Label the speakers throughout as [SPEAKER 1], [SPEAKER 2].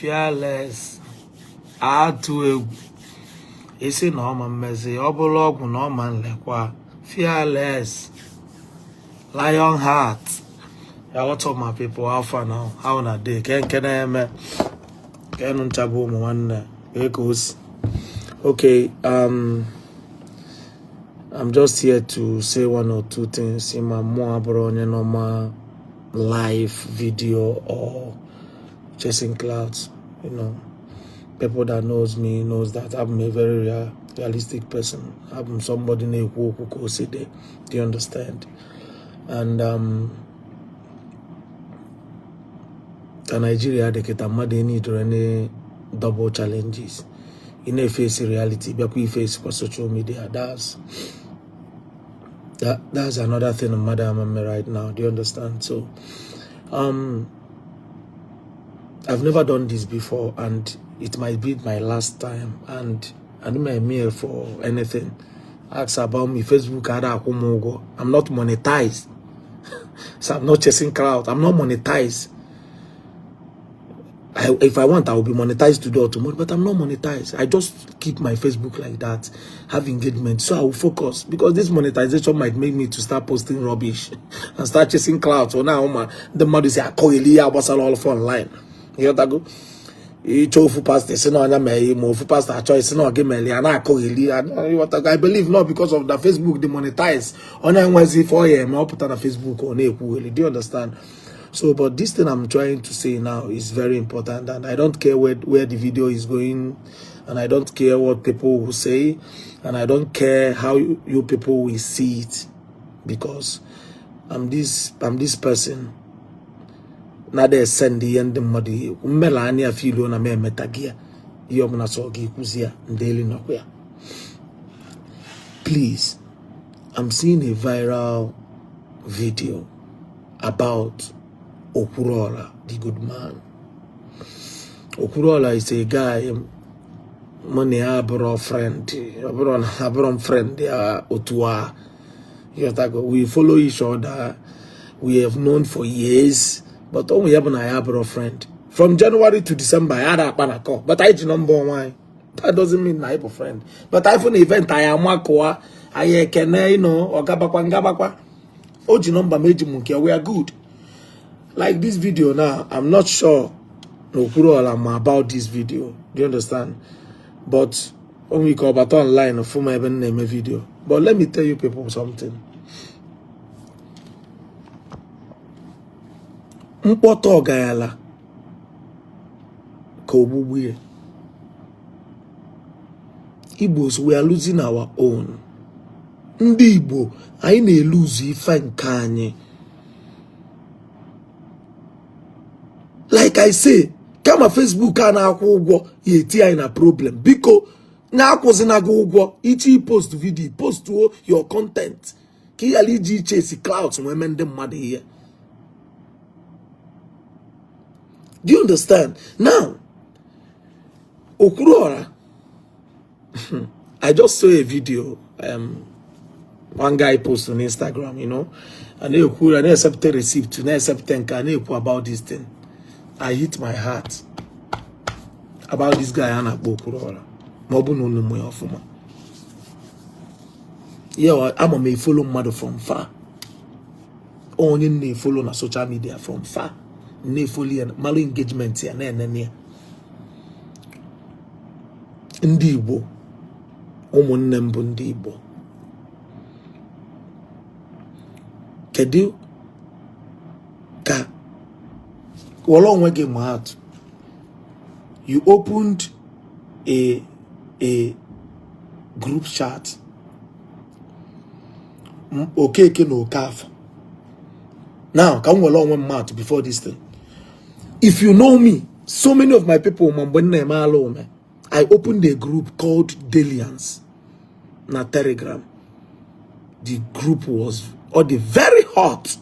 [SPEAKER 1] Fearless, atụ egwu. Isi na ọma mmezi, ọ bụrụ ọgwụ na ọma nlekwa. Fearless, Lion Heart. Yeah, what's up, my people? How far now? How na day? Ke nke na-eme? Ke nụ ncha bụ ụmụ nwanne. Ke ka o si? Okay, I'm just here to say one or two things. Ma mụ abụrụ onye normal live video or chasing clouds. People that knows me knows that I'm a very realistic person. I'm somebody na-ekwu okwu ka o si dị. Do you understand? And ka Nigeria dị kịta, mmadụ enidoro any double challenges. Ị na-efesi reality, bịakwa ifesi kwa social media. That's another thing mmadụ ama mme right now. Do you understand? So I've never done this before, and it might be my last time, and I don't here for anything. Ask about me. Facebook ada akwụ m ụgwọ. I'm not monetized, so I'm not chasing crowd. I'm not monetized. If I want, I will be monetized today or tomorrow, but I'm not monetized. I just keep my Facebook like that, have engagement, so I will focus, because this monetization might make me to start posting rubbish and start chasing clouds. So now, man, the mmadụ si akọgheli ya gbasara all for online. Ịghọtago? Ịchọ ofu pastor si na ọnya mee, ma ofu pastor achọ isi na ọ gị mere ya na-akọgheli ya. Ịghọtago? I believe not because of the Facebook dey monetize. Onye enwezi ife ọ ya eme, ọ pụta na Facebook, ọ na-ekwugheli. Do you understand? So, but this thing I'm trying to say now is very important, and I don't care where the video is going, and I don't care what people will say, and I don't care how you people will see it, because I'm this person. Na dey send ihe ndị mmadụ ekwu mmela anya filu na m emeta gị ya ihe ọbụla sọ gị ekwuzi ya ndị elu nọkwa ya. Please, I'm seeing a viral video about Okwuluora, the good man. Okwuluora is a guy mụ na ya abụrụ friend, abụrụ na abụrụ m friend ya otu a. Ịghọtago? We follow each other, we have known for years, but onwe ya bụ na ya abụrụ friend. From January to December ya ada akpa na call, but anyị ji nọmba onwe anyị. That doesn't mean na anyị bụ friend, but anyị fụ na event anyị amakụwa, anyị ekene ịnọ ọgabakwa ngabakwa. O ji nọmba m, eji m nke. We are good. Like this video now, I'm not sure na Okwuluora ma about this video. Do you understand? But onwe ike ọbata online fụ m ebe m na-eme video. But let me tell you people something. Mkpọtụ ọgayala ka ogbugbu ya. Igbos, we are losing our own. Ndị Igbo, anyị na-eluzu ife nke anyị. Like I say, kama Facebook a na-akwụ ụgwọ ya eti anyị na problem, biko na-akwụzina gị ụgwọ ichi post video, postuo your content ka ị ghara iji iche esi clouds wee mee ndị mmadụ ihe. Do you understand? Now, Okwuluora, I just saw a video one guy post on Instagram, and they and they accept receipt, they accept and they about this thing. I hit my heart about this guy a na-akpọ Okwuluora. Ma ọ bụ na unu mụ ya ọfụma. Yeah, ama m efolo mmadụ from far. Onye m na-efolo na social media from far. Na-efolo ya, malụ engagement ya, na-enene ya. Ndị Igbo, ụmụnne m bụ ndị Igbo. Kedu ka were onwe gị maa atụ? You opened a group chat, Okeke na Okafor. Now, ka m were onwe m atụ before this thing. If you know me, so many of my people ma mgbe m na-eme ala ome, I opened a group called Delians na Telegram. The group was all the very hot.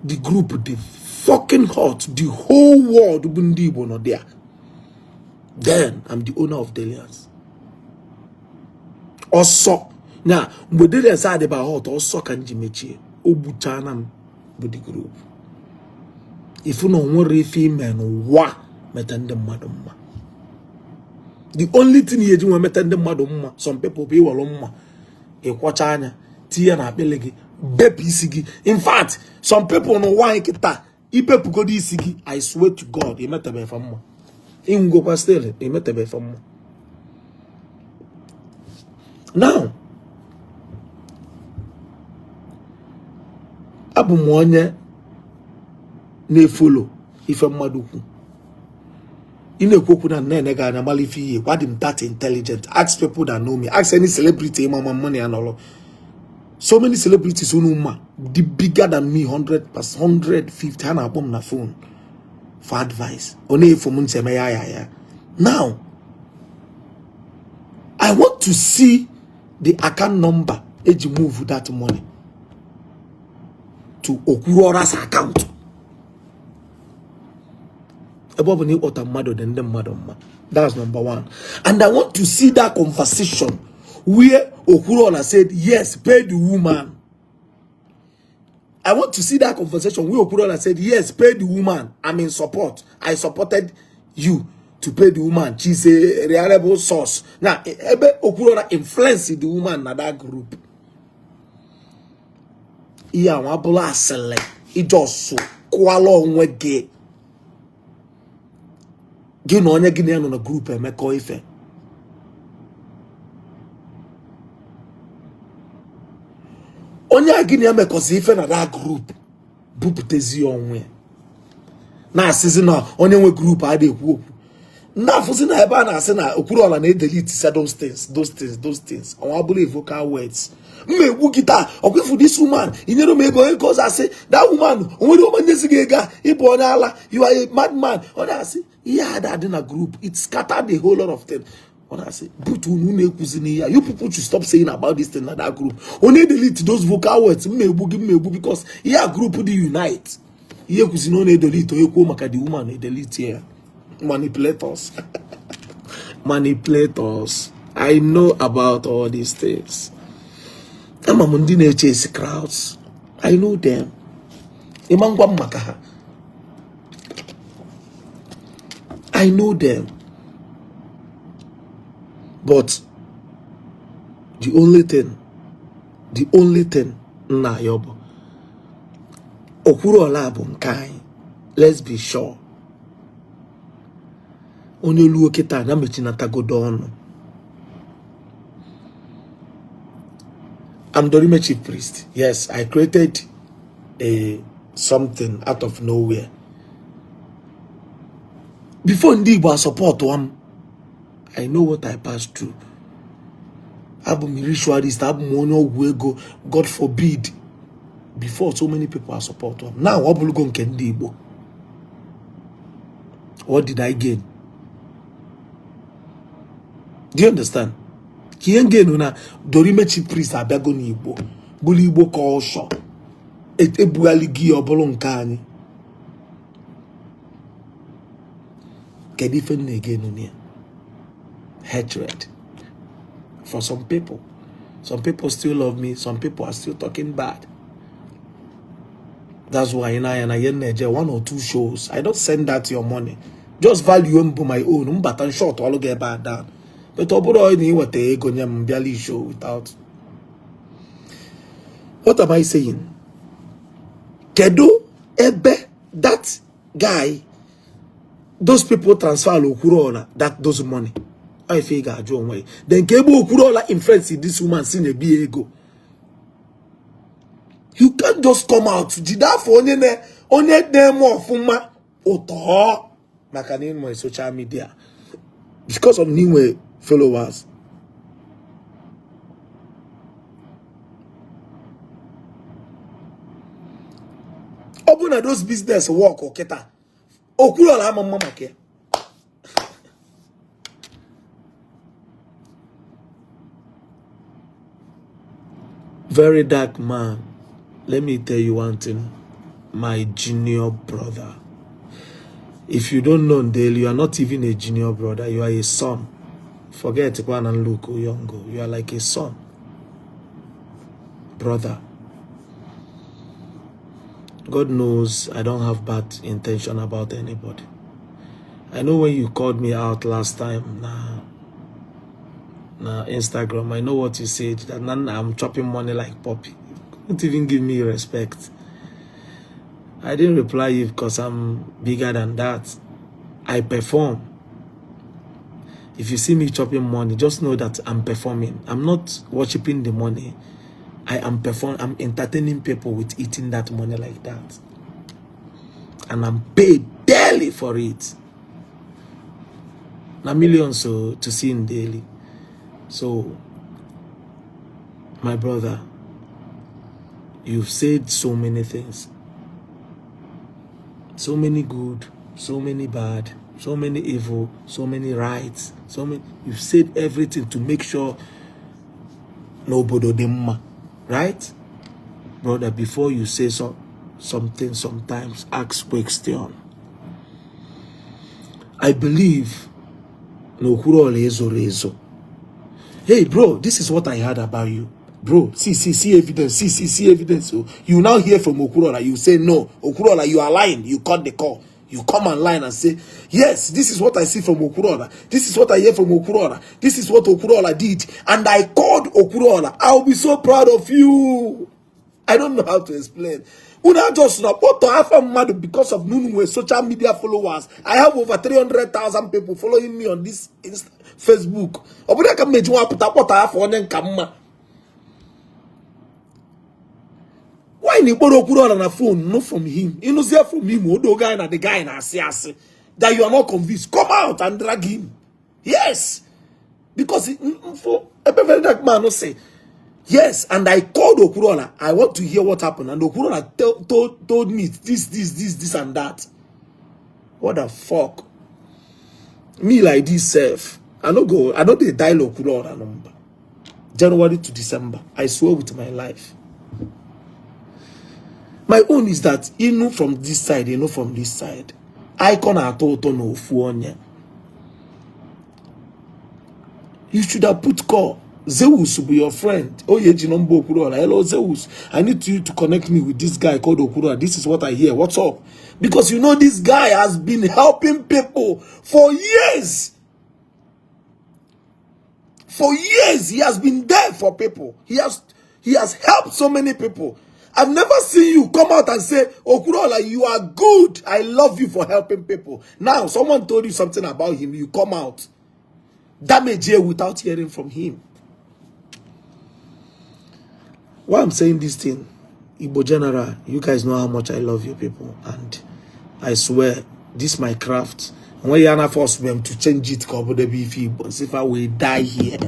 [SPEAKER 1] The group, the fucking hot. The whole world bụ ndị Igbo nọ there. Then I'm the owner of Delians. Ọsọ na mgbe Delians adịba hot, ọsọ ka m ji mechie. O gbuchana m bụ the group. Ị fụ na o nwerọ ife i me n'ụwa meta ndị mmadụ mma. The only thing ị ya-eji wee meta ndị mmadụ mma, some people, bụ iwere mma ịkwọcha anya tinye na akpịlị gị, bepụ isi gị. In fact, some people n'ụwa anyị kịta, i bepụgodo isi gị, I swear to God, i metebe fa mma. Ị nwụgokwa, still i metebe fa mma. Now, abụ m onye na-efollow ife mmadụ kwu. Ị na-ekwu okwu na na-ene gị anya mala ife ihe. Adị m that intelligent. Ask people that know me. Ask any celebrity ịma ma mụ na ya nọrọ. So many celebrities unu ma dị bigger than me 100 150, ha na-akpọ m na phone for advice. Ọ na-efo m ntị eme ya ya ya. Now, I want to see the account number eji move that money to Okwuruora's account. Ebe ọ bụ na ịkpọta mmadụ dị ndị mmadụ mma. That's number one. And I want to see that conversation where Okwuruora said, yes, pay the woman. I want to see that conversation where Okwuruora said, yes, pay the woman. I'm in support. I supported you to pay the woman. She's a reliable source. Now, ebe Okwuruora influence the woman na that group. Ihe ahụ abụla asịlị i just kụwala onwe gị, gị na onye gị na ya nọ na group emekọ ife. Onye a gị na ya mekọzi ife na that group bupụtezi onwe ya na-asịzi na onye nwe group adịghị ekwu okwu. Ndị afụzi na ebe a na-asị na Okwuruọla na-edelete say those things, those things, those things. Ọnwa bụrụ vocal words mma egbu gị taa. Ọkwa ifu this woman, inyere m ego, ego ọzọ asị that woman onwere ọma nyezi gị ego a, ịbụ onye ala, you are a madman. Ọ na-asị ihe ada adị na group, it scattered a whole lot of things. Ọ na-asị but unu na-ekwuzi n'ihe a, you people should stop saying about this thing na that group. Onye delete those vocal words, mma egbu gị, mma egbu, because ihe a group dị unite. Ihe kwuzi na ọ na-edelete, onye kwuo maka the woman edelete ya. Manipulators, manipulators. I know about all these things. Ama m ndị na-echase crowds. I know them. Ịma ngwa m maka ha. I know them. But the only thing nna ya bụ Okwuruọla bụ nke anyị. Let's be sure. Onye luo kịta anya mechinatagodo ọnụ. I'm Dorime Chief Priest. Yes, I created a something out of nowhere. Before ndị Igbo support m, I know what I passed through. Abụ m ritualist, abụ m onye ọgwụ ego, God forbid. Before so many people are support m. Now ọ bụrụgo nke ndị Igbo. What did I gain? Do you understand? Ka ihe gain na Dorime Chief Priest abịago n'Igbo, bụrụ Igbo culture, ebughalị gị ọ bụrụ nke anyị. Kedu ife m na-egain na ya? Hatred. For some people. Some people still love me. Some people are still talking bad. That's why in I and I na-eje one or two shows. I don't send that your money. Just value m bụ my own. Mbata short ọlụ gị ebe a down. But ọ bụrụ na ị weta ego nye m bịala show without. What am I saying? Kedu ebe that guy, those people transfer Okwuruọla that those money? Ọ ife ị ga-ajụ onwe gị. Then ka ebe Okwuruọla influence this woman si na-ebi ya ego. You can't just come out jide afọ onye na onye na-eme ọfụma ụtọ maka na ịnwe social media, because of na inwe followers. Ọ bụrụ na those business work kịta, Okwuruọla ama mma maka ya. Very dark man. Let me tell you one thing, my junior brother. If you don't know Ndeli, you are not even a junior brother. You are a son. Forget Kwan and Luke Oyongo. You are like a son. Brother. God knows I don't have bad intention about anybody. I know when you called me out last time na Instagram, I know what you said, that now I'm chopping money like puppy. You couldn't even give me respect. I didn't reply you because I'm bigger than that. I perform. If you see me chopping money, just know that I'm performing. I'm not worshiping the money. I am performing. I'm entertaining people with eating that money like that. And I'm paid daily for it. Now millions so to see in daily. So, my brother, you've said so many things. So many good, so many bad, so many evil, so many rights, so many. You've said everything to make sure n'obodo dị mma, right? Brother, before you say something, sometimes ask question. I believe na Okwuluora ezoro ezo. Hey bro, this is what I heard about you. Bro, see, see, see evidence, see, see, see evidence. So you now hear from Okwuluora, you say no. Okwuluora, you are lying. You cut the call. You come online and say, yes, this is what I see from Okwuluora. This is what I hear from Okwuluora. This is what Okwuluora did. And I called Okwuluora. I'll be so proud of you. I don't know how to explain. Una just na kpọtọ afa mmadụ because of nunu nwere social media followers. I have over 300,000 people following me on this Facebook. Ọ bụrụ ka m meji nwa pụta kpọtọ afọ onye nka mma. Why na ikporo Okwuluora na phone no from him? Ịnụzie from him, odo guy na the guy na-asị asị that you are not convinced. Come out and drag him. Yes. Because for a very dark man say, yes, and I called Okwuluora. I want to hear what happened. And Okwuluora told me this, this, this, this, and that. What the fuck? Me like this self. I don't go, I don't dey dial Okwuluora number. January to December. I swear with my life. My own is that you know from this side, you know from this side. Icon atọ ụtọ na ofu onye. You should have put call. Zeus will be your friend. Oh, yeah, Jinombo Okwuluora. Hello, Zeus. I need you to connect me with this guy called Okwuluora. This is what I hear. What's up? Because you know this guy has been helping people for years. For years, he has been there for people. He has helped so many people. I've never seen you come out and say, Okwuluora, you are good. I love you for helping people. Now, someone told you something about him. You come out. Damage here without hearing from him. Why I'm saying this thing, Igbo General, you guys know how much I love you people. And I swear, this is my craft. And when you force them to change it, if I will die here.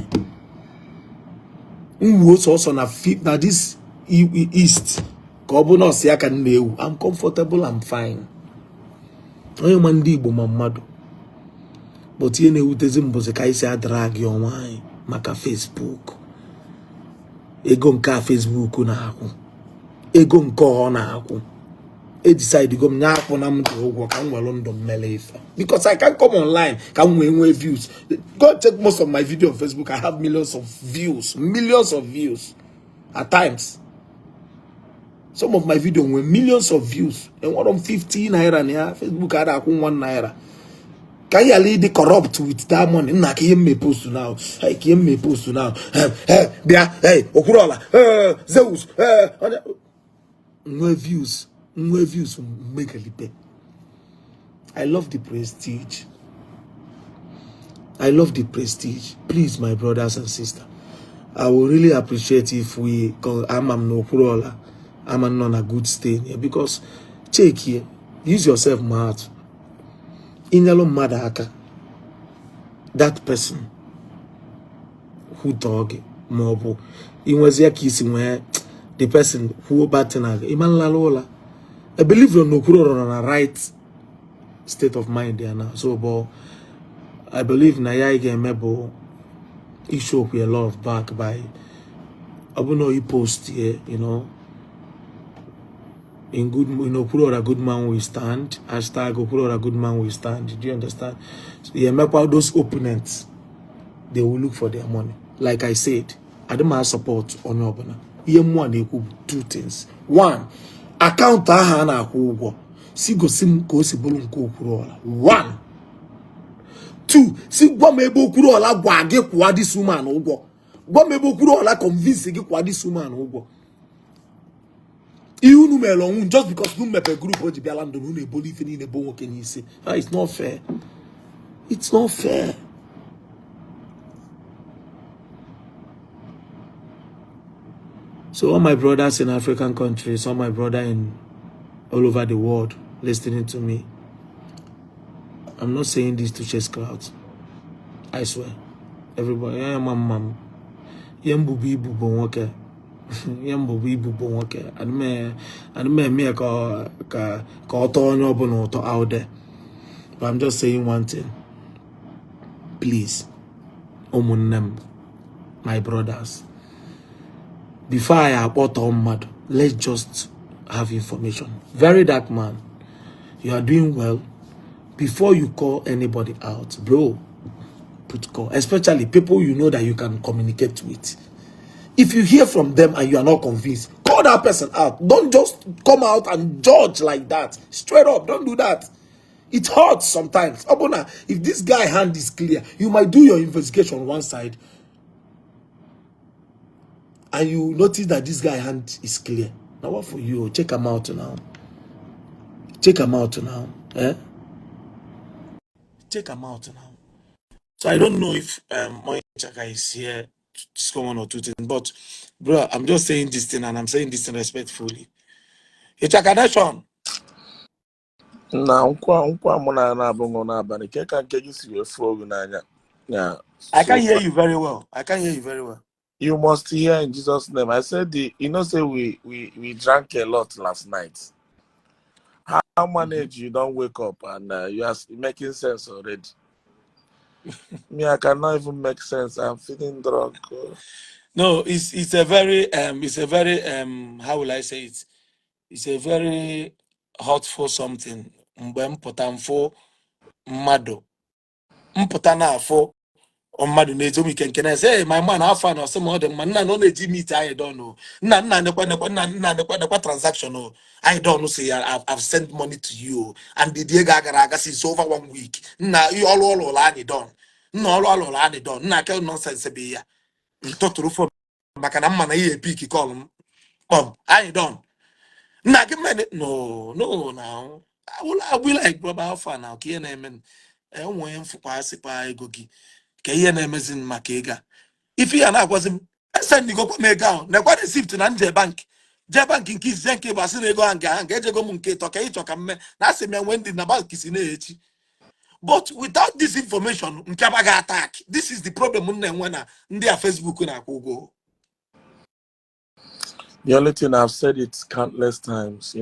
[SPEAKER 1] Also na this East. I'm comfortable, I'm fine. Onye ma ndị Igbo ma mmadụ. But ihe na-ewutezi mbọsị ka anyị si adrag onwe anyị maka Facebook. Ego nke a Facebook na-akwụ. Ego nke ọ na-akwụ. E decide go m nya akwụ na m dị ụgwọ ka m nwere ndụ mmele ife. Because I can't come online ka m nwee nwee views. Go check most of my video on Facebook. I have millions of views. Millions of views. At times. Some of my video nwere millions of views. Enwere m 50 naira na ya. Facebook ada akwụ 1 naira. Can you lead corrupt with that money? Nna ka ihe mme post now. Hey, ka ihe mme post now. Hey, bịa, hey, Okwuluora, hey, Zeus, hey, nwee views, nwee views mmegalipe. I love the prestige. I love the prestige. Please, my brothers and sisters, I will really appreciate if we ama m na Okwuluora, ama nọ na good stay here, because check here, use yourself mad. Inyelu mmadụ aka, that person who dog ma ọ bụ inwezie ka isi nwee the person kwuo bad thing aga ịma nlala ụla. I believe na Okwuluora nọ na right state of mind ya now. So but I believe na ya ị ga-eme bụ ishow your love back by ọ bụ na you post here, you know, in good, in Okwuluora good man we stand, hashtag Okwuluora good man we stand. Do you understand? So yeah, make all those opponents, they will look for their money. Like I said, I don't mind support onye ọbụla. Ihe mmụọ na-ekwu bụ two things. One, Akaụntụ ahụ a na-akwụ ụgwọ, si gosi m ka o si bụrụ nke Okwuluọra. One, two, si gwa m ebe Okwuluọra gwa gị kwụọ this woman ụgwọ. Gwa m ebe Okwuluọra convince gị kwụọ this woman ụgwọ. Ihe unu mere onwe just because unu mepe group o ji bịala ndụ na unu ebolu ife niile bụ nwoke n'isi. Ah, it's not fair, it's not fair. So all my brothers in African countries, all my brother in all over the world listening to me, I'm not saying this to chase crowds. I swear. Everybody, yeah, mam, mam. Ihe mbụbụ ibu bụ nwoke. Ihe mbụbụ ibu bụ nwoke. Ana m eme ya ka ọ tọọ onye ọbụla ụtọ out there. But I'm just saying one thing. Please, ụmụnne m, my brothers, before I akpọtọ mmadụ, let's just have information. Very Dark Man, you are doing well. Before you call anybody out, bro, put call, especially people you know that you can communicate with. If you hear from them and you are not convinced, call that person out. Don't just come out and judge like that. Straight up, don't do that. It hurts sometimes. Obona, if this guy hand is clear, you might do your investigation on one side and you notice that this guy hand is clear. Now what for you? Check him out now. Check him out now. Eh? Check him out now. So I don't know if Chaka is here to discuss one or two things, but bro, I'm just saying this thing and I'm saying this thing respectfully. Ichaka Nation.
[SPEAKER 2] Na nkwa nkwa mụ na na-abụghị n'abalị nke ka nke gị si wee fụọ gị n'anya na
[SPEAKER 1] I
[SPEAKER 2] so
[SPEAKER 1] can hear
[SPEAKER 2] far.
[SPEAKER 1] you very well. I can hear you very well.
[SPEAKER 2] You must hear in Jesus' name. I said the you know say we drank a lot last night. How manage you don't wake up and you are making sense already? Me, I cannot even make sense. I'm feeling drunk.
[SPEAKER 1] No, it's a very it's a very how will I say it? It's a very hurtful something. Mgbe m pụta mfụ mmadụ mpụta na-afụ mmadụ na-ezo m ike nke na-ese, "Hey, my man, afọ a na ọsị m ọ dị mma nna na ọ na-eji meet anyị don o nna nna nekwa nekwa nna nna nekwa nekwa transaction o anyị don say I've sent money to you o and the ego agara aga since over one week nna ihe ọrụ ọrụ ụlọ anyị don nna ọrụ ọrụ ụlọ anyị don nna ke nonsense bụ ya ntụtụrụ phone maka na mma na ihe pick call m kpọm anyị don nna gị mene no no now I will, I will like brother, how far now ka ihe na-eme enwe onye mfụkwa asịkwa ego gị ka ihe na-emezi m maka ego a ife ya na-agwazi m esendigokwa m ego ahụ nekwa receipt na nje bank jee bank nke izizi nke bụ asị na ego ahụ nke ahụ nke ejego m nke ịtọ ka ịchọ ka mme na asị m ya nwee ndị na bank si na-echi. But without this information nke abaghị attack. This is the problem m na-enwe na ndị a Facebook na-akwụ ụgwọ.
[SPEAKER 2] The only thing, I've said it countless times,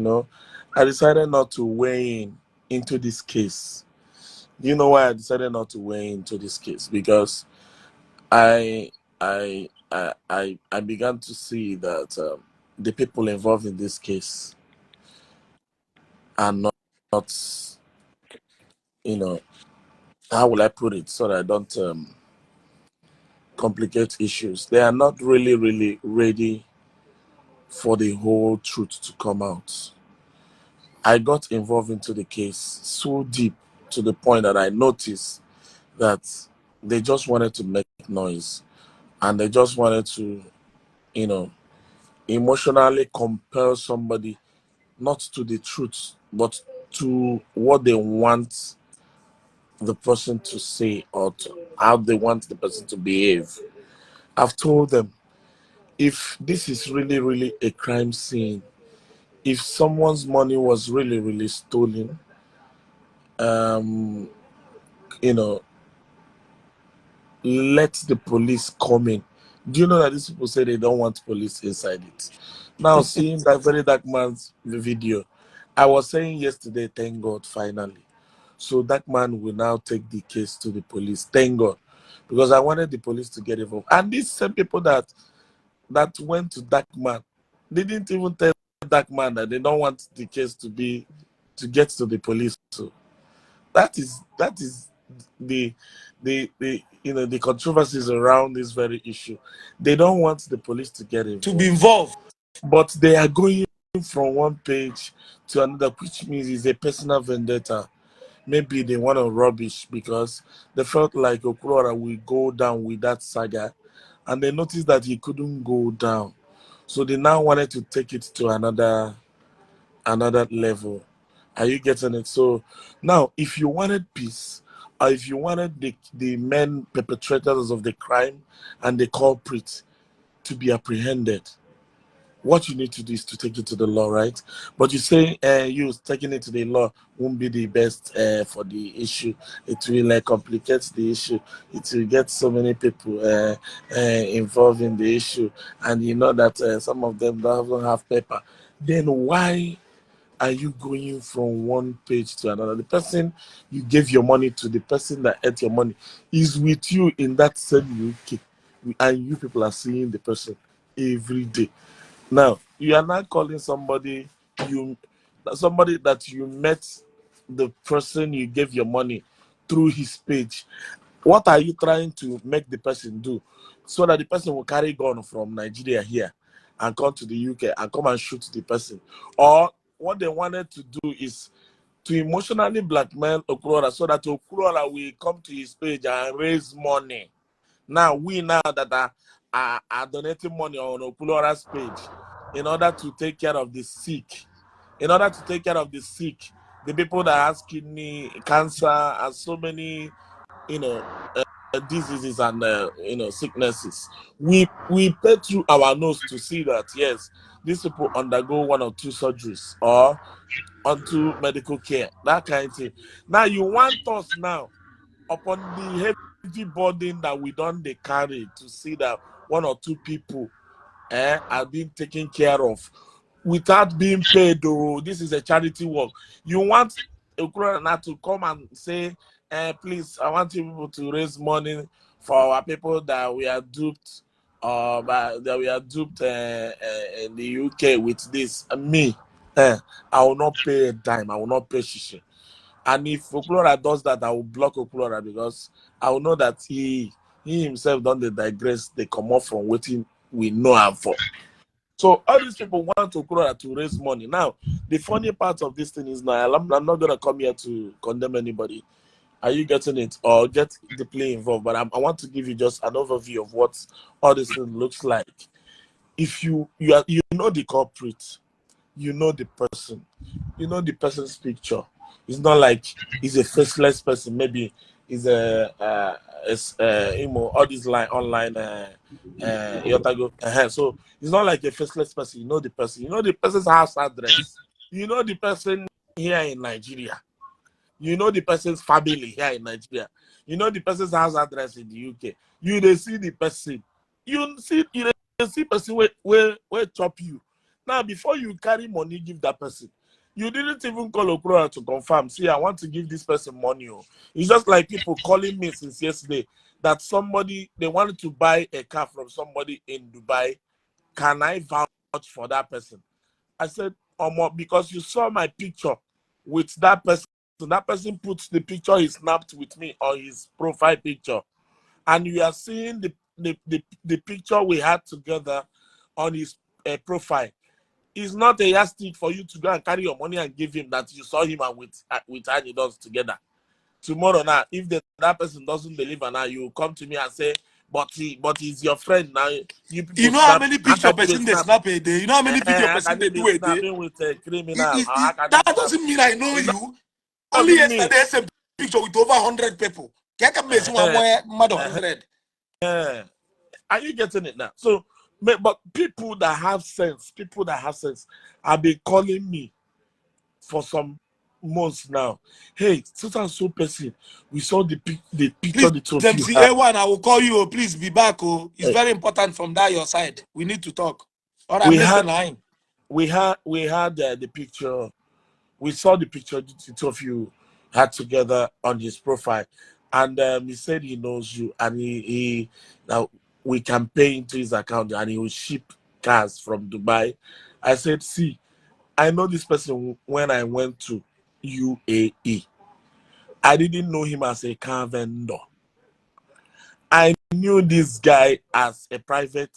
[SPEAKER 2] I decided not to weigh in into this case. You know why I decided not to weigh into this case? Because I began to see that the people involved in this case are not, how will I put it so that I don't complicate issues. They are not really, really ready for the whole truth to come out. I got involved into the case so deep to the point that I noticed that they just wanted to make noise and they just wanted to, emotionally compel somebody not to the truth, but to what they want the person to say or to how they want the person to behave. I've told them, if this is really, really a crime scene, if someone's money was really, really stolen, you know, let the police come in. Do you know that these people say they don't want police inside it? Now, seeing that Very Dark Man's video, I was saying yesterday, thank God, finally. So that man will now take the case to the police. Thank God. Because I wanted the police to get involved. And these same people that went to Dark Man, they didn't even tell Dark Man that they don't want the case to get to the police. So that is the you know the controversies around this very issue. They don't want the police to get involved.
[SPEAKER 1] To be involved.
[SPEAKER 2] But they are going from one page to another, which means it's a personal vendetta. Maybe they want to rubbish because they felt like Okwuluora will go down with that saga, and they noticed that he couldn't go down. So they now wanted to take it to another level. Are you getting it? So now, if you wanted peace, or if you wanted the main perpetrators of the crime and the culprits to be apprehended, what you need to do is to take it to the law, right? But you say you taking it to the law won't be the best for the issue. It will complicate the issue. It will get so many people involved in the issue, and you know that some of them don't have paper. Then why are you going from one page to another? The person you gave your money to, the person that ate your money, is with you in that same UK, and you people are seeing the person every day. Now you are not calling somebody that you met, the person you gave your money through his page. What are you trying to make the person do? So that the person will carry gun from Nigeria here and come to the UK and come and shoot the person. Or what they wanted to do is to emotionally blackmail Okwuluora so that Okwuluora will come to his page and raise money. Now, we now that are donating money on Okwuluora's page in order to take care of the sick, in order to take care of the sick, the people that has kidney cancer and so many, diseases and sicknesses. We pay through our nose to see that yes, these people undergo one or two surgeries or onto medical care, that kind of thing. Now you want us now, upon the heavy burden that we don't they carry to see that one or two people are being taken care of without being paid. Oh, this is a charity work. You want Okwuluora to come and say, please, I want you people to raise money for our people that we are duped, that we are duped in the UK with this. Me, I will not pay a dime. I will not pay shishi. And if Okwuluora does that, I will block Okwuluora because I will know that he himself don't they digress, they come off from waiting we know him for. So all these people want Okwuluora to raise money. Now, the funny part of this thing is now, I'm not going to come here to condemn anybody. Are you getting it? Or get deeply involved? But I want to give you just an overview of what all this thing looks like. If you know the culprit, you know the person, you know the person's picture. It's not like he's a faceless person. Maybe he's a you know, all these line online. So it's not like a faceless person. You know the person. You know the person's house address. You know the person here in Nigeria. You know the person's family here in Nigeria. You know the person's house address in the UK. You they see the person. You see you they see person where chop you. Now before you carry money, give that person. You didn't even call Okwuluora to confirm. See, I want to give this person money. Oh. It's just like people calling me since yesterday that somebody, they wanted to buy a car from somebody in Dubai. Can I vouch for that person? I said, Omo, because you saw my picture with that person. That person puts the picture he snapped with me on his profile picture. And you are seeing the picture we had together on his profile. It's not a yardstick for you to go and carry your money and give him that you saw him and with Anyidons together. Tomorrow now, if that person doesn't deliver now, you will come to me and say, but he's your friend now. You people
[SPEAKER 3] You know how
[SPEAKER 2] snap,
[SPEAKER 3] many
[SPEAKER 2] how
[SPEAKER 3] picture
[SPEAKER 2] can you be
[SPEAKER 3] person they
[SPEAKER 2] snap?
[SPEAKER 3] snap a day? You know how many picture
[SPEAKER 2] How
[SPEAKER 3] person
[SPEAKER 2] can
[SPEAKER 3] they
[SPEAKER 2] you be
[SPEAKER 3] do a day?
[SPEAKER 2] snapping with a criminal? How can you
[SPEAKER 3] That
[SPEAKER 2] snap?
[SPEAKER 3] doesn't mean I know
[SPEAKER 2] It
[SPEAKER 3] you. Only
[SPEAKER 2] doesn't mean.
[SPEAKER 3] yesterday, same picture with over 100 people. Can I make one more than 100?
[SPEAKER 2] Are you getting it now? So, but people that have sense, people that have sense, have been calling me for some months now. Hey, so and so person, we saw the picture
[SPEAKER 3] Please,
[SPEAKER 2] the two of you
[SPEAKER 3] MC
[SPEAKER 2] had.
[SPEAKER 3] A1, I will call you. Oh, please be back. Oh, it's
[SPEAKER 2] Hey.
[SPEAKER 3] very important from that your side. We need to talk. All right,
[SPEAKER 2] We
[SPEAKER 3] I'm
[SPEAKER 2] had
[SPEAKER 3] listening.
[SPEAKER 2] the picture. We saw the picture the two of you had together on his profile, and he said he knows you, and he now we can pay into his account, and he will ship cars from Dubai. I said, see, I know this person when I went to UAE. I didn't know him as a car vendor. I knew this guy as a private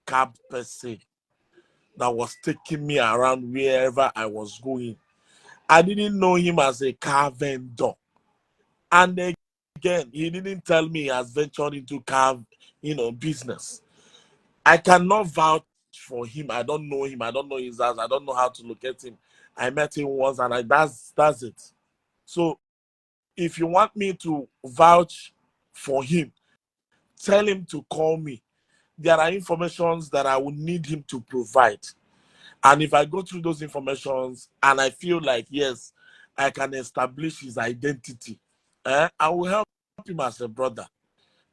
[SPEAKER 2] cab person that was taking me around wherever I was going. I didn't know him as a car vendor. And again, he didn't tell me he has ventured into car, business. I cannot vouch for him. I don't know him. I don't know his house. I don't know how to locate him. I met him once, and that's it. So if you want me to vouch for him, tell him to call me. There are informations that I will need him to provide. And if I go through those informations and I feel like, yes, I can establish his identity, I will help him as a brother.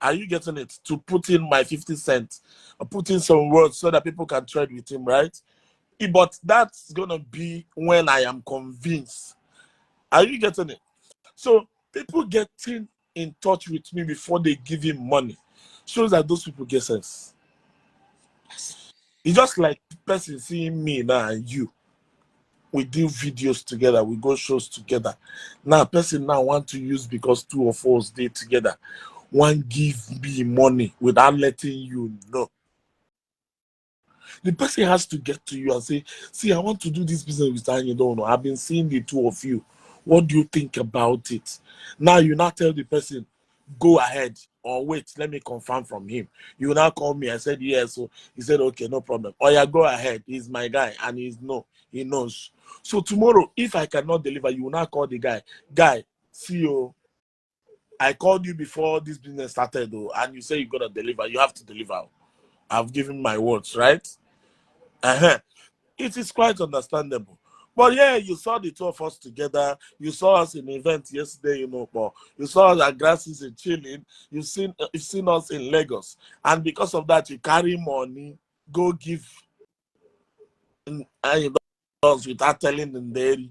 [SPEAKER 2] Are you getting it? To put in my 50 cents, or put in some words so that people can trade with him, right? But that's going to be when I am convinced. Are you getting it? So people getting in touch with me before they give him money shows that those people get sense. It's just like person seeing me now and you. We do videos together, we go shows together. Now, person now want to use because two of us did together. One give me money without letting you know. The person has to get to you and say, see, I want to do this business with Anyidoho. I've been seeing the two of you. What do you think about it? Now you now tell the person, go ahead or wait, let me confirm from him. You now call me. I said, yes. So he said, okay, no problem. Oh yeah, go ahead. He's my guy. And he's no, he knows. So tomorrow, if I cannot deliver, you will now call the guy. Guy, see you. I called you before this business started, though, and you say you're going to deliver. You have to deliver. I've given my words, right? Uh-huh. It is quite understandable. But yeah, you saw the two of us together. You saw us in an event yesterday, but you saw us at Grasses in chilling. You've seen us in Lagos. And because of that, you carry money, go give and without telling the dairy.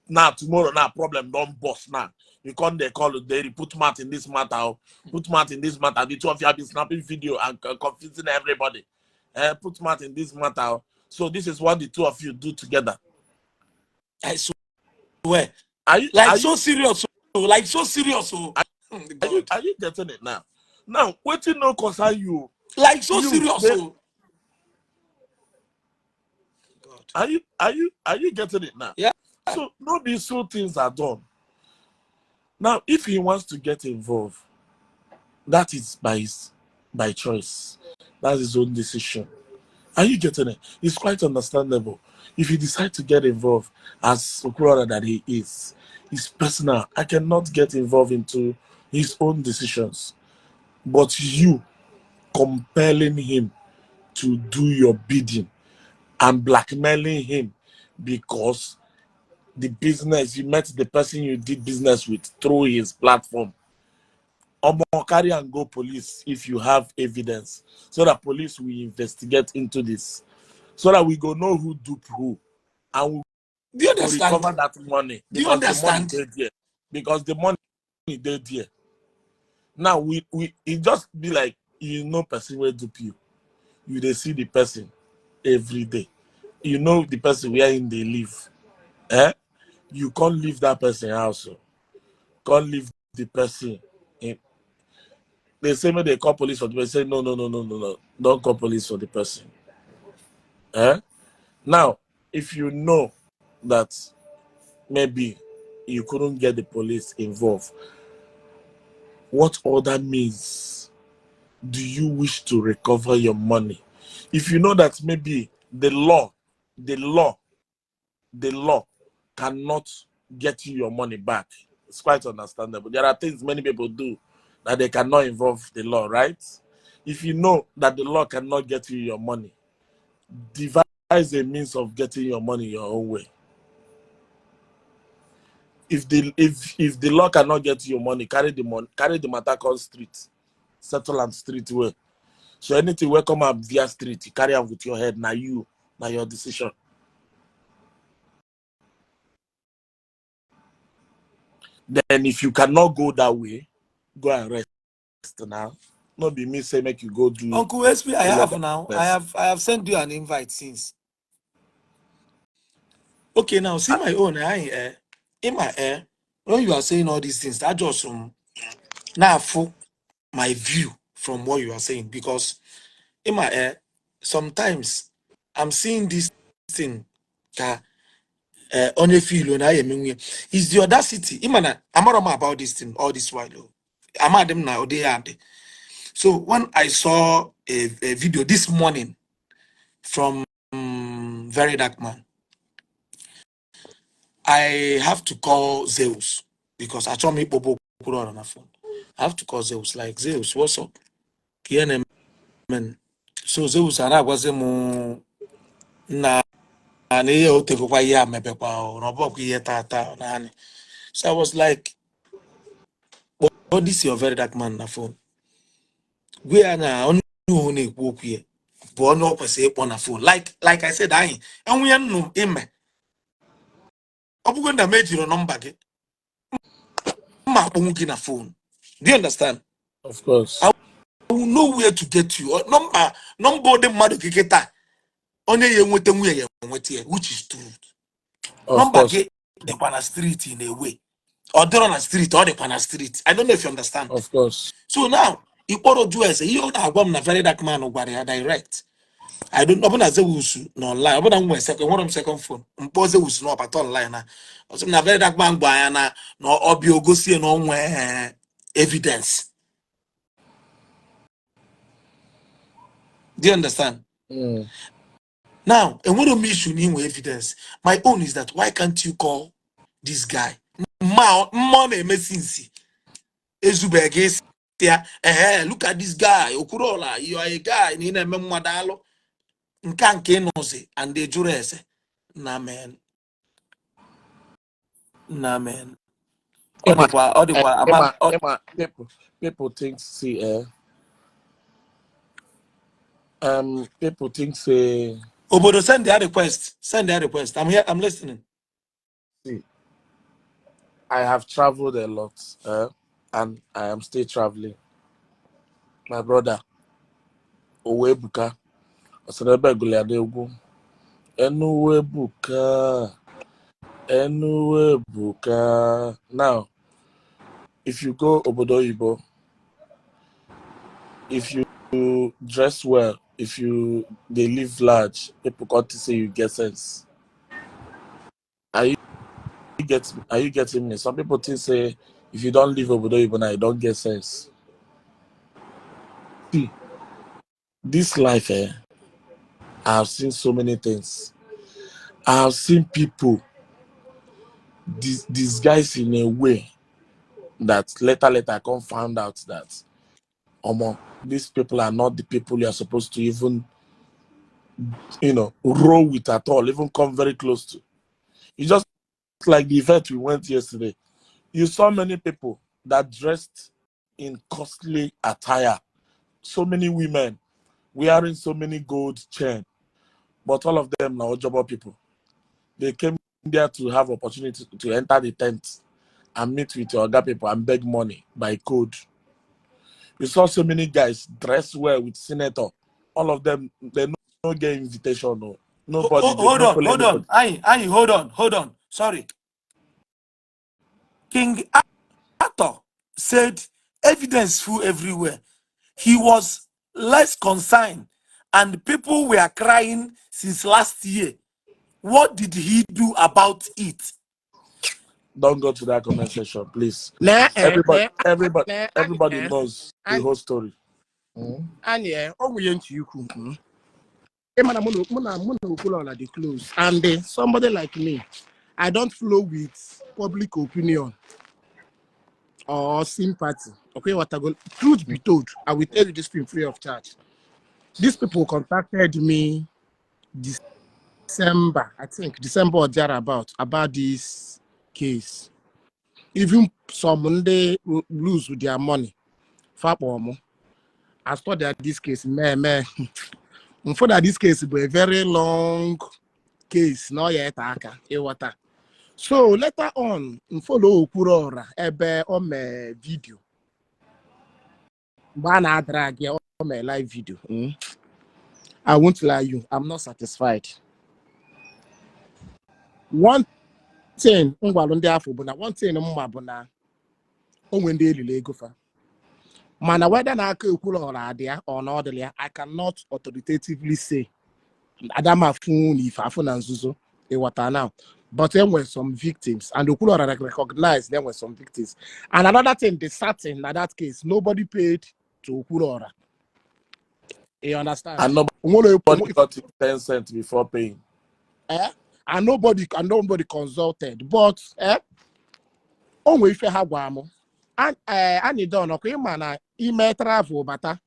[SPEAKER 2] Now, tomorrow, now, problem don't bust now. You can't they call the dairy, put mouth in this matter, put mouth in this matter. The two of you have been snapping video and confusing everybody. Put mouth in this matter. So this is what the two of you do together.
[SPEAKER 3] I swear. Are you like so serious? Like so serious?
[SPEAKER 2] Are you getting it now? Now, waiting no concern you.
[SPEAKER 3] Like so serious?
[SPEAKER 2] God. Are you getting it now?
[SPEAKER 3] Yeah.
[SPEAKER 2] So no, these two things are done. Now, if he wants to get involved, that is by choice. That's his own decision. Are you getting it? It's quite understandable. If he decides to get involved, as Okwuluora that he is, it's personal. I cannot get involved into his own decisions. But you compelling him to do your bidding and blackmailing him because the business, you met the person you did business with through his platform. Omo, carry and go police if you have evidence, so that police will investigate into this, so that we go know who duped who, and we
[SPEAKER 3] do you understand?
[SPEAKER 2] Recover that money.
[SPEAKER 3] Do you understand?
[SPEAKER 2] The money there, because the money they there. Now we it just be like, you know, person will dupe you. You they see the person every day. You know the person where in they live. Eh? You can't leave that person house. Can't leave the person. They say when they call police for the person, say no, no, no, no, no, no. Don't call police for the person. Eh? Now, if you know that maybe you couldn't get the police involved, what other means do you wish to recover your money? If you know that maybe the law cannot get you your money back, it's quite understandable. There are things many people do that they cannot involve the law, right? If you know that the law cannot get you your money, devise a means of getting your money your own way. If the law cannot get you your money, carry the money, carry the matter on street, settle on street way. So anything will come up via street, you carry on with your head. Now you, now your decision. Then if you cannot go that way, go and rest now. Not be me say make you go do.
[SPEAKER 3] Uncle SP, I have now. I have sent you an invite since. Okay, now see my own. In my air, when you are saying all these things, that just now for my view from what you are saying, because in my air, sometimes I'm seeing this thing ka onye feel na ya emenwe is the audacity. Ịma na amarọ m about this thing all this while o. Amadị m na ụdị ya adị. So when I saw a video this morning from Very Dark Man, I have to call Zeus because achọrọ m ịkpọbụ Okwuluọra na phone. I have to call Zeus, like, "Zeus, what's up? Ka ihe na-eme?" So Zeus a na-agwazi m na ihe o tegokwa, ihe a mebekwa o, na ọ bụkwa ihe tata naanị. So I was like, "Kpọọ this your Very Dark Man na phone, gwa ya na onye ohu na-ekwu okwu ya bụ onye ọ kwesịrị ịkpọ na phone." Like I said, anyị enwunye nnụ ime ọ bụgo na m ejiri nọmba gị mma akpọnwụ gị na phone. Do you understand?
[SPEAKER 2] Of course.
[SPEAKER 3] I will know where to get you. Nọmba ụdị mmadụ gị kịta, onye ya enweta nwunye ya enweta ya, which is truth.
[SPEAKER 2] Of
[SPEAKER 3] Nọmba
[SPEAKER 2] course.
[SPEAKER 3] gị dịkwa na street in a way. Ọ dịrọ na street, ọ dịkwa na street. I don't know if you understand.
[SPEAKER 2] Of course.
[SPEAKER 3] So now ịkpọrọ jụọ ese, ihe ọ na-agwa m na Very Dark Man gwara ya direct. I don't, ọbụna Zeus na online, ọbụna m nwere second, nwere m second phone, mkpọ Zeus na ọbata online na ọsị m na Very Dark Man gwa ya na ọbịa ogosie na onwe evidence. Do you understand?
[SPEAKER 2] Mm.
[SPEAKER 3] Now, enwere m issue na inwe evidence. My own is that why can't you call this guy? Mma mmụọ na-eme sinsi ezubeghị isi ya. Ehe, look at this guy, Okwuluọra, you are a guy na ị na-eme mmadụ alụ nke a nke ịnụzi and ejụrụ ese na men na men ọ
[SPEAKER 2] Ịma,
[SPEAKER 3] dịkwa ọ dịkwa ama
[SPEAKER 2] Ịma,
[SPEAKER 3] ọ
[SPEAKER 2] Ịma, people think, see, people think, say,
[SPEAKER 3] Obodo, send their request, send their request. I'm here, I'm listening.
[SPEAKER 2] See, I have traveled a lot, and I am still traveling. My brother, Owebuka, Osadebe Guliadegwu, Enuwebuka, Enuwebuka. Now, if you go Obodo Oyibo, if you dress well, if you they live large, people got to say you get sense. Are you getting me? Some people think say if you don't live Obodo Oyibo now, you don't get sense. See, this life, I have seen so many things. I have seen people disguised in a way that later I come found out that omo, these people are not the people you are supposed to even roll with at all, even come very close to. It's just like the event we went yesterday. You saw many people that dressed in costly attire, so many women wearing so many gold chain, but all of them now Ojobo people. They came there to have opportunity to enter the tent and meet with your other people and beg money by code. You saw so many guys dressed well with senator. All of them, they no get invitation. No, nobody. They
[SPEAKER 3] Hold
[SPEAKER 2] no
[SPEAKER 3] on,
[SPEAKER 2] follow
[SPEAKER 3] hold on.
[SPEAKER 2] anybody.
[SPEAKER 3] Anyị, hold on, hold on. Sorry. King Arthur said evidence full everywhere. He was less concerned and people were crying since last year. What did he do about it?
[SPEAKER 2] Don't go to that comment section, please.
[SPEAKER 4] Na
[SPEAKER 2] Everybody,
[SPEAKER 4] na
[SPEAKER 2] everybody,
[SPEAKER 4] na
[SPEAKER 2] everybody
[SPEAKER 4] anyị
[SPEAKER 2] knows the
[SPEAKER 4] anyị
[SPEAKER 2] whole story.
[SPEAKER 4] Anyị o nwunye ntị ikwu. Ịma na mụ na Okwuluọra dị close and somebody like me, I don't flow with public opinion or sympathy. Okay, what I go, truth be told, I will tell you this thing free of charge. These people contacted me December, I think December or thereabout, about this case. Even some ndị lose their money. Fakpọ mụ. I studied this case, mee mee. Mfụ that this case bụ a very long case na ọ ya ete aka ịghọta. So later on, m follow Okwuluọra ebe o mee video. Mgbe a na-adara gị o mee live video. I won't lie you, I'm not satisfied. One thing m gwalụ ndị afọ bụ na one thing mma bụ na o nwee ndị elili ego fa. Mana whether na aka Okwuluọra adị ya or na ọ dịrị ya, I cannot authoritatively say. Adama afụ na ife afụ na nzuzo, ịghọta now? But there were some victims, and Okwuluora recognized there were some victims. And another thing, the certain na that case, nobody paid to Okwuluora, you understand?
[SPEAKER 2] And
[SPEAKER 4] Onwere
[SPEAKER 2] nobody got it 10 cents before paying.
[SPEAKER 4] Eh? And nobody consulted. But o nwere ife ha gwa m. Anyị don ọkwa ịma na ime travel bata,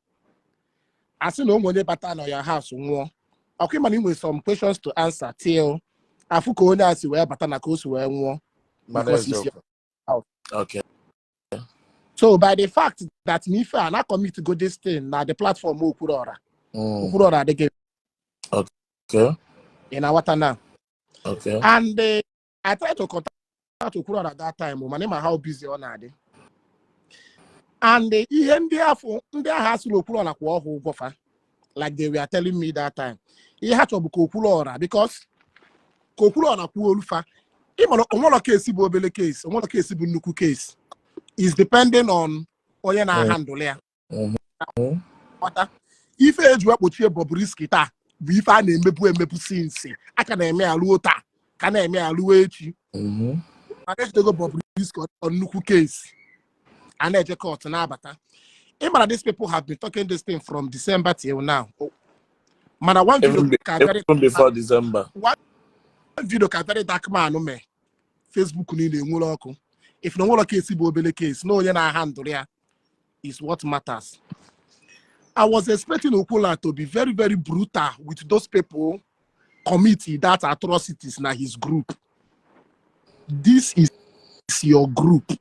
[SPEAKER 4] asị na onwe onye bata na your house nwụọ, ọkwa ịma na ị nwere some questions to answer till afụ ka onye a si wee bata na ka o si wee nwụọ,
[SPEAKER 2] Mana
[SPEAKER 4] because it's your
[SPEAKER 2] eziokwu.
[SPEAKER 4] House. So by the fact that na ife a na commit go this thing na the platform Okwuluora, Okwuluora adịghị. Ị na-aghọta now?
[SPEAKER 2] Okay.
[SPEAKER 4] And I tried to contact Okwuluora at that time, mana ịma how busy ọ na-adị. And ihe ndị afọ ndị agha asịrị Okwuluora kwụọ ha ụgwọ fa, like they were telling me that time, ihe ha chọrọ bụ ka Okwuluora, because ka Okwuluora kwuo olu fa. Ịmara onwere case bụ obele case, onwere case bụ nnukwu case, is depending on onye na-ahandle ya. Ghọta? Ife eji wee kpochie Bobrisky taa bụ ife a na-emebu emebu since, aka na-eme ya ruo taa, ka na-eme ya ruo echi. Mana ejidego Bobrisky, ọ nnukwu case, a na-eje court na-abata. Ịmara these people have been talking this thing from December till now, mana one video ka very
[SPEAKER 2] Even before December.
[SPEAKER 4] One video ka Very Dark Man mee, Facebook niile enwere ọkụ. If na onwere case bụ obele case, na onye na-ahandle ya is what matters. I was expecting Okwuluora to be very, very brutal with those people commit that atrocities na his group. This is your group.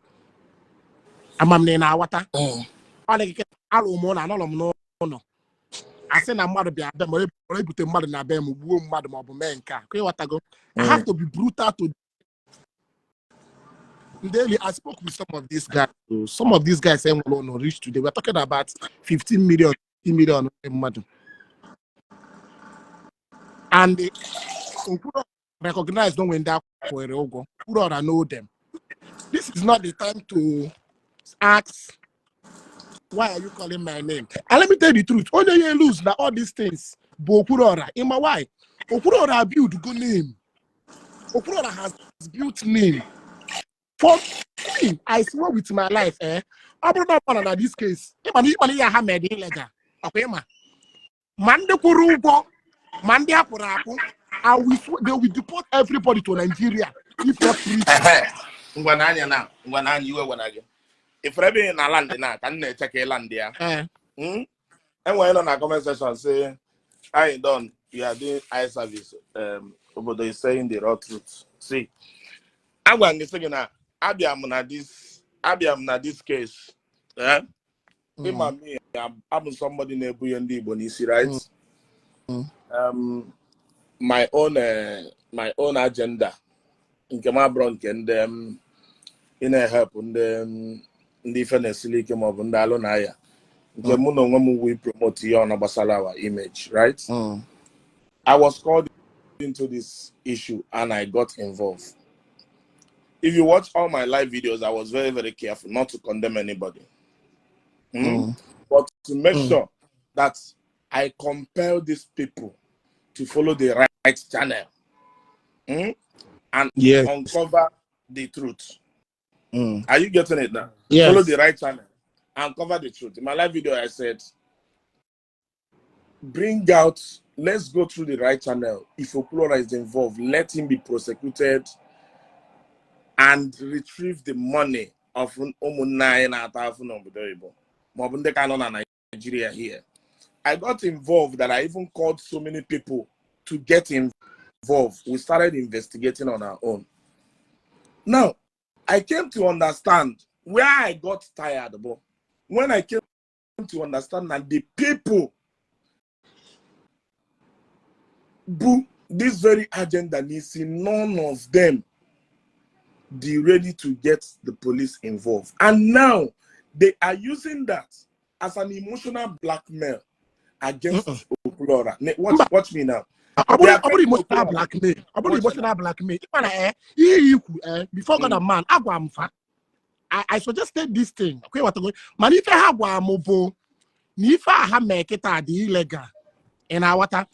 [SPEAKER 4] Ama m na ị na-aghọta. Ọ dị ka alụ m ụlọ, anọrọ m n'ụlọ, asị na mmadụ bịa be m, ọ ebute mmadụ na be m, gbuo mmadụ ma ọ bụ mee nke a, ka ịghọtago? I have to be brutal to Daily. I spoke with some of these guys. Some of these guys saying, well, no, reach today. We're talking about 15 million, 15 million mmadụ. And the Okwuluora recognize no when that kwere ụgwọ. Okwuluora know them. This is not the time to ask, "Why are you calling my name?" And let me tell you the truth. Only you lose now all these things. Bụ Okwuluora. Ịma why? Okwuluora build good name. Okwuluora has built name. For me, I swear with my life, eh? Ọ bụrụ na ọ nọ na this case, ịma na ihe ha mere illegal. Ọkwa ịma? Ma ndị kwụrụ ụgwọ, ma ndị apụrụ apụ, I will swear they will deport everybody to Nigeria, if not prison.
[SPEAKER 5] Ehe. Ngwa n'anya na ngwa n'anya, iwe wena gị ifere ebe ị na land na ka m na-eche ka ị land ya.
[SPEAKER 4] Eh.
[SPEAKER 5] Enwere nọ na comment section say I don, you are doing eye service. Obodo is saying the raw truth. See, agwa m gị sị gị na abịa m na this case, eh? Ịma me, I'm somebody na-ebunye ndị Igbo n'isi, right?
[SPEAKER 4] Mm.
[SPEAKER 5] My own agenda nke m abụrụ nke ndị ị na-ehepụ ndị ndị ife na-esili ike maọbụ ndị alụ na aya nke mụ na onwe m we promote ihe ọna gbasara our image, right?
[SPEAKER 4] Mm.
[SPEAKER 5] I was called into this issue and I got involved. If you watch all my live videos, I was very, very careful not to condemn anybody, But to make sure that I compel these people to follow the right channel and uncover the truth. Are you getting it now?
[SPEAKER 4] Yes.
[SPEAKER 5] Follow the right channel and cover the truth. In my live video, I said, bring out, let's go through the right channel. If Okwuluora is involved, let him be prosecuted and retrieve the money of ụmụnne anyị na-ata afụ n'obodo oyibo maọbụ ndị ka nọ na Nigeria here. I got involved that I even called so many people to get involved. We started investigating on our own. Now, I came to understand where I got tired, but when I came to understand that the people bu this very agenda n'isi, none of them be ready to get the police involved. And now they are using that as an emotional blackmail against Okwuluora. Watch, watch me now.
[SPEAKER 4] Ọ bụrụ emotional blackmail, ọ bụrụ emotional blackmail, ịma na ihe ikwu, before God and man, agwa m fa, I suggested this thing, okay, ịghọtago? Mana ife ha gwa m bụ na ife a ha mee kịta dị illegal, ị na-aghọta?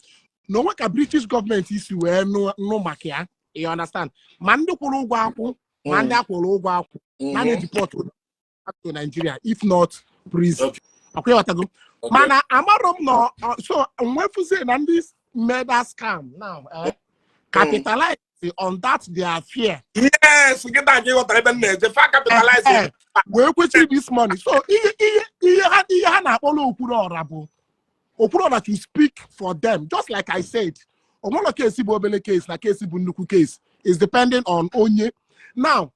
[SPEAKER 4] Na onwe ka British gọọmenti si wee nụ maka ya, you understand? Ma ndị kwụrụ ụgwọ akwụ, ma ndị akwụrụ ụgwọ akwụ na na-edeport to Nigeria, if not prison. Ọkwa ịghọtago? Mana amarọ m nọ so nwefuzie na ndị made scam now, capitalize on that their fear.
[SPEAKER 5] Yes, kịta ka ịghọtara ebe m na-eje, fa capitalize.
[SPEAKER 4] Wee kwechiri this money. So ihe ha na-akpọrọ Okwuluọra bụ Okwuluọra to speak for them. Just like I said, onwere case bụ obere case na case bụ nnukwu case is depending on onye. Now,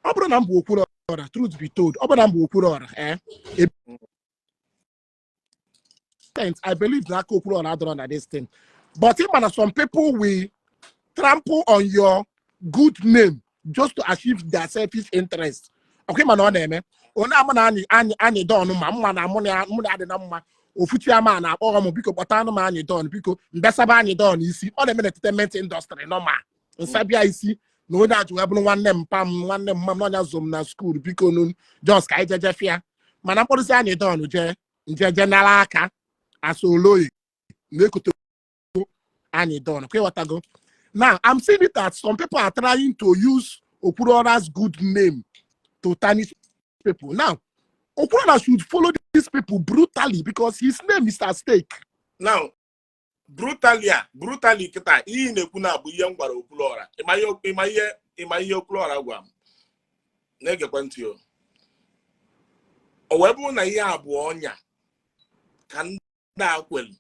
[SPEAKER 4] ọ bụrụ na m bụ Okwuluọra, truth be told, ọ bụrụ na m bụ Okwuluọra, I believe na aka Okwuluọra adọrọ na this thing, but ịma na some people will trample on your good name just to achieve their selfish interest. Ọkwa ịma na ọ na-eme onye ama na anyị don ma mma na mụ na adị na mma ofuchi ama na-akpọrọ m, "Biko kpọta anụ m anyị don, biko mbesaba anyị don isi." Ọ na-eme na entertainment industry nọma nsabịa isi na onye ajụ wee bụrụ nwanne m pa m, nwanne m mma m n'ọnya zụ m na school, biko nu just ka anyị jeje fịa mana mkpọrụsị anyị don jee njeje nara aka asoloyi na-ekote anyị don. Kwa ịghọtago? Now I'm seeing it that some people are trying to use Okwuluora's good name to tarnish people. Now Okwuluora should follow these people brutally because his name is at stake.
[SPEAKER 5] Now, brutally, a brutally kịta, ihe ị na-ekwu na bụ ihe m gwara Okwuluọra. Ịma ihe Okwuluọra gwa m? Na-egekwe ntị o. O wee bụrụ na ihe a bụ ọnya ka ndị a kwelu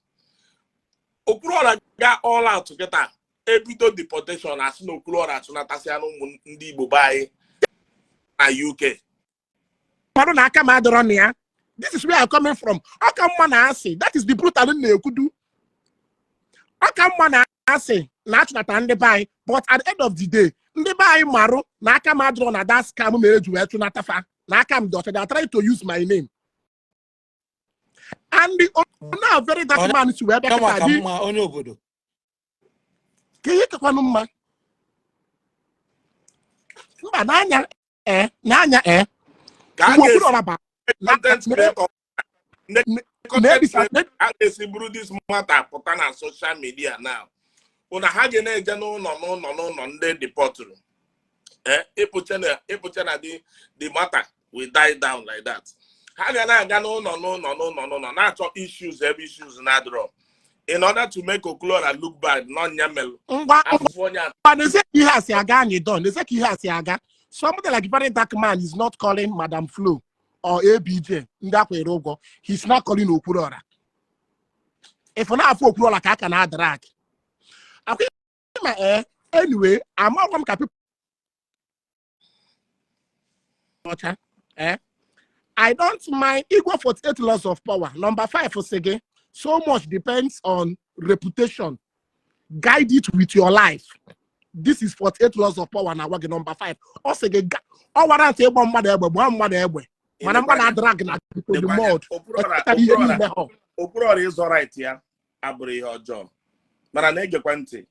[SPEAKER 5] Okwuluọra ga all out kịta, ebido deportation, asị na Okwuluọra achụnatasịa na ụmụ ndị Igbo be anyị na UK.
[SPEAKER 4] Mmadụ na aka m adọrọ na ya. This is where I'm coming from. Ọ ka mma na asị, that is the brutal m na-ekwudu, ọ ka mma na asị na achụnata ndị be anyị, but at the end of the day, ndị be anyị marụ na aka m adọrọ na that scam mere ji wee chụnata fa, na aka m dị ọcha. They are trying to use my name and the now very dark
[SPEAKER 3] Onye
[SPEAKER 4] man si wee bịa
[SPEAKER 3] nwa
[SPEAKER 4] kịta
[SPEAKER 3] ka
[SPEAKER 4] dị
[SPEAKER 3] mma onye obodo.
[SPEAKER 4] Ka ihe kekwanụ mma mba n'anya n'anya
[SPEAKER 5] Ka a
[SPEAKER 4] mgbe
[SPEAKER 5] ga-esi
[SPEAKER 4] Okwuluọra ba na
[SPEAKER 5] content creator, ndị content
[SPEAKER 4] na
[SPEAKER 5] creator a ga-esi buru this matter pụta na social media now bụ na ha ga na-eje n'ụlọ n'ụlọ n'ụlọ ndị deportụrụ, ịpụcha na the matter will die down like that. Ha ga na-aga n'ụlọ n'ụlọ n'ụlọ n'ụlọ na-achọ issues ebe issues na-adịrọ in order to make Okwuluọra look bad n'ọnya melụ
[SPEAKER 4] ngwa.
[SPEAKER 5] Afụfụ onye a.
[SPEAKER 4] Ngwa, n'ezie ka ihe a si aga anyị don, n'ezie ka ihe a si aga. Somebody like very dark man is not calling Madam Flo or ABJ ndị akwere ụgwọ. He's not calling Okwuluọra. If na-afụ Okwuluọra ka aka na drag akwa ma anyway, amarọ m ka people ọcha. I don't mind Igwe 48 laws of power number 5 sị gị, "So much depends on reputation, guide it with your life." This is 48 laws of power na agwa gị number 5. Ọ sị gị ọ wara ntị ịgba mmadụ egbe, gbaa mmadụ egbe, mana mmadụ adrag na to the mud.
[SPEAKER 5] Okwuluọra
[SPEAKER 4] Echeta ihe niile ha.
[SPEAKER 5] Okwuluọra ịzọ right ya abụrụ ihe ọjọọ, mana na-egekwa ntị,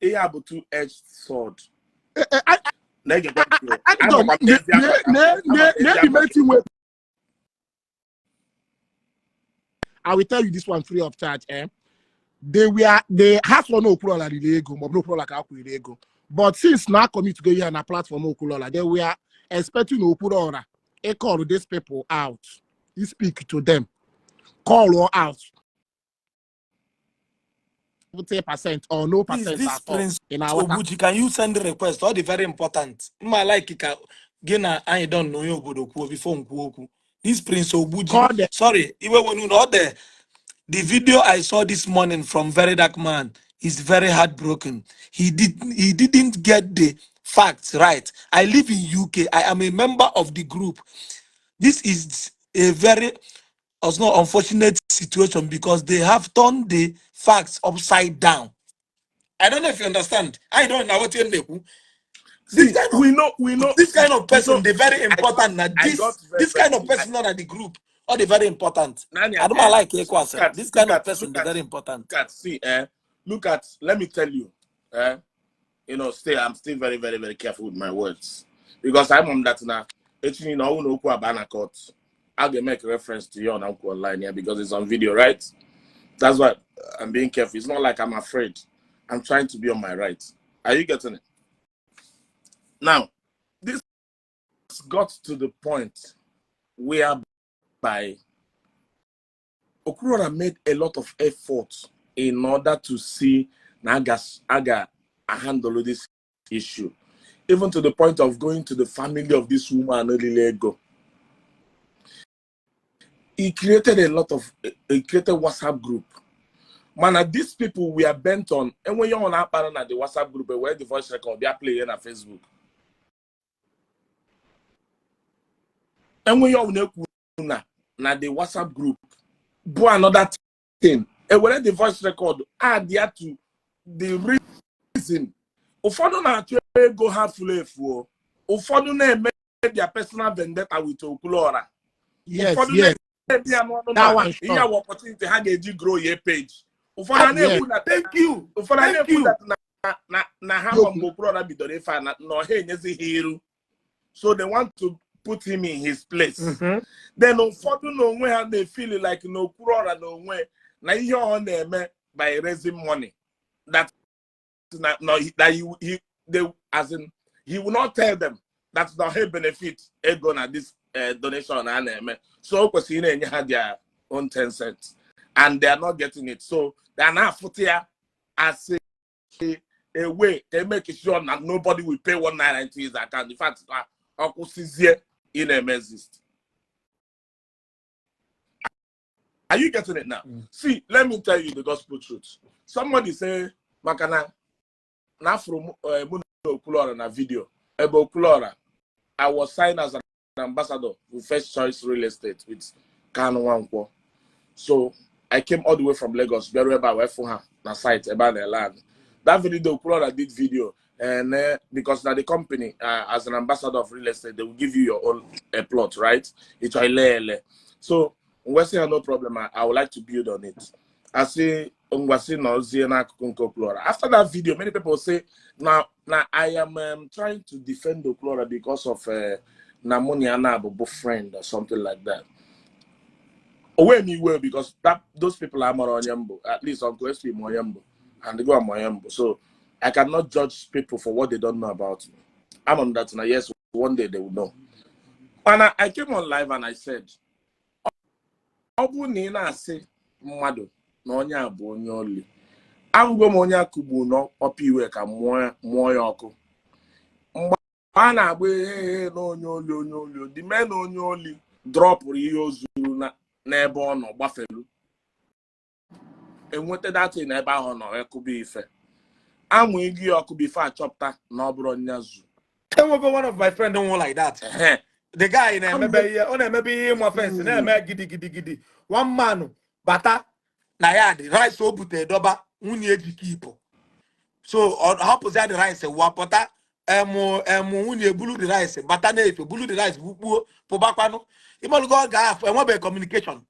[SPEAKER 5] ihe a bụ two-edged sword. Na-egekwa ntị o.
[SPEAKER 4] Ajọ.
[SPEAKER 5] Amakwa m ezi agwa ka- ama m ezi
[SPEAKER 4] Na
[SPEAKER 5] agwa.
[SPEAKER 4] Edimeti nwe. I will tell you this one free of charge. They were they ha sọrọ na Okwuluọra riri ego maọbụ na Okwuluọra ka a kwụrụ ego, but since na commit go here na platform Okwuluọra, they were expecting Okwuluọra ị call these people out, he speak to them, call out 70% or no
[SPEAKER 3] Please,
[SPEAKER 4] percent
[SPEAKER 3] this
[SPEAKER 4] at all.
[SPEAKER 3] Prince
[SPEAKER 4] In our
[SPEAKER 3] Obuchi, can you send the request? All the very important. Mma like ka gị na anyị don na onye obodo kwuo before m kwuo okwu. This Prince Ogbuji,
[SPEAKER 4] Call them.
[SPEAKER 3] Sorry, iwe wenu na ọ the video I saw this morning from Very Dark Man is very heartbroken. He didn't get the facts right. I live in UK. I am a member of the group. This is a very also unfortunate situation because they have turned the facts upside down. I don't know if you understand. I don't know what you know. This
[SPEAKER 5] See,
[SPEAKER 3] kind of
[SPEAKER 5] we know
[SPEAKER 3] this kind of
[SPEAKER 5] we
[SPEAKER 3] person,
[SPEAKER 5] know
[SPEAKER 3] they very important. Now
[SPEAKER 5] I
[SPEAKER 3] this
[SPEAKER 5] got very
[SPEAKER 3] this kind of
[SPEAKER 5] very
[SPEAKER 3] person not at the group, all the very important.
[SPEAKER 5] Nanya,
[SPEAKER 3] I don't like
[SPEAKER 5] look
[SPEAKER 3] Ekwasa.
[SPEAKER 5] at
[SPEAKER 3] This
[SPEAKER 5] look
[SPEAKER 3] kind of
[SPEAKER 5] at
[SPEAKER 3] person,
[SPEAKER 5] look
[SPEAKER 3] they
[SPEAKER 5] at
[SPEAKER 3] very important.
[SPEAKER 5] look at see look at let me tell you, stay I'm still very, very, very careful with my words because I'm on that now. Echi na ọwụ na okwu aba na court, I can make reference to you on Uncle online here because it's on video, right? That's why I'm being careful. It's not like I'm afraid. I'm trying to be on my right. Are you getting it? Now, this got to the point whereby Okwuluora made a lot of effort in order to see na aga handle this issue, even to the point of going to the family of this woman ego. He created WhatsApp group. Mana these people we are bent on, and when you're on na the WhatsApp group where the voice record they are playing on Facebook. And when you're on na the WhatsApp group, do another thing. And when the voice record add there to the reason. Ụfọdụ na-achọ ego ha furu efu, ụfọdụ na-eme their personal vendetta with Okwuluora.
[SPEAKER 4] Yes,
[SPEAKER 5] Ụfọdụ
[SPEAKER 4] yes.
[SPEAKER 5] na-ebi ya n'ọnụ
[SPEAKER 4] That
[SPEAKER 5] na
[SPEAKER 4] one
[SPEAKER 5] ihe
[SPEAKER 4] sure.
[SPEAKER 5] awa opportunity ha ga-eji grow ya page. Ụfọdụ a
[SPEAKER 4] Yes.
[SPEAKER 5] na-ekwu na
[SPEAKER 3] Thank you.
[SPEAKER 5] ụfọdụ a
[SPEAKER 3] Thank
[SPEAKER 5] na-ekwu
[SPEAKER 3] you.
[SPEAKER 5] that na ha ma mgbe Okwuluora bidoro ife a na ọha enyezighị iru, so they want to put him in his place. Then ụfọdụ n'onwe ha na-efeel like na Okwuluora n'onwe na ihe ọ na-eme by raising money that na, no, that he they as in he will not tell them that na ha benefit ego na this donation a na-eme, so o kwesịrị na-enye ha their own 10 cents, and they are not getting it, so they are now afụta ya as a way to make sure that nobody will pay ₦1 into his account. In fact, ọ kwụsịzie ị na-eme exist. Are you getting it now? See, let me tell you the gospel truth. Somebody say, makana na afro mụ na Okwuluora na video ebe Okwuluora, I was signed as an ambassador with First Choice Real Estate with Kanu Nwankwo. So I came all the way from Lagos, bịaruo ebe a wee fụ ha na site ebe a na-ele anị. That video, Okwuluora did video, and because now the company, as an ambassador of real estate, they will give you your own plot, right? It's ele. So ngwasị ha no problem, I would like to build on it. I say ngwasị na ozie n'akụkụ nke Okwuluora. After that video, many people say now I am trying to defend Okwuluora because of na mụ na ya na-abụbu friend or something like that. Owe me well because that those people are mara onye mbụ, at least Uncle SP ma onye mbụ and go ama onye mbụ. So I cannot judge people for what they don't know about me. I'm on that now. Yes, one day they will know. And I came on live and I said, ọ bụrụ na ị na-asị mmadụ na onye a bụ onye oli, ahụgo m onye akụgbu n'ọpa iwe ka mụọ ya ọkụ. Mgbe a na-agba ihe na onye oli onye oli, the man onye oli drọpụrụ ihe o zuru n'ebe ọ nọ gbafelu. Enweta datin n'ebe ahụ nọ ekụba ife. Amụ igi ya ọkụ bụ ife achọpụta na ọ bụrụ nya zu.
[SPEAKER 3] Enwego one of my friend nwụ like that.
[SPEAKER 5] Ehe.
[SPEAKER 3] The guy na-emebe ihe, ọ na-emebe ihe ịma fence, na-eme gidi gidi gidi. One man bata na ya dị rice o bute dọba nwunye ejike ipo. So ọ hapụzi the rice wapụta emu emu nwunye bulu the rice bata na-efe bulu the rice bukpuo pụbakwanụ. Ịmalụgo ọ ga-afụ enwebeghị communication.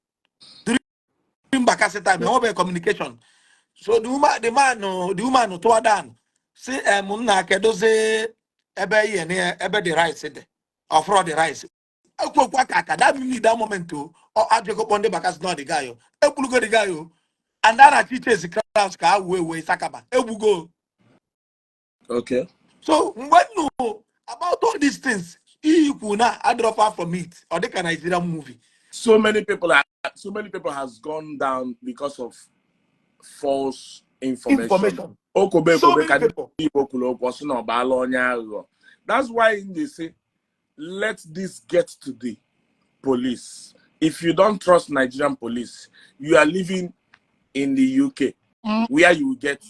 [SPEAKER 3] During Bakassi time enwebeghị communication. So the woman the man the woman tụwa down si em nna kedozie ebe ihe na ebe the rice dị ọfụrọ the rice. Ekwu okwu aka aka that minute, that moment o ọ ajụgo kpọ ndị Bakassi na ọ dị guy o ekwulugo the guy o and a na-achọ ichezi crowds ka ha wee wee sakaba egbugo.
[SPEAKER 5] Okay.
[SPEAKER 3] So mgbe nnu about all these things ihe ikwu na adịrọ far from it, ọ dịka Nigerian movie.
[SPEAKER 5] So many people has gone down because of false information.
[SPEAKER 3] Information.
[SPEAKER 5] Okobe
[SPEAKER 3] So
[SPEAKER 5] Kobe
[SPEAKER 3] many
[SPEAKER 5] ka ndị
[SPEAKER 3] people.
[SPEAKER 5] Igbo kwuru okwu ọsị na ọ baala onye aghụghọ. That's why they say let this get to the police. If you don't trust Nigerian police, you are living in the UK where you will get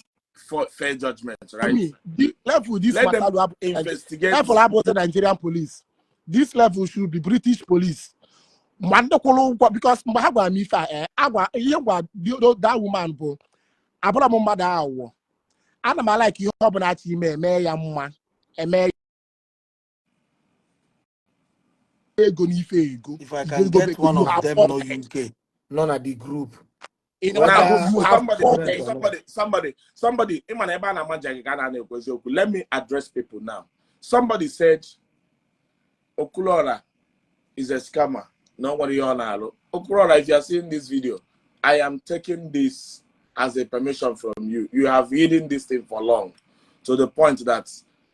[SPEAKER 5] fair judgment, right?
[SPEAKER 4] Me, the level this
[SPEAKER 5] Let
[SPEAKER 4] matter
[SPEAKER 5] them
[SPEAKER 4] will happen,
[SPEAKER 5] investigate.
[SPEAKER 4] Level about the Nigerian police. This level should be British police. Ma ndị kwụrụ ụgwọ because mgbe ha gwara m ife a agwa ihe gwa that woman bụ abụrụ m mmadụ aghụghọ. Ana m alike ihe ọ bụla achọ ime eme ya mma eme ego n'ife ego.
[SPEAKER 3] If I can
[SPEAKER 4] Ego
[SPEAKER 3] get
[SPEAKER 4] ego,
[SPEAKER 3] one
[SPEAKER 4] you
[SPEAKER 3] of
[SPEAKER 4] have
[SPEAKER 3] them
[SPEAKER 4] four
[SPEAKER 3] no
[SPEAKER 4] heads.
[SPEAKER 3] UK, none of the group.
[SPEAKER 4] In
[SPEAKER 3] Whether
[SPEAKER 4] order you have
[SPEAKER 5] Somebody,
[SPEAKER 4] four
[SPEAKER 3] okay,
[SPEAKER 4] heads.
[SPEAKER 5] somebody, somebody, ịma na ebe a na-ama gị ka a na-ekwu eziokwu. Let me address people now. Somebody said Okwuluora is a scammer. No one ihe ọ na-alụ. Okwuluora, if you are seeing this video, I am taking this as a permission from you. You have hidden this thing for long, to the point that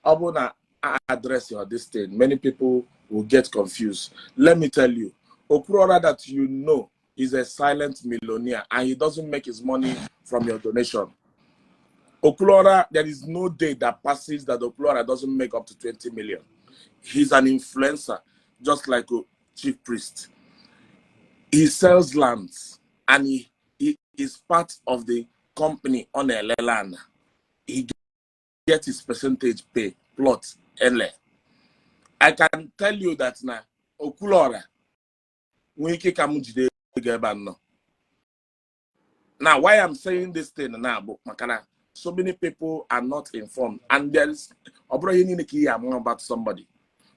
[SPEAKER 5] ọ bụrụ na I address your this thing, many people will get confused. Let me tell you, Okwuluora that you know is a silent millionaire and he doesn't make his money from your donation. Okwuluora, there is no day that passes that Okwuluora doesn't make up to 20 million. He's an influencer, just like a chief priest. He sells lands and he is part of the company on a land. He gets his percentage pay, plot, ele. I can tell you that now, Okwuluora, nwee ike ka m jide ego ebe a nọ. Now, why I'm saying this thing now, bụ maka na so many people are not informed, and there is ọ bụrụ ihe niile ka ihe ama about somebody.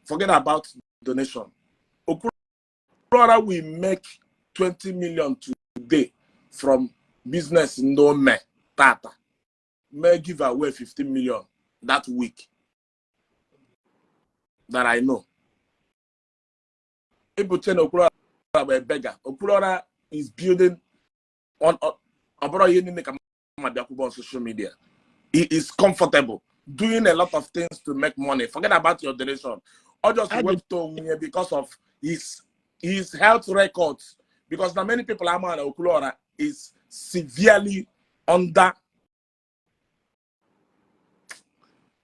[SPEAKER 5] Forget about donation. Okwuluora will make 20 million today from business ndị ome tata, may give away 15 million that week that I know. Ibuche na Okwuluora bụ a beggar. Okwuluora is building on ọ bụrụ ihe niile ka mma bịakwuba on social media. He is comfortable doing a lot of things to make money. Forget about your donation. Or just wepụta onwe ya because of his health records. Because now many people ama na Okwuluora is severely under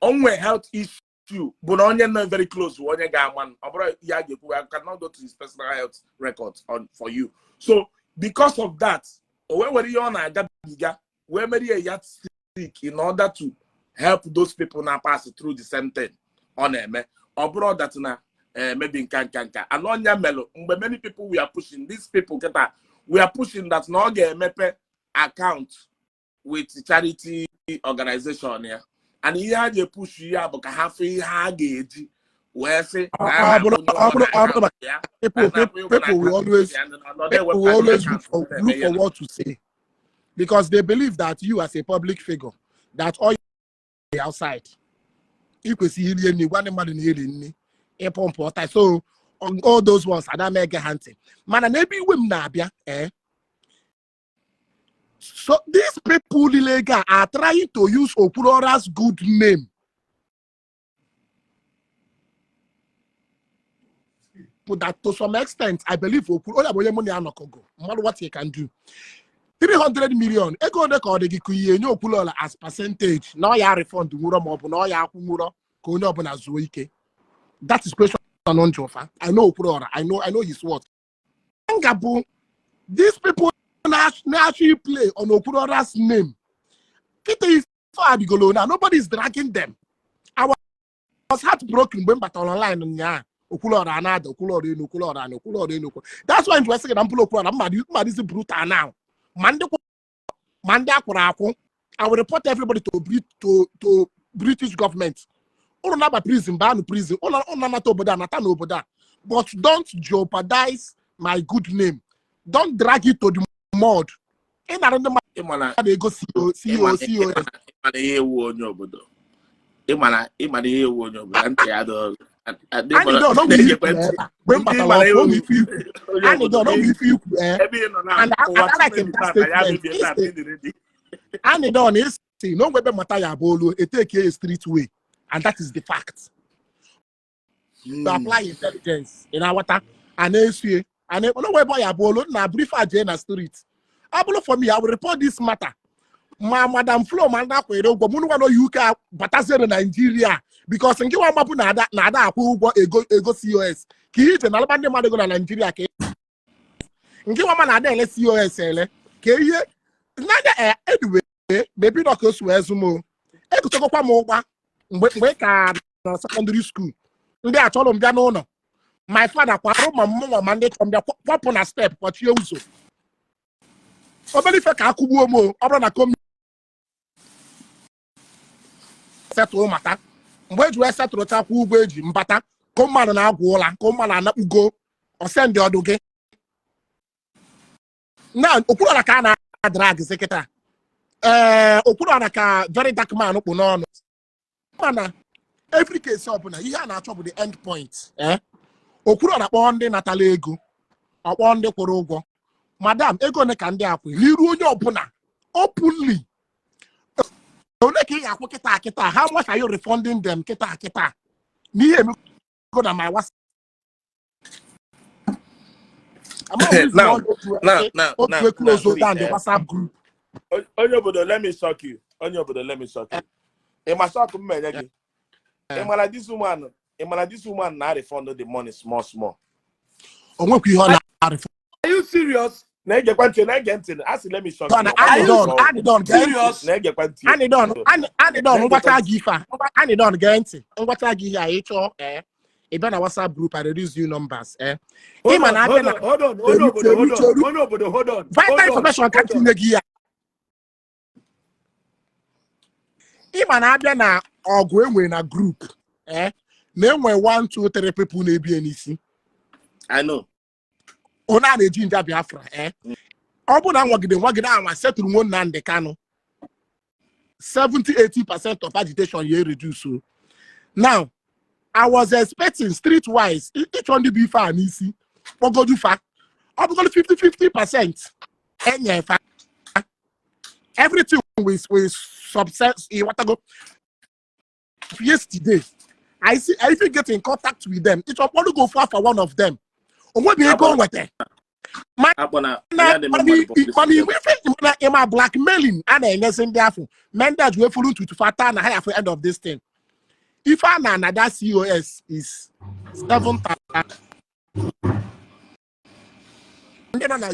[SPEAKER 5] onwe health issue bụ na onye nọ very close bụ onye ga-ama ọ bụrụ ya ga-ekwu. I cannot go to his personal health records on for you. So because of that, o wee were ihe ọ na-agabiga wee mere ya yardstick in order to help those people na pass through the same thing ọ na-eme. Ọ bụrụ that na maybe nka nka nka and ọnya melụ mgbe many people, we are pushing these people kịta, we are pushing that na ọ ga-emepe account with charity organization ya, and ihe ha ji epush ya bụ ka ha fụ ihe ha ga-eji wee sị na a
[SPEAKER 4] Ọ bụrụ
[SPEAKER 5] na-akwụnye
[SPEAKER 4] ọ
[SPEAKER 5] ụgwọ
[SPEAKER 4] bụrụ
[SPEAKER 5] na
[SPEAKER 4] ọ bụrụ
[SPEAKER 5] akaụntụ ya
[SPEAKER 4] people
[SPEAKER 5] na na-akwụnye ụgwọ na
[SPEAKER 4] people will
[SPEAKER 5] akaụntụ
[SPEAKER 4] always
[SPEAKER 5] ya na ọ
[SPEAKER 4] people will
[SPEAKER 5] na-ewepụta
[SPEAKER 4] always look
[SPEAKER 5] akaụntụ
[SPEAKER 4] for
[SPEAKER 5] na-eme
[SPEAKER 4] look
[SPEAKER 5] ihe
[SPEAKER 4] for what to say because they believe that you as a public figure, that all you outside ị kwesịrị iri nri, gwa ndị mmadụ na iri nri ịpọmpụ ọta. So all those ones ada m ege ha ntị, mana n'ebe iwe m na-abịa, so these people niile ego a are trying to use Okwuluora's good name. But that to some extent, I believe Okwuluora bụ onye mụ na ya nọkọgo mmadụ what he can do. 300 million ego ole ka ọ dị gị ka ihe enye Okwuluora as percentage na ọ ya refund nwụrọ ma ọ bụ na ọ ya akwụ nwụrọ ka onye ọbụla zuo ike? That is question njụfa. I know Okwuluora. I know his worth. Nga bụ these people na-actually play on Okwuluora's name kịta ife adịgolo na nobody is dragging them. I was heartbroken mgbe m batara online ụnyaahụ, Okwuluora na-ada, Okwuluora enu, Okwuluora na Okwuluora enu. That's why njụ sị gị na mpụrụ Okwuluora mmadụ brutal now, ma ndị ma ndị akwụrụ akwụ. I will report everybody to British government. Ụnụ naba prison, baanụ prison. Ụnụ anata obodo a, nata n'obodo a, but don't jeopardize my good name. Don't drag it to the mud. Ị nara ndị
[SPEAKER 5] ịmana
[SPEAKER 4] mmadụ ego CO CO COS.
[SPEAKER 5] Ịmana ihe ewu onye obodo, ịmana ihe ewu onye obodo ntị ya adịghị
[SPEAKER 4] Anyị dọ n'ogbe ikwu ebe a. Mgbe m batara ọkụ oge ife ikwu anyị dọ n'ogbe ife ikwu
[SPEAKER 5] ebe ị nọ na
[SPEAKER 4] And
[SPEAKER 5] ụwa
[SPEAKER 4] I like
[SPEAKER 5] tupu
[SPEAKER 4] that
[SPEAKER 5] taa ya
[SPEAKER 4] statement.
[SPEAKER 5] mebie taa
[SPEAKER 4] Isi-
[SPEAKER 5] dị ready.
[SPEAKER 4] Anyị dọ na esi na ogbe ebe mata ya bụ olu eteke a street way, and that is the fact. To apply intelligence ị na-aghọta a na-esie a na n'ogbe ebe ọ ya bụ olu na brief jee na street. Ọ bụrụ for me, I will report this matter. Ma Madam Flo, ma ndị akwere ụgwọ mụ nwa nọ UK batazie na Nigeria, because nke nwa mgbapụ na-ada na-ada akwụ ụgwọ ego ego COS ka ije na alụba ndị mmadụ ego na Nigeria, ka nke nwa ma na-ada ele COS ele ka ihe n'anya. Anyway, maybe nọ ka o si wee zụ m o egotagokwa m ụgba mgbe ị ka na secondary school. Ndị achọrọ m bịa n'ụlọ my father kwarụ ma mmụnwa ma ndị chọrọ m bịa kwapụ na step kwachie ụzọ obere ife ka akụgbuo m o. Ọ bụrụ na komi setụrụ mata mgbe eji wee setụrụ chakwa ụgwọ eji mbata ka mmadụ na-agwụ ụla ka mmadụ anakpugo ọsendị ọdụ gị na Okwuluora ka a na-adrag sị kịta. Ee, Okwuluora ka very dark man kpụ n'ọnụ, mana every case ọbụla ihe a na-achọ bụ the end point. Okwuluora kpọọ ndị natala ego, ọkpọọ ndị kwụrụ ụgwọ, madam, ego ole ka ndị akwụ n'iru onye ọbụla. Openly, ole ka ị ga-akwụ kịta kịta? How much are you refunding them kịta kịta? N'ihe emego na my WhatsApp.
[SPEAKER 5] Now, now, now, now,
[SPEAKER 4] Otu close
[SPEAKER 5] now, see,
[SPEAKER 4] down the
[SPEAKER 5] eh,
[SPEAKER 4] WhatsApp group.
[SPEAKER 5] Onye obodo, let me shock you. Onye obodo, let me shock you. Ị ma shock m menye gị. Ị mara this woman, ị mara this woman na refund the money small small.
[SPEAKER 4] O nwekwa ihe ọ na-arịfọ.
[SPEAKER 3] Are you serious?
[SPEAKER 5] Na-egekwa ntị, na-ege ntị. A sị let me shock you.
[SPEAKER 4] Anidon, Anidon, gee ntị.
[SPEAKER 3] Serious?
[SPEAKER 5] Na-egekwa ntị.
[SPEAKER 4] Anidon, Anidon, ngwacha gị ife a. Anidon, gee ntị. Ngwacha gị ihe a, ị chọọ, eh. Ị bịa na WhatsApp group, I release you numbers, eh.
[SPEAKER 3] Hold
[SPEAKER 4] Ị ma
[SPEAKER 3] on,
[SPEAKER 4] na abịa
[SPEAKER 3] hold
[SPEAKER 4] na
[SPEAKER 3] on, hold on, onye obodo, hold on, onye obodo, hold on,
[SPEAKER 4] vital
[SPEAKER 3] hold on,
[SPEAKER 4] information ka
[SPEAKER 3] hold on.
[SPEAKER 4] tinye gị ya. Ị ma na abịa na ọgụ enwe na group, eh, na enwe 1 2 3 people na-ebie n'isi.
[SPEAKER 5] I know.
[SPEAKER 4] Onye a na-eji nja Biafra, eh. Ọ bụ na nwagide nwagide anwa setụrụ nwo Nnamdi Kanu 70 80% of agitation ya reduce o. Now I was expecting streetwise ịchọ ndị bụ ife a n'isi kpọgodu fa, ọ bụgodu 50 50% enye fa, everything with success. Ịghọtago? Yesterday I see I even get in contact with them, ịchọ kpọrọ go for one of them, onwebi ego o nweta.
[SPEAKER 5] Akpọ na
[SPEAKER 4] Na
[SPEAKER 5] ya dị mma mmadụ publicity.
[SPEAKER 4] Mana igwe ife mana ịma blackmailing a na-enyezi ndị afọ mee ndị a ji wee furu ntutu fata na ha ya for end of this thing. Ife a na anada COS is 7,000. Ndị nọ na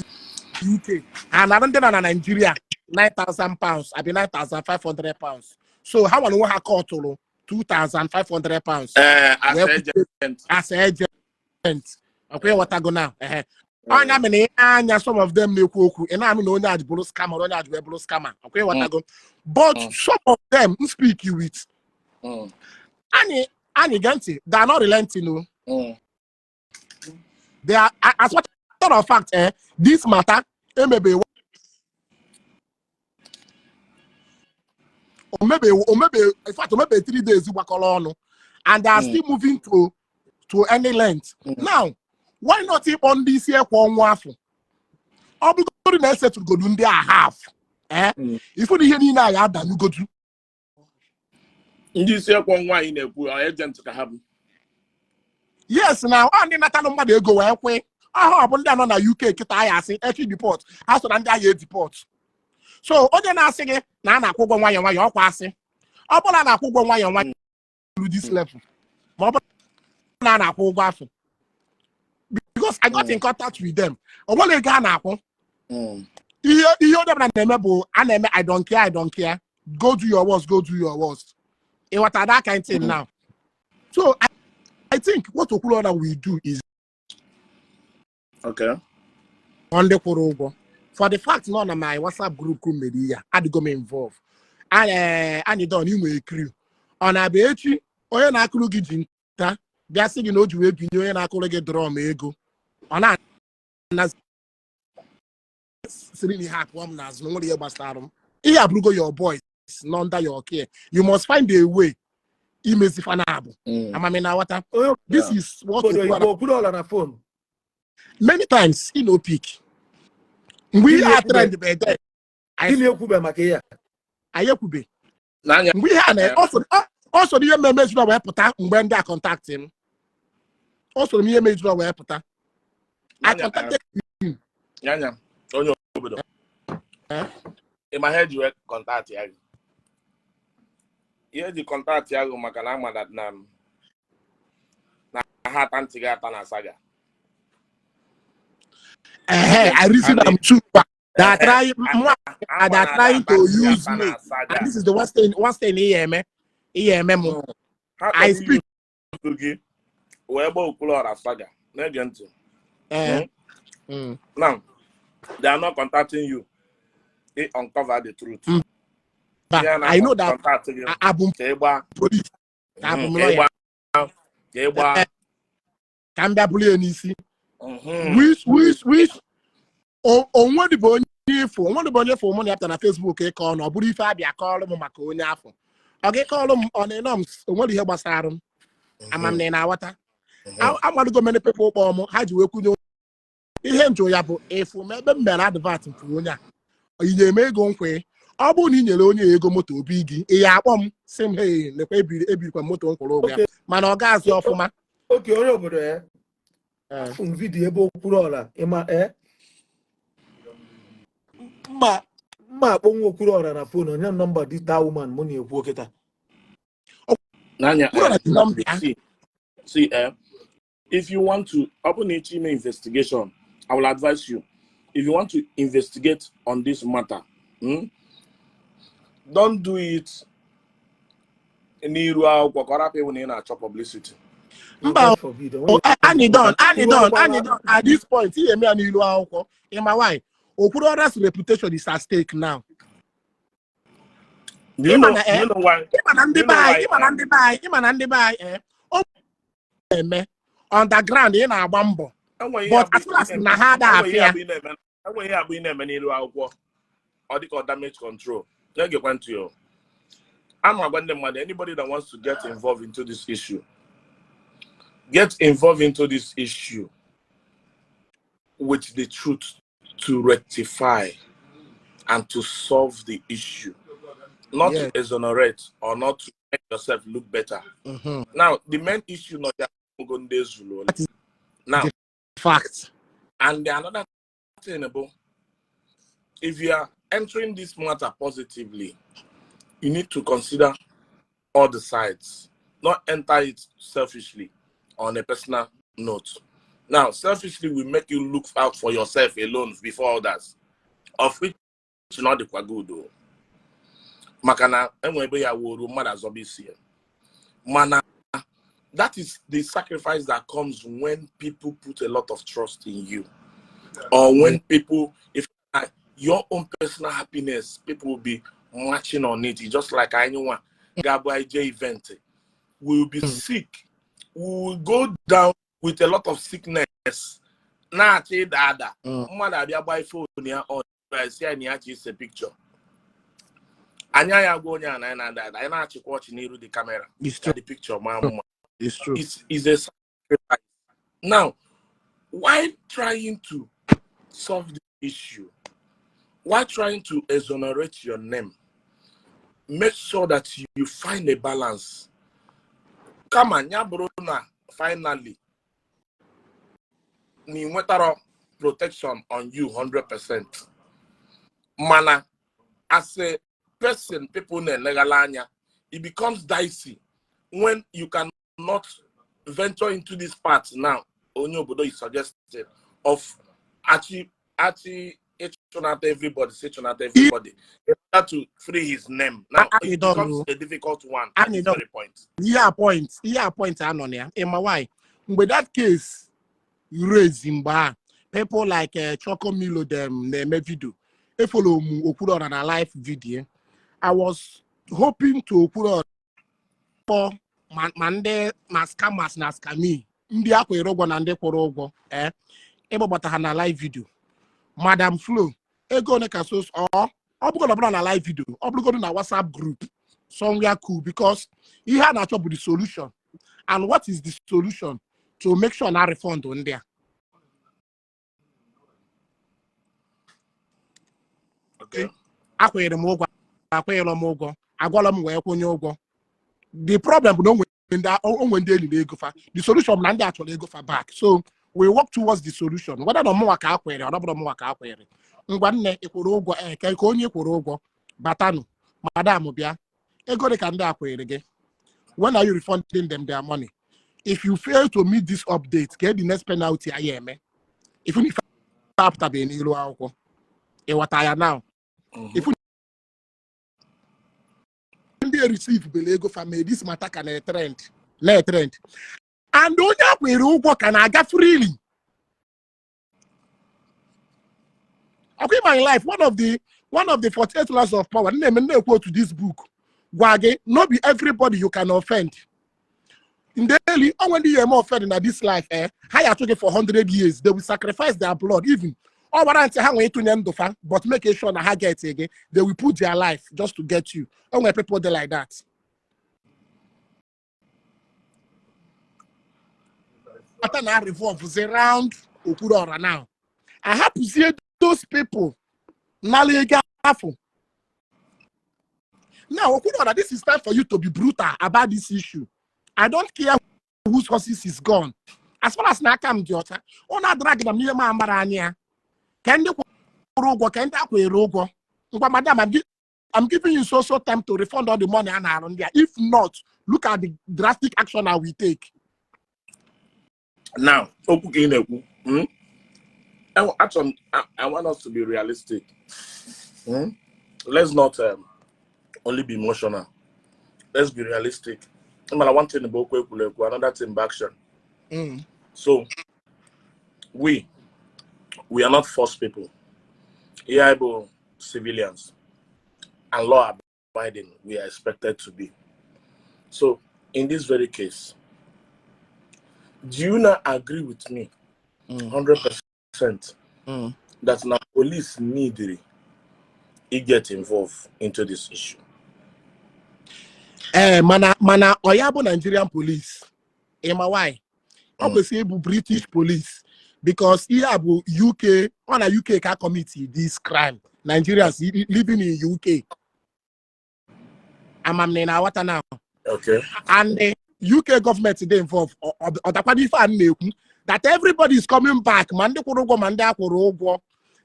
[SPEAKER 4] UK ha nara ndị nọ na Nigeria £9,000 abi £9,500, so ha nwere onwe ha kọtụrụ £2,500
[SPEAKER 5] Eh, as
[SPEAKER 4] wee
[SPEAKER 5] agent.
[SPEAKER 4] As agent, ọkwa ịghọtago now? Ehe, ọnya mere ị anya some of them na-ekwu okwu, ị na-anụ na onye a bụrụ scammer, onye a wee bụrụ scammer, ọkwa ịghọtago? But some of them m speak with anyị gee ntị, they are not relenting o. They are, as a matter of fact, eh, this matter emebe omebe, in fact omebe 3 days gbakọrọ ọnụ, and they are still moving to any length. Now why not ịkpọ ndị isi ekwe ọnwụ afọ, ọ bụgodu na esetụgodu ndị a half, eh? Ifu na ihe niile a ya adanyụgodu.
[SPEAKER 5] Ndị isi ekwe nwaanyị na-ekwu ọ agent ka ha bụ.
[SPEAKER 4] Yes, na ọ ndị natalụ mmadụ ego wee kwe ọha, ọ bụ ndị anọ na UK kịta ya asị echi deport, ha so na ndị agha edeport. So onye na-asị gị na a na-akwụ ụgwọ nwayọọ nwayọọ, ọkwa asị. Ọ bụrụ na a na-akwụ ụgwọ nwayọọ nwayọọ this level, ma ọ bụrụ na a na-akwụ ụgwọ afọ, because I got in contact with them, o nwere ego a na-akwụ. Ihe onye ọbụla na-eme bụ a na-eme, "I don't care, I don't care, go do your worst, go do your worst." Ịghọta that kind thing? Now, so I think what Okwuluora will do is ndị kwụrụ ụgwọ, for the fact nọ na my WhatsApp group mere ya, adịgo m involve. Anyị don inwe crew, ọ na-abịa echi onye na-akụrụ gị ji nta bịa sị gị na o ji wee binye onye na-akụrụ gị drum ego, ọ na-ana sịrị na ihe apụọ m n'azụ na nwere ihe gbasara m. Ihe abụrụgo your boys nọ under your care, you must find a way imezi fa na-abụ amami na aghọta.
[SPEAKER 3] Onye
[SPEAKER 4] This is what
[SPEAKER 3] obodo
[SPEAKER 4] Okwuluora
[SPEAKER 3] Igbo, Okwuluora na phone.
[SPEAKER 4] Many times ị no pick mgbe ihe a
[SPEAKER 3] Gịnị?
[SPEAKER 4] Trend bụ ede.
[SPEAKER 3] Gịnị ekwube maka ihe a?
[SPEAKER 4] Anyị ekwube
[SPEAKER 5] N'anya
[SPEAKER 4] mgbe ihe a na ọ soro ihe mmemme ejula wee pụta. Mgbe ndị a contact m, ọ soro m ihe mejula wee pụta. I
[SPEAKER 5] N'anya,
[SPEAKER 4] contacted
[SPEAKER 5] anya onye obodo.
[SPEAKER 4] Eh?
[SPEAKER 5] Ị ma ha eji wee contact ya gị, ihe eji contact ya gị maka na ama na ha ata ntị gị ata na saga.
[SPEAKER 4] Ehe, I reason am too. They are trying, they are trying to use me, and this is the worst thing ihe eme mụ.
[SPEAKER 5] Ha
[SPEAKER 4] I
[SPEAKER 5] chọrọ
[SPEAKER 4] speak
[SPEAKER 5] use gị wee gbaa Okwuluora saga. Na-ege ntị.
[SPEAKER 4] Eh,
[SPEAKER 5] Now they are not contacting you I uncover the truth.
[SPEAKER 4] Mba,
[SPEAKER 5] Ihe a
[SPEAKER 4] I know that
[SPEAKER 5] na-contact gị
[SPEAKER 4] abụ m
[SPEAKER 5] ka ị gbaa
[SPEAKER 4] police, ka abụ m
[SPEAKER 5] ka ị
[SPEAKER 4] lawyer,
[SPEAKER 5] gbaa, ka ị gbaa
[SPEAKER 4] ka m bịa bụrụ ya n'isi. Which onwedịbụ onye ifo, onwedịbụ onye ifo mụ na ya pụtara na Facebook ịkọ ọnụ, ọ bụrụ ife abịa kọọrọ m maka onye afọ ọ gị kọọrọ m ọ na-enọ m, onwere ihe gbasara m. Ama m na ị na-aghọta. Amadugo many people kpọọ m, ha ji wee kwunye ihe njụ ya bụ efu m ebe m mere advert mfụ onye a inye m ego nkwe. Ọ bụrụ na ị nyere onye ego moto obi gị, ị ya akpọ m, sị m, "Hey, lekwa ebiri ebirikwa moto m kwụrụ ụgwọ ya." Mana ọ gaazị ọfụma.
[SPEAKER 1] Oke onye obodo ya.
[SPEAKER 4] Ee.
[SPEAKER 1] Afụ m video ebe Okwuluọra ịma ee mma mma akpọnwụ Okwuluọra na phone, onye m nọmba di that woman mụ na-ekwu kịta.
[SPEAKER 5] N'anya,
[SPEAKER 4] Okwuluọra ji nọmba ya.
[SPEAKER 5] See, if you want to open a team investigation, I will advise you. If you want to investigate on this matter, don't do it n'iru akwụkwọ ka ọ rapụ ịwụ na ị na-achọ publicity.
[SPEAKER 4] Mba.
[SPEAKER 1] God forbid.
[SPEAKER 4] Oh, anyị done, anyị done, anyị done. At this point, ihe eme ya n'ilu akwụkwọ. Ịma why? Okwuluọra's reputation is at stake now.
[SPEAKER 5] Do you
[SPEAKER 4] Ịma
[SPEAKER 5] know,
[SPEAKER 4] na
[SPEAKER 5] do you know why?
[SPEAKER 4] Ịma na ndị
[SPEAKER 5] Do you
[SPEAKER 4] be
[SPEAKER 5] know
[SPEAKER 4] anyị,
[SPEAKER 5] why?
[SPEAKER 4] ịma na ndị be anyị, ịma na ndị be anyị, ọ na-eme underground, ị na-agba mbọ.
[SPEAKER 5] Enwe ihe
[SPEAKER 4] But
[SPEAKER 5] abụ
[SPEAKER 4] as far as na ha ada
[SPEAKER 5] enwe ihe
[SPEAKER 4] afịa.
[SPEAKER 5] abụ ị na-eme, enwe ihe abụ ị na-eme n'ilu akwụkwọ, ọ dịka ọ damage control. Na-egekwa ntị o. Ama agwa ndị mmadụ, anybody that wants to get involved into this issue, get involved into this issue with the truth to rectify and to solve the issue, not to exonerate or not to make yourself look better. Now, the main issue not
[SPEAKER 4] That is
[SPEAKER 5] now
[SPEAKER 4] the fact.
[SPEAKER 5] And the another thing about, if you are entering this matter positively, you need to consider all the sides, not enter it selfishly on a personal note. Now, selfishly will make you look out for yourself alone before others, of which not the good though. Maka na enwe ebe ya wuru mmadụ azọba isi ya. Mana that is the sacrifice that comes when people put a lot of trust in you, or when people, if your own personal happiness, people will be marching on it. It's just like anyone, Gabo IJ event, we will be sick. We will go down with a lot of sickness. Na-achọ ịda ada. Mmadụ abịa gbaa phone ya on, si ya na ya chi ise picture. Anya ya gwa onye a na anyị na-ada ada, anyị na-achịkwa ọchị n'iru the camera.
[SPEAKER 4] It's
[SPEAKER 5] Ka
[SPEAKER 4] true.
[SPEAKER 5] the picture maa mma.
[SPEAKER 4] It's true.
[SPEAKER 5] It's a sacrifice. Now, why trying to solve the issue? Why trying to exonerate your name? Make sure that you find a balance. Kama ya bụrụ na finally na ị nwetara protection on you 100%. Mana as a person people na-elegala anya, it becomes dicey when you cannot venture into this part now. Onye obodo is suggesting of actually ịchụnata everybody, say ịchụnata everybody in order to free his name. Now
[SPEAKER 4] Anyị
[SPEAKER 5] it
[SPEAKER 4] done
[SPEAKER 5] becomes
[SPEAKER 4] o.
[SPEAKER 5] a difficult one at
[SPEAKER 4] Anyị
[SPEAKER 5] this
[SPEAKER 4] done.
[SPEAKER 5] very point.
[SPEAKER 4] Ihe a point anọ na ya. Ịma why? Mgbe that case raise, mgbe a people like Choco Milo them na-eme video, efollow m Okwuluọra na live video. I was hoping to Okwuluọra kpọọ ma ndị ma scammers na scammy, ndị akwere ụgwọ na ndị kwụrụ ụgwọ, ịgbabata ha na live video. Madam Flo, ego one ka so ọ bụgodo ọbụla na live video, ọ bụrụgodo na WhatsApp group somewhere, cool, because ihe a na-achọ bụ the solution. And what is the solution? To make sure na refund ndị a. Akwụnyere m ụgwọ, akwụnyere m ụgwọ, agwala m wee kwụnye ụgwọ. The problem bụ na onwe ndị eliri ego fa. The solution bụ na ndị a chọrọ ego fa back, so we work towards the solution, whether na ọmụnwa ka akwere ọ bụrụ ọmụnwa ka akwere. Ngwa nne, ị kwụrụ ụgwọ ee ka onye kwụrụ ụgwọ batanụ. Madam, bịa, ego dị ka ndị a kwere gị, when are you refunding them their money? If you fail to meet this update, ka the next penalty anyị eme, even if apụtabeghị n'ilu akwụkwọ. Ịghọta ya now? If ndị receive bele ego fa, may this matter ka na-trend, na-trend, and onye akwere ụgwọ ka na-aga freely. Ọkwa my life, one of the 48 Laws of Power nna eme na-ekwu otu this book gwa gị, no be everybody you can offend. Ndeli onwe ndị ya eme offend na this life, ha ya achụ gị for 100 years. They will sacrifice their blood, even ọ gbara ntị ha nwee ịtụnye ndụ fa, but make sure na ha get gị. They will put their life just to get you. Onwe people dey like that. Matter na revolve round Okwuluọra now. Ahapụzie those people nala ego afọ. Now, Okwuluora, this is time for you to be brutal about this issue. I don't care whose horses is gone. As far as na aka m dị ọcha, ọ na-adara gị na m ihe m amara anya ya. Ka ndị kwụrụ ụgwọ, ka ndị akwụnyere ụgwọ. Ngwa, madam, I'm giving you so so time to refund all the money a na-arụ ndị a. If not, look at the drastic action I will take.
[SPEAKER 5] Now, okwu ka ị na-ekwu. Achọrọ m, I want us to be realistic. Let's not only be emotional. Let's be realistic. Mana one thing bụ okwu ekwuru ekwu, another thing bụ action. So we are not forced people. Ihe anyị bụ civilians and law abiding we are expected to be. So in this very case, do you not agree with me 100% that na police need to get involved into this issue?
[SPEAKER 4] Ee, mana ọ ya bụ Nigerian police. Ịma why? Ọ kwesịrị ịbụ British police because ihe a bụ UK, ọ na UK ka commit this crime. Nigerians living in UK. Ama m na ị na-aghọta now.
[SPEAKER 5] Okay.
[SPEAKER 4] And the UK government dey involved. Ọ dakwado ife a m na-ekwu that everybody is coming back, ma ndị kwụrụ ụgwọ ma ndị akwụrụ ụgwọ.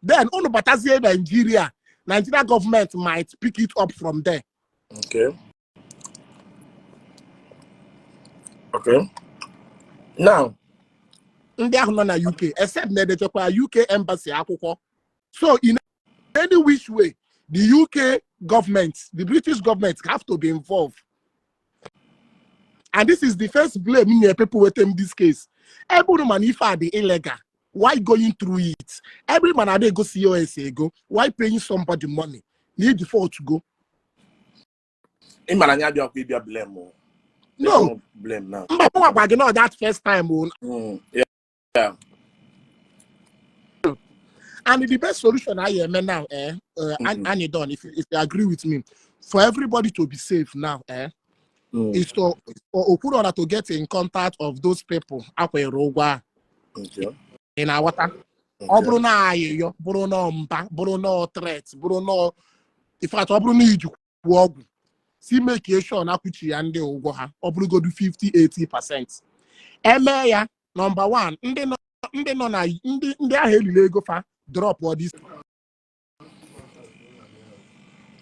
[SPEAKER 4] Then unu batazie Nigeria, Nigeria government might pick it up from there.
[SPEAKER 5] Okay. Okay. Now,
[SPEAKER 4] ndị ahụ nọ na UK, except na edechekwa UK embassy akwụkwọ. So in any which way, the UK government, the British government have to be involved. And this is the first blame nye people with them this case. Every man ife a dị illegal, why going through it? Every man ada ego COS ego, why paying somebody money? Need default to go.
[SPEAKER 5] Ị mara anyị abịakwa ịbịa blame o.
[SPEAKER 4] No.
[SPEAKER 5] Blame now.
[SPEAKER 4] Mba, mụ gwa gị na that first time o.
[SPEAKER 5] Yeah.
[SPEAKER 4] And the best solution I am now, Annie done, if you agree with me, for everybody to be safe now, is to for Okwuluora to get in contact of those people akwere ụgwọ a. Ị na-aghọta? Ọ bụrụ na ayịyọ, bụrụ na mba, bụrụ na threat, bụrụ na in fact, ọ bụrụ na iji kwuo ọgwụ, si make sure na akwụchi ya ndị ụgwọ ha, ọ bụrụgodu 50-80%. Eme ya, number one, ndị nọ na ndị ahụ elile ego fa drop all this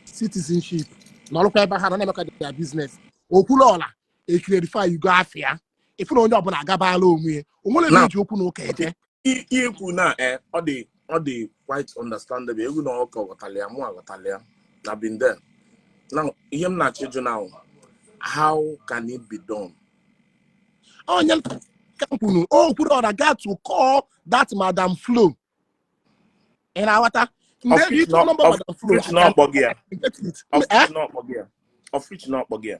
[SPEAKER 4] citizenship n'ọrụkwa ebe ha nọ na-emekwa their business. Okwuluora eclarify yugo afịa ịfụ na onye ọbụla agabala onwe ya, onwere ebe
[SPEAKER 5] Now,
[SPEAKER 4] eji okwu na ụka eje.
[SPEAKER 5] Ikwu na ọ dị quite understandable. Egwu na ọkọ ghọtara ya, mụ aghọtara ya. Na been there. Now, ihe m na-achọ ịjụ now, how can it be done?
[SPEAKER 4] Onye ka m kwuru, Okwuluora got to call that Madam Flo. Ị na-aghọta?
[SPEAKER 5] Of
[SPEAKER 4] Ndị
[SPEAKER 5] which
[SPEAKER 4] ịtụ
[SPEAKER 5] not,
[SPEAKER 4] nọmba
[SPEAKER 5] of
[SPEAKER 4] Madam Flo,
[SPEAKER 5] which
[SPEAKER 4] I
[SPEAKER 5] not
[SPEAKER 4] can
[SPEAKER 5] akpọghị ya.
[SPEAKER 4] get it.
[SPEAKER 5] Of
[SPEAKER 4] Eh?
[SPEAKER 5] which not akpọghị ya. Of which not akpọghị ya.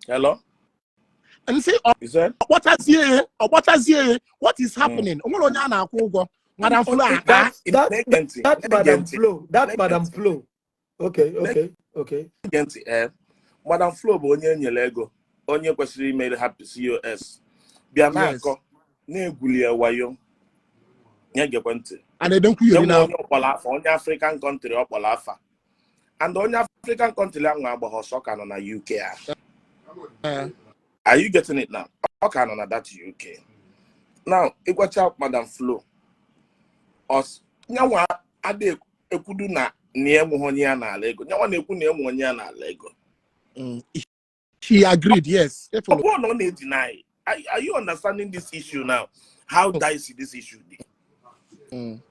[SPEAKER 5] Hello?
[SPEAKER 4] Nsị
[SPEAKER 5] You said?
[SPEAKER 4] ọkpọchazie ya, what is happening? O nwere onye a na-akwụ ụgwọ. Madam Flo akpa.
[SPEAKER 1] That
[SPEAKER 5] Na-ege ntị,
[SPEAKER 1] that
[SPEAKER 5] na-ege
[SPEAKER 1] Madam
[SPEAKER 5] ntị,
[SPEAKER 1] Flo, that
[SPEAKER 5] na-ege
[SPEAKER 1] Madam
[SPEAKER 5] ntị.
[SPEAKER 1] Flo. Okay.
[SPEAKER 5] Na-ege ntị, eh. Madam Flo bụ onye enyere ego, onye kwesịrị imere ha COS. Bịa na-akọ, na-egwuli ya wayo. Nye gekwe ntị.
[SPEAKER 4] A na-ede nkwugheri
[SPEAKER 5] Enwe
[SPEAKER 4] na
[SPEAKER 5] onye ọkpọrọ afa, onye African country ọkpọrọ afa. And onye African country ahụ agbagha ọsọ ka nọ na UK a. Are you getting it now? Ọ ka nọ na that UK. Now, ịgwacha Madam Flo, nyanwa adị ekwudu na enweghị onye ya n'ala ego. Nyanwa na-ekwu na enwe onye ya n'ala ego.
[SPEAKER 4] She agreed, yes.
[SPEAKER 5] Ọ bụrụ na ọ na-edeny, are you understanding this issue now? How dicey this issue be?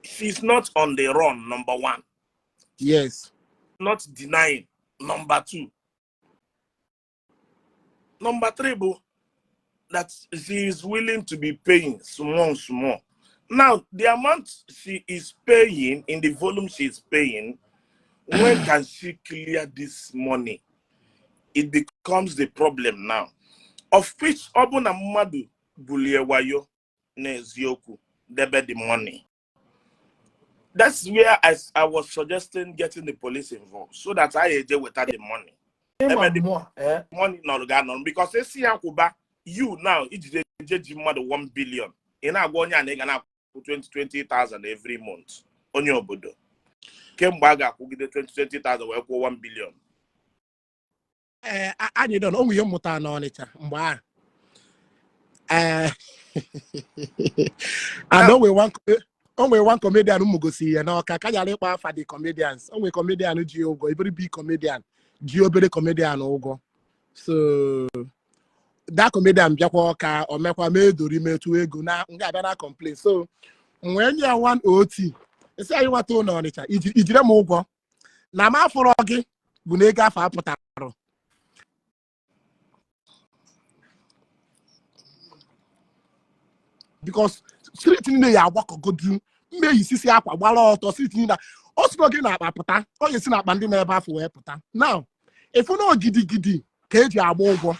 [SPEAKER 5] She's not on the run, number one. Not denying, number two. Number three, bụ that she is willing to be paying small, small. Now, the amount she is paying, in the volume she is paying, when can she clear this money? It becomes the problem now. Of which, ọ bụ na mmadụ bulie wayo n'eziokwu, debe the money. That's where I was suggesting getting the police involved so that I eje weta the money.
[SPEAKER 1] Ịma
[SPEAKER 5] Ebe the
[SPEAKER 1] mmụọ, eh?
[SPEAKER 5] money nọrọ ga-anọrọ because esi ya kwụba you now ijide eje ji mmadụ 1 billion, ị na-agwa onye a na ị ga na-akwụ 20 20,000 every month, onye obodo kemgbe a ga-akwụgide 20 20,000 wee kwụọ 1 billion.
[SPEAKER 4] Ee, anyị dọn onwe ihe mmụta n'Ọnịcha mgbe ahụ. Ee, and o nwere one comedian m gosi ya n'Ọka ka yara ịkpọ afa the comedians. O nwere comedian ji ụgwọ, a very big comedian ji obere comedian ụgwọ. So that comedian bịakwa Ọka, o mekwa mee dori metụ ego na nga abịa na complain. So m wee nye ya one ot esi anyị nwata ụlọ Ọnịcha ijire m ụgwọ na m afụrọ gị bụ na ego afọ apụtara because street niile ya agbakọgodu mma eyisisi akwa gbara ọtọ street niile o siro gị na-akpa pụta, ọ ga-esi n'akpa ndị na-ebe afọ wee pụta. Now ịfụ na gidigidi ka eji agba ụgwọ,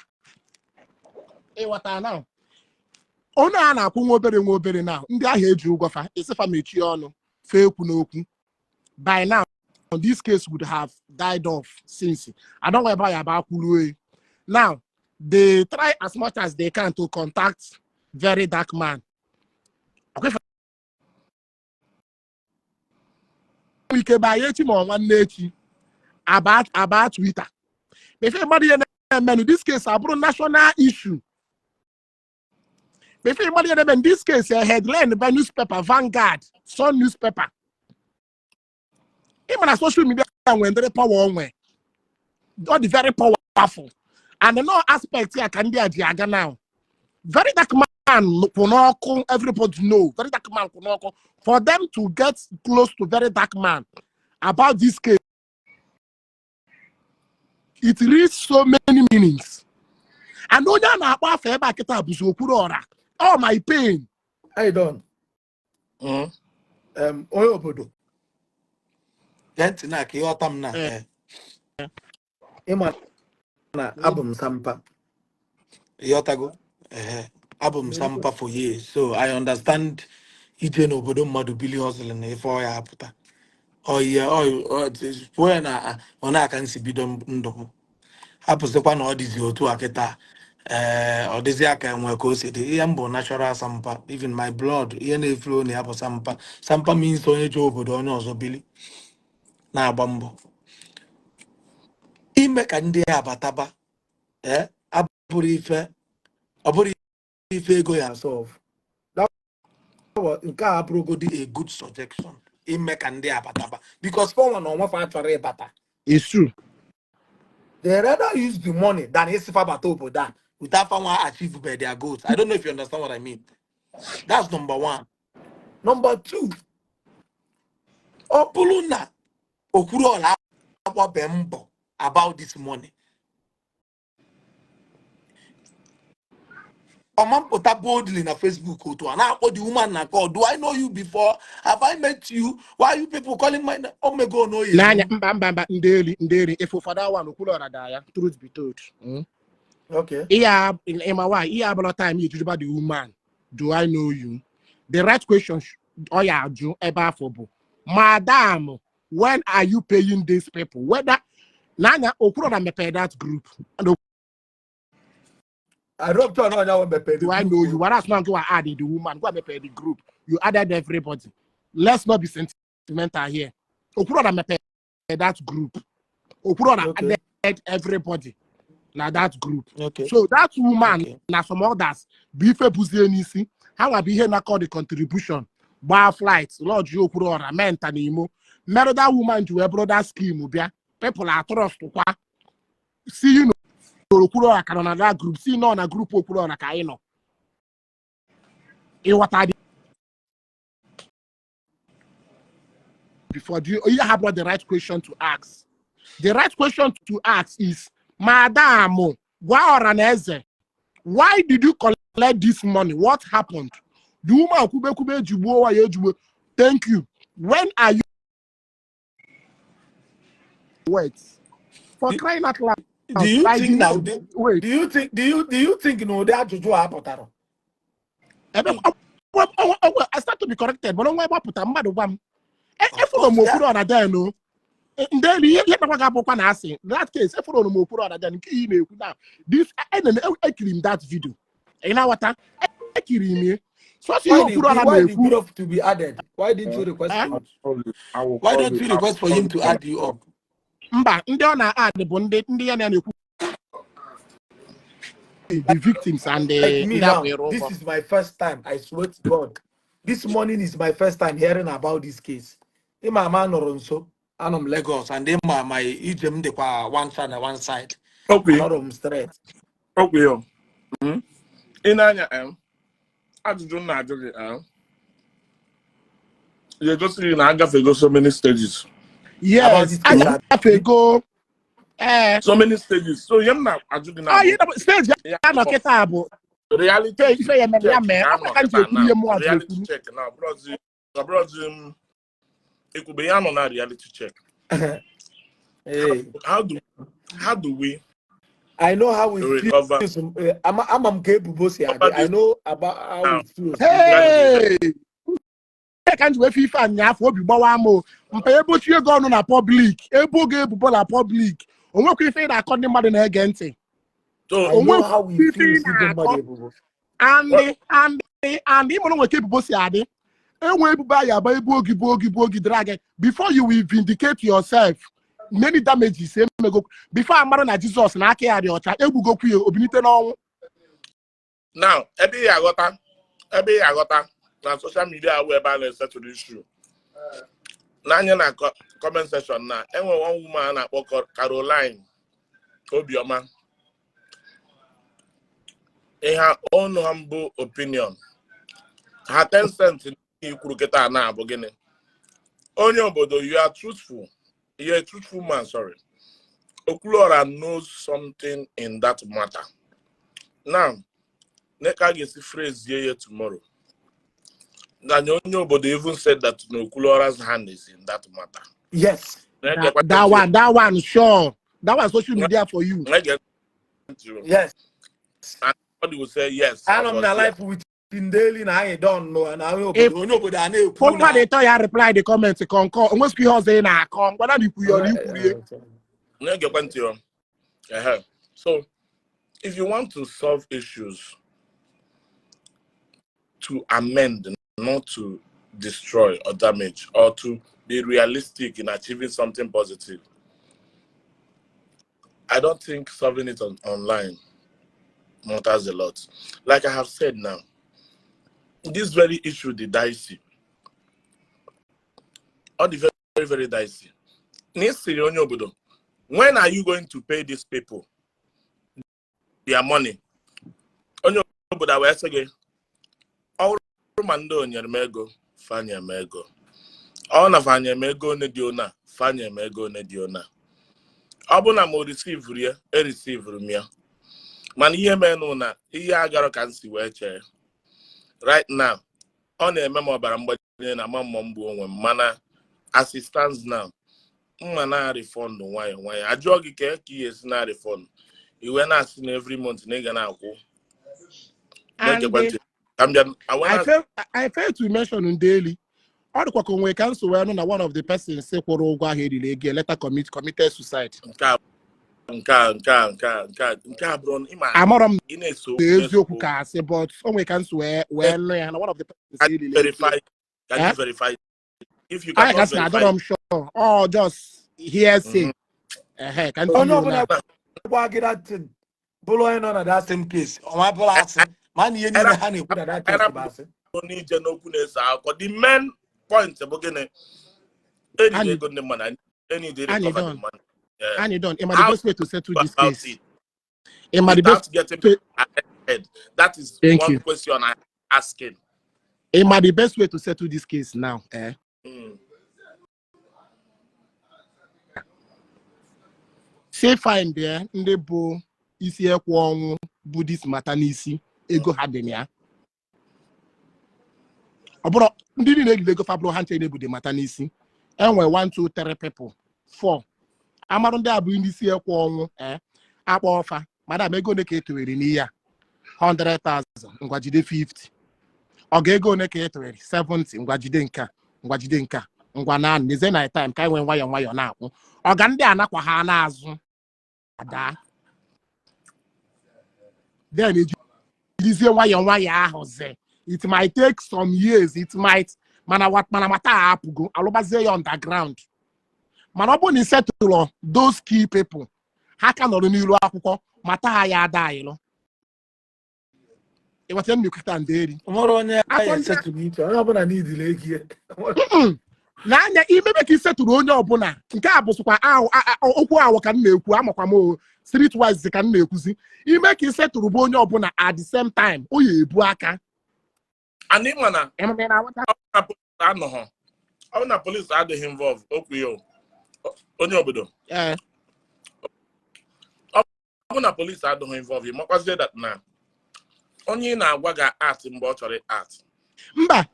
[SPEAKER 4] ịghọta? Now onye a na-akwụ nwa obere nwa obere now, ndị ahụ eji ụgwọ fa esi fa mechie ọnụ fee ekwu n'okwu. By now this case would have died off since. I don't know ebe ya ba akwụruo. Now they try as much as they can to contact Very Dark Man. Okay, ike ba echi ma ọ nwanne echi about Twitter before mmadụ ihe na-emenụ, this case abụrụ national issue. Before mmadụ ihe na-eme, this case a headline by newspaper, Vanguard, Sun newspaper. Ịma na social media nwere ndịrị power onwe, ọ dị very powerful, and no aspect ya ka ndị a ji aga. Now Very Dark Man kwụ n'ọkụ, everybody know Very Dark Man kwụ n'ọkụ. For them to get close to Very Dark Man about this case, it reads so many meanings, and onye a na-akpọ afọ ebe a kịta bụzi Okwuru Ọra. All my pain.
[SPEAKER 1] How done? Onye obodo.
[SPEAKER 3] Gee ntị na ka ịghọta m na
[SPEAKER 1] Ịma na abụ m sampa.
[SPEAKER 3] Ịghọtago? Ehe, abụ m sampa for years, so I understand ije n'obodo mmadụ bili hustle na ife ọya apụta ọyị pụọ na ọ na-aka nsi bido ndụ m hapụsịkwa na ọ dịzi otu a kịta. Ee, ọ dịzi aka enwe ka o si dị. Ihe m bụ natural sampa, even my blood, ihe na-eflow na ya bụ sampa. Sampa means onye ji obodo onye ọzọ bili na-agba mbọ ime ka ndị a abataba. Ee, abụrụ ife, ọ bụrụ ife ego ya solve. Nke a abụrụgodi a good suggestion ime ka ndị abataba, because fọnwa na onwe fa chọrọ ịbata.
[SPEAKER 4] It's true.
[SPEAKER 3] They rather use the money than isifa bata obodo a without fanwa achieve their goals. I don't know if you understand what I mean. That's number one. Number two, ọ bụrụ na Okwuluọla agbabe mbọ about this money, ọma mpụta boldly na Facebook otu a na-akpọ the woman na call, "Do I know you before? Have I met you? Why are you people calling my omego n'oye?"
[SPEAKER 4] N'anya mba mba mba, ndị eri ndị eri ife ụfọdụ awa na Okwuluọra daa ya. Truth be told, ihe ịma why ihe abụla time ijujuba the woman, "Do I know you?" The right question ọ ya ajụ ebe afọ bụ, "Madam, when are you paying these people?" Whether n'anya Okwuluọra mepere that group and
[SPEAKER 1] I dropped on onye ahụ mepere.
[SPEAKER 4] "Do I know you?" Whereas now go add the woman, go mepere the group. You added everybody. Let's not be sentimental here. Okwuluọra mepere that group. Okwuluọra added everybody na that group. So that woman na some others bụ ife buzie n'isi ha nwa bụ ihe nakọ the contribution, gbaa flight, lodge Okwuluọra menta na Imo merụ that woman ji wee bụrụ that scheme bịa. People are trust kwa si you know Okwuluọra ka nọ na that group, si nọ na group Okwuluọra ka anyị nọ. Ịghọta dị before do you, you have not the right question to ask. The right question to ask is, "Madam, gwa ọra na eze, why did you collect this money? What happened?" The woman kwube kwube ejigbuo wa ya ejigbuo. Thank you. When are you, wait, for crying out loud.
[SPEAKER 3] Do you
[SPEAKER 4] By
[SPEAKER 3] think
[SPEAKER 4] the
[SPEAKER 3] now
[SPEAKER 4] wait.
[SPEAKER 3] Do you think na ụdị ajụjụ a pụtara?
[SPEAKER 4] Ebe I start to be corrected, but onwe gbapụta mmadụ gwa m efuru m Okwuluọra den o ndị elu ihe ihe nakwa ga-abụkwa na asị that case efuru m Okwuluọra den nke ị na-ekwu na this enene ekiri m that video, ị na-aghọta? Ekiri m ya. Sọsọ ihe
[SPEAKER 1] Why the
[SPEAKER 4] Okwuluọra
[SPEAKER 1] why the
[SPEAKER 4] na-ekwu.
[SPEAKER 1] group to be added? Why didn't you request
[SPEAKER 4] Eh?
[SPEAKER 1] for it?
[SPEAKER 5] I will
[SPEAKER 3] Why
[SPEAKER 5] call
[SPEAKER 3] don't
[SPEAKER 5] you.
[SPEAKER 3] you
[SPEAKER 5] I will
[SPEAKER 3] request for
[SPEAKER 5] call
[SPEAKER 3] him
[SPEAKER 5] you
[SPEAKER 3] to
[SPEAKER 5] when I
[SPEAKER 3] add you up?
[SPEAKER 4] Mba, ndị ọ na-add bụ ndị ya na-ekwu, the victims and
[SPEAKER 1] Like
[SPEAKER 4] the
[SPEAKER 1] me
[SPEAKER 4] ndị
[SPEAKER 1] now,
[SPEAKER 4] akwụrụ
[SPEAKER 1] this
[SPEAKER 4] ụgwọ.
[SPEAKER 1] is my first time. I swear to God, this morning is my first time hearing about this case. Ịma ama nọrọ nso, anọ m Lagos, and ịma my ije m dịkwa one side na one side.
[SPEAKER 5] Okay.
[SPEAKER 1] Anọrọ m straight.
[SPEAKER 5] Okay. Yo. Ị na-anya ajụjụ m na-ajụ gị, ya egosi gị na agafego so many stages.
[SPEAKER 1] About
[SPEAKER 4] Yes,
[SPEAKER 1] this case, abi?
[SPEAKER 4] agafego, ee.
[SPEAKER 5] So many stages. So ihe m na-ajụ gị na
[SPEAKER 4] Anyị
[SPEAKER 5] bụ
[SPEAKER 4] stage
[SPEAKER 5] ya
[SPEAKER 4] ya nọ kịta bụ
[SPEAKER 5] reality
[SPEAKER 4] ife ya mere ya
[SPEAKER 5] check
[SPEAKER 4] mee
[SPEAKER 5] ka
[SPEAKER 4] ọ
[SPEAKER 5] anọ
[SPEAKER 4] ka m ji
[SPEAKER 5] kịta
[SPEAKER 4] ekwu
[SPEAKER 5] now.
[SPEAKER 4] ihe mụnwa ji
[SPEAKER 5] Reality
[SPEAKER 4] ekwu.
[SPEAKER 5] check now. Ọbụrụzi m ekwube ya nọ na reality check.
[SPEAKER 1] Hey,
[SPEAKER 5] How do we
[SPEAKER 1] I know how it
[SPEAKER 5] recover
[SPEAKER 1] feels. Ama m ka ebubo si adị.
[SPEAKER 5] recover
[SPEAKER 1] I
[SPEAKER 5] this
[SPEAKER 1] know about how
[SPEAKER 5] now?
[SPEAKER 1] it feels.
[SPEAKER 5] Reality check.
[SPEAKER 4] Hey! Ihe ka m ji wee fe ife anyaafọ obi gbawa m o. Mpa ebochi ego ọnụ na public, ebo ga ebubo na public, onwekwa ife ị na-akọ, ndị mmadụ na-ege ntị.
[SPEAKER 5] So
[SPEAKER 1] I know
[SPEAKER 4] Onwekwa
[SPEAKER 1] how it
[SPEAKER 4] ife ị
[SPEAKER 1] feels ibo
[SPEAKER 4] na-akọ.
[SPEAKER 1] mmadụ ebubo.
[SPEAKER 4] And ịmụrụ nwe ka ebubo si adị, enwe ebubo anyị agba ebu ogi bụ ogi bụ ogi drag before you will vindicate yourself. Many damages emego before amara na Jizọs na aka ya dị ọcha, egbugokwu ya obinite n'ọnwụ.
[SPEAKER 5] Now, ebe ị aghọta na social media wụ ebe a na-esetụrụ issue. N'anya na comment section na enwe one woman a na-akpọ Caroline Obioma. In her own humble opinion, her 10 cents ikwuru kịta na-abụ gịnị? Onye obodo, you are truthful. You're a truthful man, sorry. Okwuluora knows something in that matter. Now, Neka ga-esi phrase ya tomorrow. Na onye obodo even said that no, Okwuluora's hand is in that matter.
[SPEAKER 1] Yes.
[SPEAKER 4] That one sure, that one social media for you.
[SPEAKER 1] Yes.
[SPEAKER 5] And somebody will say, "Yes, I
[SPEAKER 1] Anọ m
[SPEAKER 5] was
[SPEAKER 1] na
[SPEAKER 5] there."
[SPEAKER 1] life with Ndeli na anyị don know na onye
[SPEAKER 4] If
[SPEAKER 1] obodo a na-ekwu
[SPEAKER 4] mmadụ
[SPEAKER 1] na
[SPEAKER 4] ịtọ ya reply the comment, concur, onwezikwa ihe ọzọ ị na-akọ, ngwana na ikwu ya na ikwurie.
[SPEAKER 5] Na-egekwa ntị o. Ehe. So, if you want to solve issues, to amend, not to destroy or damage, or to be realistic in achieving something positive, I don't think solving it online matters a lot. Like I have said now, this very issue, the dicey, all the very, very dicey. N'isiri onye obodo, when are you going to pay these people their money? Onye obodo wee sị gị, ọ bụrụ ma ndị o nyere m ego, fanye m ego. Ọ na fanye m ego one dị ona, fanye m ego one dị ona. Ọ bụ na m receivuru ya, ereceivuru m ya. Mana ihe menụ na ihe agarọ ka m si wee chee. Right now, ọ na-eme m ọbara mgbali na ama mmụọ mgbu onwe m, mana as it stands now, mma na refund nwayọ nwayọ. Ajụọ gị ka ị esi na refund, iwe na-asị na every month na ị ga na-akwụ.
[SPEAKER 4] And
[SPEAKER 5] Na-egekwa ntị. Ka m bịa, I wanna
[SPEAKER 4] I fail to mention Ndeli. Ọ dịkwa ka onwe ka nso wee nụ na one of the persons kwụrụ ụgwọ ahụ eriri ego later committed suicide.
[SPEAKER 5] Nke a bụrụ ịma
[SPEAKER 4] Amarọ m
[SPEAKER 5] ị na-eso
[SPEAKER 4] na eziokwu ka asị, but o nwere ka nso wee nụ ya na one of the persons
[SPEAKER 5] Can you
[SPEAKER 4] eriri ego.
[SPEAKER 5] verify? Can
[SPEAKER 4] Eh?
[SPEAKER 5] you verify? If you
[SPEAKER 4] Anyị
[SPEAKER 5] cannot
[SPEAKER 4] ka sị na
[SPEAKER 5] verify,
[SPEAKER 4] adọrọ m sure, ọ just hearsay. Ehe, ka
[SPEAKER 1] Onye
[SPEAKER 4] ntinye
[SPEAKER 1] ọbụla
[SPEAKER 4] na
[SPEAKER 1] gwa gị that thing bụrụ onye nọ na that same case, ọma bụrụ asị, ma na ihe niile ha na-ekwu na that case bụ asị.
[SPEAKER 5] N'ije n'okwu na-ese akụkọ, the main point bụ gịnị? Eriri ego ndị mmadụ, anyị need to
[SPEAKER 4] Anyị
[SPEAKER 5] recover the
[SPEAKER 4] done.
[SPEAKER 5] money. Yeah.
[SPEAKER 4] Anyị done. Ịma the
[SPEAKER 5] How
[SPEAKER 4] best way to settle this
[SPEAKER 5] about
[SPEAKER 4] case?
[SPEAKER 5] it
[SPEAKER 4] Ịma the best
[SPEAKER 5] without getting
[SPEAKER 4] way
[SPEAKER 5] arrested? That is
[SPEAKER 4] Thank
[SPEAKER 5] one
[SPEAKER 4] you.
[SPEAKER 5] question I'm asking.
[SPEAKER 4] Ịma the best way to settle this case now, eh? Say find there ndị bụ isi ekwe ọnwụ bụ this matter n'isi, ego ha dị na ya. Ọ bụrụ ndị niile eriri ego fa bụrụ ha nche na-ebu the matter n'isi, enwe 1 2 3 people, 4 amarụ ndị a bụ ndị isi ekwe ọnwụ, eh, akpọ ọfa, madam, ego ole ka e towere n'ihe a? 100,000, ngwa jide 50. Ọ ga ego ole ka e towere? 70, ngwa jide nke a, ngwa jide nke a, ngwa na nezie na time ka anyị nwee nwayọọ nwayọọ na-akwụ. Ọga ndị anakwa ha n'azụ ada, then ejirizie nwayọọ nwayọọ ahụ ze It might take some years, it might, mana what, mana matter apụgo, alụbazie ya underground. Mana ọ bụrụ na isetụlọ those key people, ha ka nọrọ n'ilu akwụkwọ, mata ha ya ada anyị lụ. Ịghọta m na-ekweta ndị eri.
[SPEAKER 1] Nwere onye
[SPEAKER 4] Afọ
[SPEAKER 1] anyị
[SPEAKER 4] ndị
[SPEAKER 1] esetụrụ iche, onye ọbụla n'idile ego ya.
[SPEAKER 4] N'anya imebe ka isetụrụ onye ọbụla, nke a bụsịkwa okwu awụ ka m na-ekwu, amakwa m o street wise ka m na-ekwuzi. Ime ka isetụrụ bụ onye ọbụla at the same time, o ya ebu aka.
[SPEAKER 5] And ịma na
[SPEAKER 4] Ịma na-aghọta?
[SPEAKER 5] ọ na police anọghọ, ọ bụ na police adịghị involve, okwu ya o. Onye obodo,
[SPEAKER 4] Ee.
[SPEAKER 5] Ọ bụ na police adịghị involve, makwazie that na onye ị na-agwa ga act mgbe ọ chọrọ act.
[SPEAKER 4] Mba,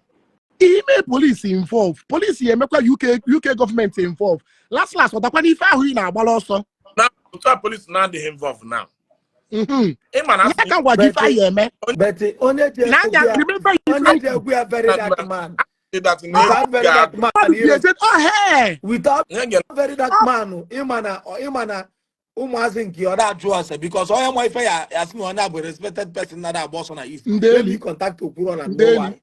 [SPEAKER 4] ime police involve, police ya emekwa UK gọọmenti involve, last last, ọ dakwa n'ife ahụ ị na-agbara ọsọ.
[SPEAKER 5] Na otu a police na-adịghị involve now, ịma na
[SPEAKER 4] Ya ka m gwa gị ife anyị eme.
[SPEAKER 1] But onye ji
[SPEAKER 4] N'anya,
[SPEAKER 1] egwu ya
[SPEAKER 4] remember ife
[SPEAKER 1] onye ji egwu ya, very dark man,
[SPEAKER 5] that na
[SPEAKER 1] without very dark man,
[SPEAKER 4] mmadụ bi eje oh hey
[SPEAKER 1] without
[SPEAKER 5] ihe ga
[SPEAKER 1] very dark man, ịma na ụmụazị nke ọ na-ajụ ase, because onye ma ife ya ya sị na onye a bụ respected person na agba ọsọ na East.
[SPEAKER 4] Ndeli.
[SPEAKER 1] Maybe contact Okwuluora no
[SPEAKER 4] Ndeli.
[SPEAKER 1] why.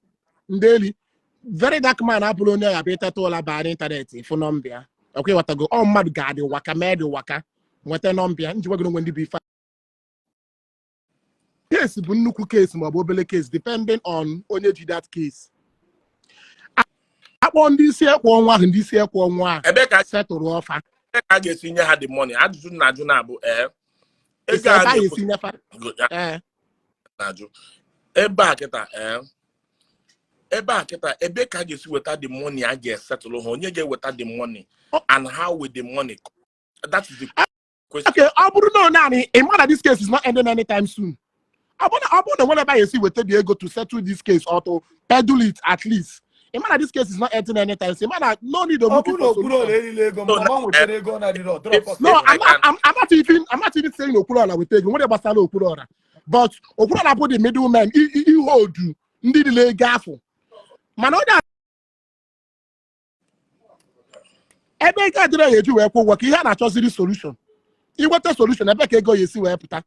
[SPEAKER 4] Ndeli, very dark man abụrụ onye ya bụ ịteta ụla baa n'ịntanetị fụ nọmba ya. Ọkwa ịghọtago? Ọ mmadụ ga-adị waka mee dị waka nweta nọmba ya nji gwagoro onwe ndị bụ ife. Case bụ nnukwu case maọbụ obele case, depending on onye ji that case. Akpọ ndị isi ekwe ọnwa ahụ, ndị isi ekwe ọnwa a
[SPEAKER 5] Ebe ka
[SPEAKER 4] setụrụ ọfa.
[SPEAKER 5] Ebe ka a ga-esi nye ha the money? Ajụjụ m na-ajụ na-abụ, ee,
[SPEAKER 4] isi
[SPEAKER 5] ego a
[SPEAKER 4] ebe a
[SPEAKER 5] na-ekwu
[SPEAKER 4] esi nyefa, ee.
[SPEAKER 5] Na-ajụ ebe a kịta, ee, ebe a kịta, ebe ka a ga-esi weta the money a ga-esetụlụ ha? Onye ga-eweta the money and how will the money come? That is the question.
[SPEAKER 4] Okay, ọ bụrụ na naanị ị ma na this case is not ending anytime soon, ọ bụrụ na nwere ebe a esi weta the ego to settle this case or to peddle it at least, ị ma na this case is not ending anytime soon, ị ma na no need of
[SPEAKER 1] Ọ
[SPEAKER 4] looking
[SPEAKER 1] bụrụ na
[SPEAKER 4] for
[SPEAKER 1] Okwuluora
[SPEAKER 4] solution.
[SPEAKER 1] erila ego,
[SPEAKER 5] No,
[SPEAKER 1] mama nwetara ego na adịrọ ọdịrọ
[SPEAKER 5] If-
[SPEAKER 4] No,
[SPEAKER 1] possible.
[SPEAKER 4] I'm not even saying Okwuluora weta ego nwere gbasara Okwuluora, but Okwuluora bụ the middleman, ihe odu ndị niile ego afọ, mana onye ebe ego adịrọ ya eji wee kwụ ụgwọ ka ihe a na-achọziri solution, inweta solution ebe ka ego ya esi wee pụta.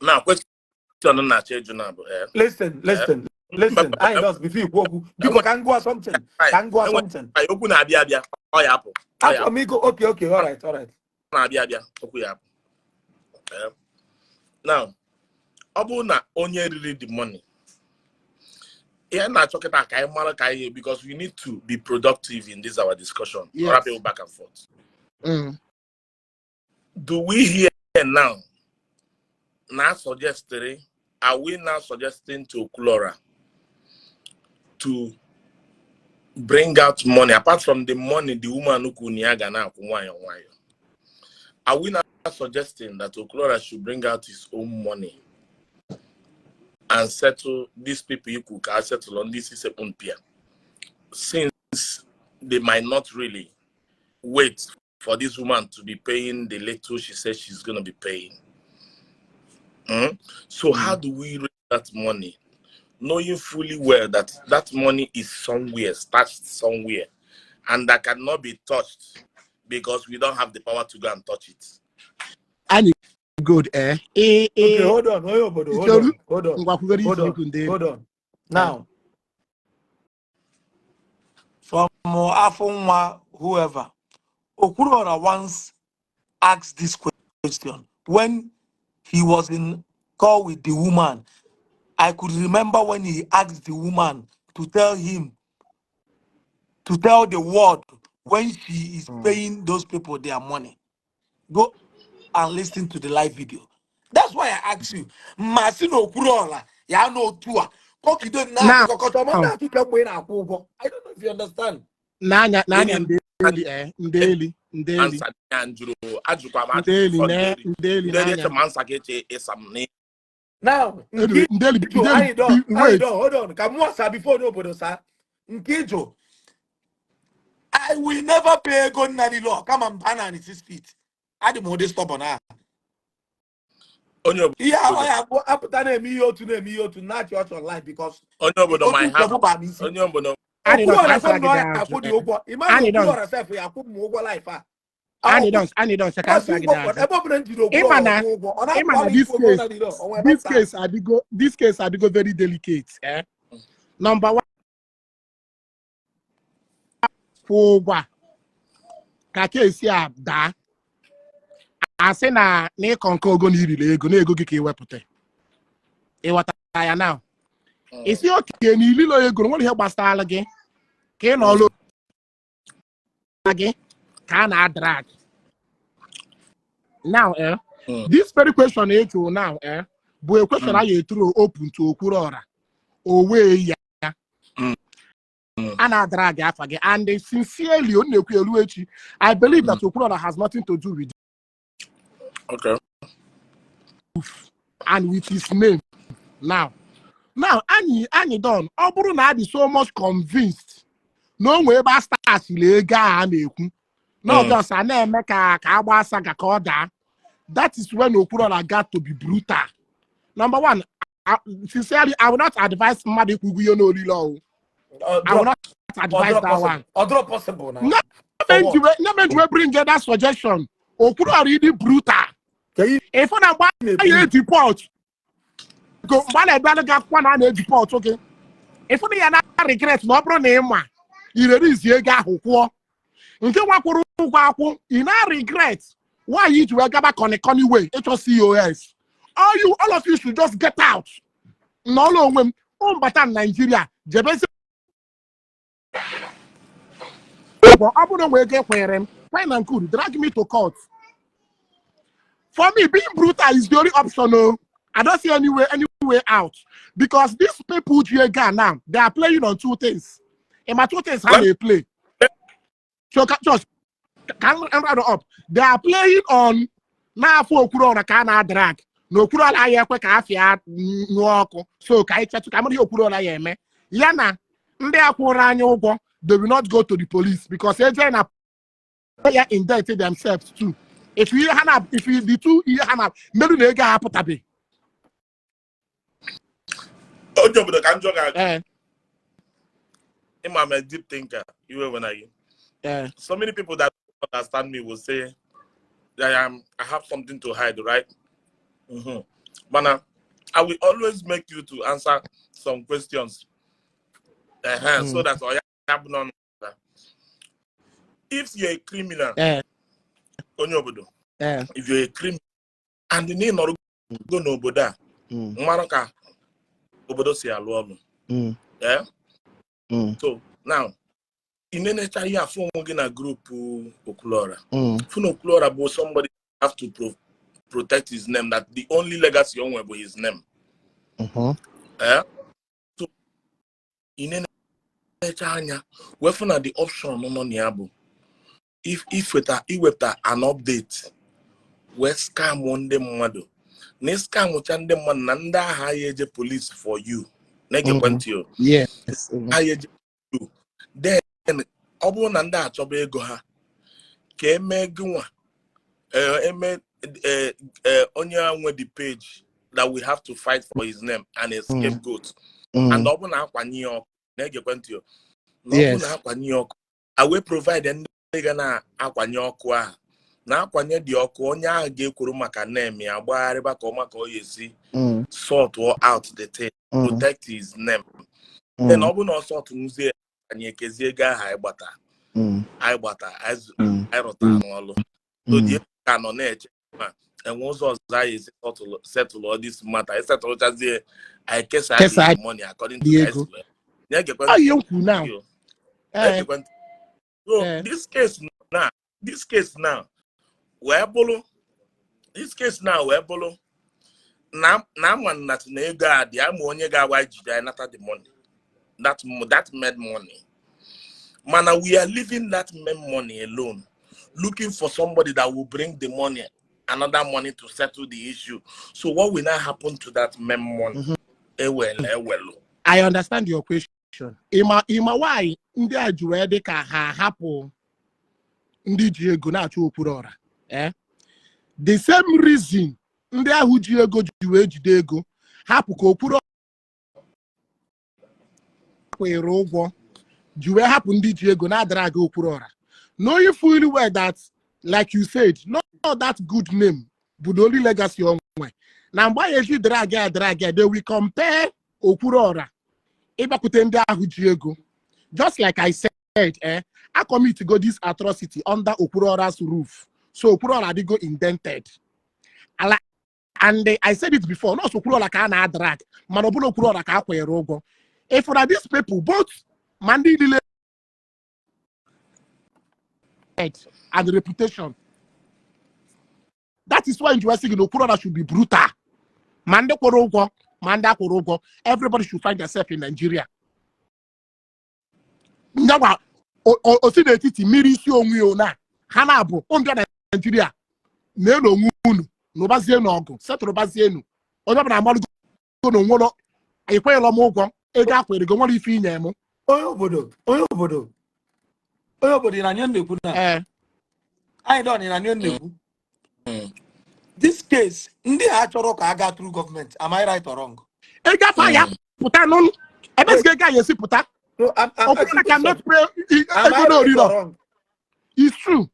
[SPEAKER 5] Na question m na-achọ ịjụ na bụ, ee,
[SPEAKER 1] Listen, listen, listen. Anyị just before ikwu okwu, biko, ka m gụọ something, ka m gụọ something.
[SPEAKER 5] Okwu na-abịa abịa, ọ ya apụ, ọ ya
[SPEAKER 1] Achọrọ m ịgụ. Okay, all right.
[SPEAKER 5] na-abịa abịa, okwu ya apụ. Ee. Now, ọ bụrụ na onye riri the money, ihe na-achọ kịta ka anyị mara ka anyị, because we need to be productive in this our discussion.
[SPEAKER 4] Yes.
[SPEAKER 5] Rapid back and forth. Do we hear now now suggesting, are we now suggesting to Okwuluora to bring out money apart from the money the woman ukwu na ya ga na-akwụ nwayọ nwayọ? Are we now suggesting that Okwuluora should bring out his own money and settle these people ikwu ka a settle on this isekpu mpia, since they might not really wait for this woman to be paying the little she says she's going to be paying? So how do we raise that money, knowing fully well that that money is somewhere, stashed somewhere, and that cannot be touched because we don't have the power to go and touch it?
[SPEAKER 4] Anyị good, eh?
[SPEAKER 1] Okay, hold on, onye obodo, hold on, hold on.
[SPEAKER 4] Ngwa, kwugoro.
[SPEAKER 1] Hold
[SPEAKER 4] Isi
[SPEAKER 1] on,
[SPEAKER 4] ikwu ndị
[SPEAKER 1] hold on. Now, from afọ nwa whoever, Okwuluora once asked this question when he was in call with the woman. I could remember when he asked the woman to tell him, to tell the world when she is paying those people their money. Go and listen to the live video. That's why I asked you. Masị na Okwuluora ya na otu a kọkido na
[SPEAKER 4] Now,
[SPEAKER 1] akụkọkọta ọma na-atụ kemgbe ị na-akwụ ụgwọ. I don't know if you understand.
[SPEAKER 4] N'anya n'anya
[SPEAKER 5] Gịnị?
[SPEAKER 4] ndeli, eh, ndeli ndeli.
[SPEAKER 5] Answer ya njụrụ ajụkwa m
[SPEAKER 4] Ndeli
[SPEAKER 5] ajụjụ.
[SPEAKER 4] Ne
[SPEAKER 5] Ndeli
[SPEAKER 4] ndeli.
[SPEAKER 5] ndeli.
[SPEAKER 4] N'anya.
[SPEAKER 5] Eche m answer ka eche ịsa m na
[SPEAKER 1] Now, nke
[SPEAKER 4] Anyway, ndeli
[SPEAKER 1] ịjụ
[SPEAKER 4] ndeli.
[SPEAKER 1] Anyị don anyị
[SPEAKER 4] Wait.
[SPEAKER 1] Don hold on ka mụọ sa before n'obodo sa nke ịjụ. I will never pay ego nna niile kama m baa na 6 feet. Adị m ụdị stubborn ahụ.
[SPEAKER 5] Onye
[SPEAKER 1] Ihe a
[SPEAKER 5] obodo
[SPEAKER 1] ọ ya abụ apụta na-eme ihe otu na-eme ihe otu na-achị ọchị online because
[SPEAKER 5] onye obodo
[SPEAKER 1] otu
[SPEAKER 5] my
[SPEAKER 1] nke
[SPEAKER 5] have
[SPEAKER 1] bụ baa n'isi.
[SPEAKER 5] Onye obodo.
[SPEAKER 4] Anyị nọ
[SPEAKER 1] Okwuluora
[SPEAKER 4] ka
[SPEAKER 1] sị m
[SPEAKER 4] asa
[SPEAKER 1] na
[SPEAKER 4] gị
[SPEAKER 1] ọ ya
[SPEAKER 4] ajụ
[SPEAKER 1] akwụ dị
[SPEAKER 4] eh.
[SPEAKER 1] ụgwọ. Ịma na
[SPEAKER 4] Anyị nọ
[SPEAKER 1] Okwuluora sef ya akwụ m ụgwọ life a.
[SPEAKER 4] Anyị nọ, anyị nọ ka
[SPEAKER 1] Kwasị
[SPEAKER 4] asa gị
[SPEAKER 1] ụgwọ
[SPEAKER 4] ajụ.
[SPEAKER 1] Ebe ọbụla m jiri
[SPEAKER 4] Ịma
[SPEAKER 1] Okwuluora
[SPEAKER 4] na
[SPEAKER 1] kwụ ụgwọ, ọ
[SPEAKER 4] ịma
[SPEAKER 1] na-akwụ
[SPEAKER 4] na this
[SPEAKER 1] ego
[SPEAKER 4] case
[SPEAKER 1] na niile onwe
[SPEAKER 4] this
[SPEAKER 1] ebe
[SPEAKER 4] case adịgo, this case adịgo very delicate, eh? Number one, kwụọ ụgwọ a ka case a daa, asị na n'ịkọ nke ogo na iriri ego na ego gị ka ị wepụta, ịghọta ya now? Isi oke na ililo ego nwere ihe gbasara gị ka ị nọlụ gị ka a na-adrag now, eh? This very question ị jụrụ now, eh, bụ a question a ga-eturu open to Okwuluọra o wee ya. A na-adrag afa gị, and sincerely, ọ na-ekwu elu echi, I believe that Okwuluọra has nothing to do with and with his name now. Now anyị don, ọ bụrụ na adị so much convinced na o nwee ebe a stashiri ego a na-ekwu na ọjọs a na-eme ka agba saga ka ọ daa, that is when Okwuluọra got to be brutal. Number one, sincerely, I will not advise mmadụ ikwu ụgwọ ihe n'olile ọwụ. I will not advise that one.
[SPEAKER 3] Ọ dịrọ possible na.
[SPEAKER 4] No. Nye njiwe bring that suggestion, Okwuluọra ịdị brutal.
[SPEAKER 3] Ka ihe
[SPEAKER 4] ịfụ na mgbe a
[SPEAKER 3] na-ekwu.
[SPEAKER 4] Na-edeport go, mgbe a na-ebialụ gị akwụkwọ na a na-edeport gị, ịfụ na ya na regret na ọ bụrụ na ị ma irerizi ego ahụ kwụọ nke nwakwụrụ ụgwọ akwụ, ị na regret why iji wee gaba kọni way ịchọ cos. All of you should just get out. N'ọlụ onwe m, ụmbata Naijiria jebezi ụgwọ. Ọ bụrụ na nwee ego ekwenyere m, fine and good, drag me to court. For me, being brutal is the only option. Oh, I don't see any way out, because these people ji ego a now, they are playing on two things. In my two things, how they play, so just can round up, they are playing on n'afọ Okwuluọra ka a na-adrag na Okwuluọra ya ekwe ka afịa nyụọ ọkụ, so ka anyị chetụ ka mara ihe Okwuluọra ya eme ya na ndị akwụrụ anyị ụgwọ. They will not go to the police because eje na ya indict themselves too. If ihe ha na, if the two ihe ha na mmerụ na ego ha apụtabeghị.
[SPEAKER 5] Onye obodo, ka njọ ga
[SPEAKER 4] Ee.
[SPEAKER 5] Ịma I'm a deep thinker. Iwe when I
[SPEAKER 4] Ee.
[SPEAKER 5] So many people that don't understand me will say that I have something to hide, right? But now, I will always make you to answer some questions. So that I have none. If you're a criminal, onye obodo, if you're a criminal, and the name go n'obodo a, mara ka obodo si alụ ọrụ. Yeah? So now, ị na-enecha ihe afụ onwe gị na group Okwuluọra. Fụ na Okwuluọra bụ somebody have to protect his name, that the only legacy o nwere bụ his name. Eh? So, ị na-enecha anya wee fụ na the option nọ na ya bụ if ifweta iwepụta an update wee scam ndị mmadụ na scamụcha ndị mmadụ na ndị agha ya eje police for you, na-egekwe ntị o. Ha ya eje you. Then ọ bụrụ na ndị achọba ego ha ka emee gịnwa, eme onye a nwe the page that we have to fight for his name and a scapegoat, and ọ bụ na akwanye ya ọkụ, na-egekwe ntị o, na ọ bụ na akwanye ya ọkụ, I will provide ndị ga na-akwanye ọkụ ahụ na-akwanye dị ọkụ, onye ahụ ga-ekwuru maka name ya gbagharịba ka ọma ka ọ ga-esi sort out the thing, protect his name. Then ọ bụ na ọ sort nwuzie, anyị ekezie ego ahụ anyị gbata, anyị gbata, anyị rụta n'ọlụ. So the ka nọ na-eche ma enwe ụzọ ọzọ anyị esi settle all this matter. Anyị settle anyị kesa
[SPEAKER 4] Kesaa
[SPEAKER 5] the money according to
[SPEAKER 4] the
[SPEAKER 5] ka anyị
[SPEAKER 4] ego.
[SPEAKER 5] si wee na-egekwe
[SPEAKER 4] Ọ ihe m kwuru now.
[SPEAKER 5] ntị o.
[SPEAKER 4] Ee.
[SPEAKER 5] Na-egekwe ntị. So this case now wee bụrụ, this case now wee bụrụ na ama na na ego a dị ama onye ga-agwa jide anyị nata the money, that made money, mana we are leaving that made money alone, looking for somebody that will bring the money, another money to settle the issue. So what will now happen to that made money? Ewelu ewelu.
[SPEAKER 4] I understand your question. Ịma why ndị a ji wee dị ka ha hapụ ndị ji ego na-achụ Okwuluọra? Eh? The same reason ndị ahụ ji ego ji wee jide ego hapụ ka Okwuluọra kwere ụgwọ ji wee hapụ ndị ji ego na-adara aga Okwuluọra. Knowing fully well that, like you said, not that good name bụ the only legacy o nwe. Na mgbe anyị eji drag ya drag ya, they will compare Okwuluọra. Ịbịakwute ndị ahụ ji ego, just like I said, I commit go this atrocity under Okwuruora's roof, so Okwuruora adịgo indented ala. And I said it before, not Okwuruora ka a na-adrag, mana ọ bụrụ Okwuruora ka a kwanyere ụgwọ. If na these people both, ma ndị niile and reputation, that is why njiwa sị gị na Okwuruora should be brutal. Ma ndị kwụrụ ụgwọ, ma ndị akwụrụ ụgwọ, everybody should find themselves in Nigeria. Nyanwa o si n'etiti mmiri isi onwe ya na ha na-abụ mbịa na Nigeria na-elu onwe unu n'ụbazie n'ọgụ setụrụbazienu. Onye ọbụla amalụgo na onwere ekwenyela m ụgwọ ego akwere gị, nwere ife inye m.
[SPEAKER 3] Onye obodo, onye obodo, onye obodo, ị na-anya na-ekwu na
[SPEAKER 4] Ee.
[SPEAKER 3] Anyị don, ị na-anya na-ekwu this case, ndị a chọrọ ka a gaa through government. Am I right or wrong?
[SPEAKER 4] Ego afọ ya pụta nụ ebe ezi ego anyị esi pụta.
[SPEAKER 3] No, I'm
[SPEAKER 4] Okwuruora
[SPEAKER 3] asking
[SPEAKER 4] cannot
[SPEAKER 3] question.
[SPEAKER 4] pay
[SPEAKER 3] Am I
[SPEAKER 4] ego na
[SPEAKER 3] right or
[SPEAKER 4] oriro.
[SPEAKER 3] wrong?
[SPEAKER 4] It's true.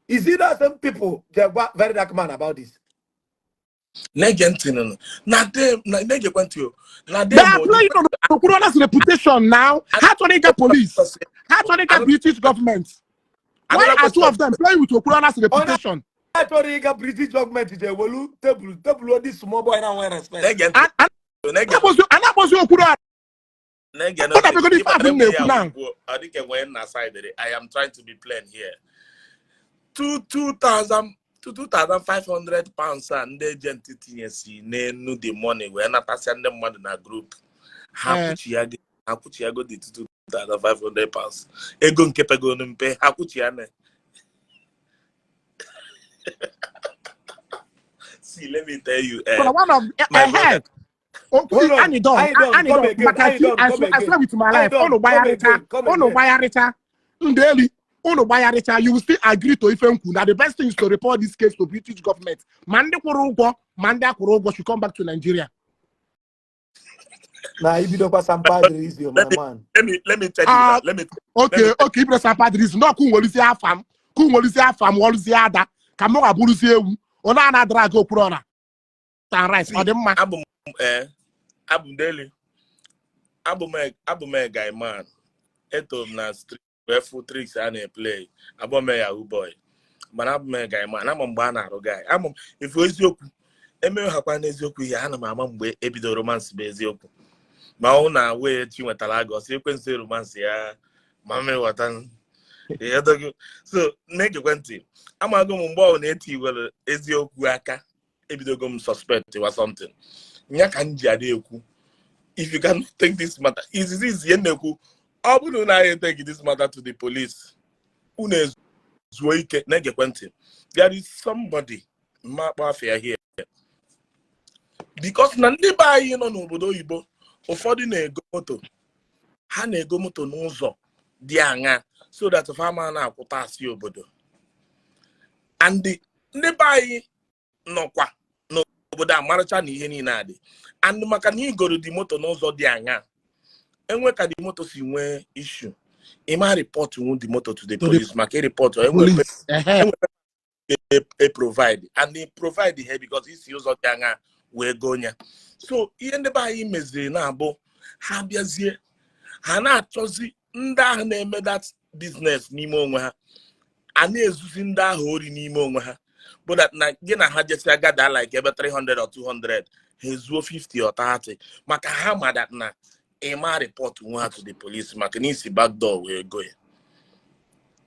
[SPEAKER 3] Is it that same people they gwa Very Dark Man about this?
[SPEAKER 2] Na-ege ntị nụnụ na dem na na-egekwa ntị o na
[SPEAKER 4] They
[SPEAKER 2] dem
[SPEAKER 4] are playing on Okwuruora's reputation now. Ha chọrọ ịga police, ha chọrọ ịga British government. Why
[SPEAKER 2] Another
[SPEAKER 4] are two
[SPEAKER 2] question.
[SPEAKER 4] of them playing with Okwuruora's reputation?
[SPEAKER 3] A chọrọ ịga British government ji ewelu tebụl tebụl this small boy na nwere respect.
[SPEAKER 2] Na-ege ntị. Na-ege
[SPEAKER 4] A na-akpọzi Okwuruora.
[SPEAKER 2] Na-ege
[SPEAKER 4] Ọ na-abịagodo ife ahụ m na-ekwu now.
[SPEAKER 2] Ọ dịka nwere na side. I am trying to be plain here. 2,000 to £2,500 a ndị agent tinyesi n'enu the money wee natasịa ndị mmadụ na group ha, kwuchi ya, ha kwuchi ya go the £2,500, ego nke pegonu mpe, ha kwuchi ya na. See, let me tell you,
[SPEAKER 4] So one of
[SPEAKER 2] my brother.
[SPEAKER 4] Ahead.
[SPEAKER 3] Hold on.
[SPEAKER 4] Anyị don,
[SPEAKER 3] Anyị don,
[SPEAKER 4] anyị
[SPEAKER 3] come
[SPEAKER 4] don
[SPEAKER 3] again.
[SPEAKER 4] maka
[SPEAKER 3] Anyị
[SPEAKER 4] chi
[SPEAKER 3] don,
[SPEAKER 4] I
[SPEAKER 3] come
[SPEAKER 4] swear, I
[SPEAKER 3] again.
[SPEAKER 4] swear with my
[SPEAKER 3] Anyị
[SPEAKER 4] life,
[SPEAKER 3] don,
[SPEAKER 4] unu
[SPEAKER 3] come
[SPEAKER 4] gbagharịcha,
[SPEAKER 3] again, come
[SPEAKER 4] unu
[SPEAKER 3] again.
[SPEAKER 4] gbagharịcha ndị eli, unu gbagharịcha, you will still agree to ife nkwu na the best thing is to report this case to British government. Ma ndị kwụrụ ụgwọ, ma ndị akwụrụ ụgwọ should come back to Nigeria.
[SPEAKER 3] Na ibidokwa sampa dịrị izi, my man.
[SPEAKER 2] Let me tell you
[SPEAKER 4] Ah,
[SPEAKER 2] that. Let me
[SPEAKER 4] okay, okay, ibere sampa dịrị izi ndị ọkụ nwere afa m ka nwere afa m ọrụzie ada ka m ga bụrụzie ewu onye a na-adara aga Okwuruora and rice ọ dị mma.
[SPEAKER 2] Abụ m abụ m daily, abụ m a guy man. Eto m na street wee fụ tricks a na-eplay. Abụ m a yahoo boy, mana abụ m a guy man. Ama mgbe a na-arụ guy, ama m ifu eziokwu emeghakwa n'eziokwu ihe. Ana m ama mgbe ebido romance bụ eziokwu, ma ọ na wee chi nwetara agụ ọsọ ekwensu romance ya ma m ịghọta ịghọtago. So na-egekwe ntị, amago m mgbe ọ na-eti were eziokwu aka, ebidogo m suspect wa something. Nya ka m ji adị ekwu, if you cannot take this matter izizi izi ihe m na-ekwu, ọ bụrụ na anyị take this matter to the police, unu ezuo ike. Na-egekwe ntị, there is somebody mma akpọ afịa here, because na ndị be anyị nọ n'obodo oyibo, ụfọdụ na-ego moto, ha na-ego moto n'ụzọ dị aṅa so that fama na-akwụ tax obodo. And ndị be anyị nọkwa n'obodo amaracha na ihe niile adị and maka na igoro dị moto n'ụzọ dị aṅa, enwe ka dị moto si nwee issue, ịma report nwu the moto to the
[SPEAKER 4] To the
[SPEAKER 2] police, maka ịreport enwe
[SPEAKER 4] police. Ehe.
[SPEAKER 2] e provide and they provide here because isi ụzọ dị aṅa wee goo ya. So ihe ndị be anyị meziri na-abụ ha bịazie, ha na-achọzi ndị ahụ na-eme that business n'ime onwe ha, a na-ezuzi ndị ahụ ori n'ime onwe ha, bụ that na gị na ha jesia gada like ebe 300 or 200, ha ezuo 50 or 30, maka ha ma that na ịma report nwe ha to the police, maka na isi back door wee go ya.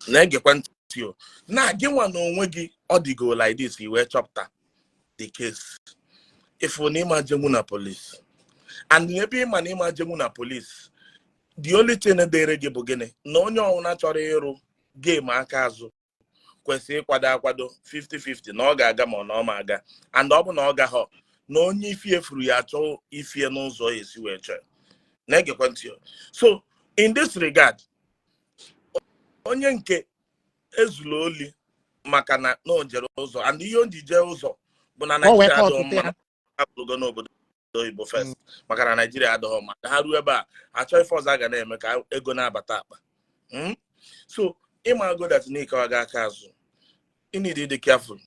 [SPEAKER 2] Na-egekwa ntị o, na gị nwa na onwe gị, ọ dịgo like this, i wee chọpụta the case, ịfụ na ịma jenwu na police, and ebe ịma na ịma jenwu na police, the only thing dịrị gị bụ gịnị? Na onye ọbụla chọrọ ịrụ game aka azụ kwesịrị ịkwado akwado 50-50 na ọ ga-aga ma ọ na ọ ma aga. And ọ bụ na ọ gaghọ, na onye ifie furu ya achọ ifie n'ụzọ ya esi wee chọọ. Na-egekwa ntị o. So in this regard, onye nke ezuru oli maka na o jere ụzọ, and ihe o ji jee ụzọ bụ na
[SPEAKER 4] Ka o wee
[SPEAKER 2] Naijiria adịghọ
[SPEAKER 4] kọtụta
[SPEAKER 2] mma.
[SPEAKER 4] ya.
[SPEAKER 2] Abụrụgo n'obodo oyibo first, maka na Naijiria adịghọ mma. Ha ruo ebe a, achọ ife ọzọ a ga na-eme ka ego na-abata akpa. So ịma go that na ịkawaga aka azụ, you need ịdị careful.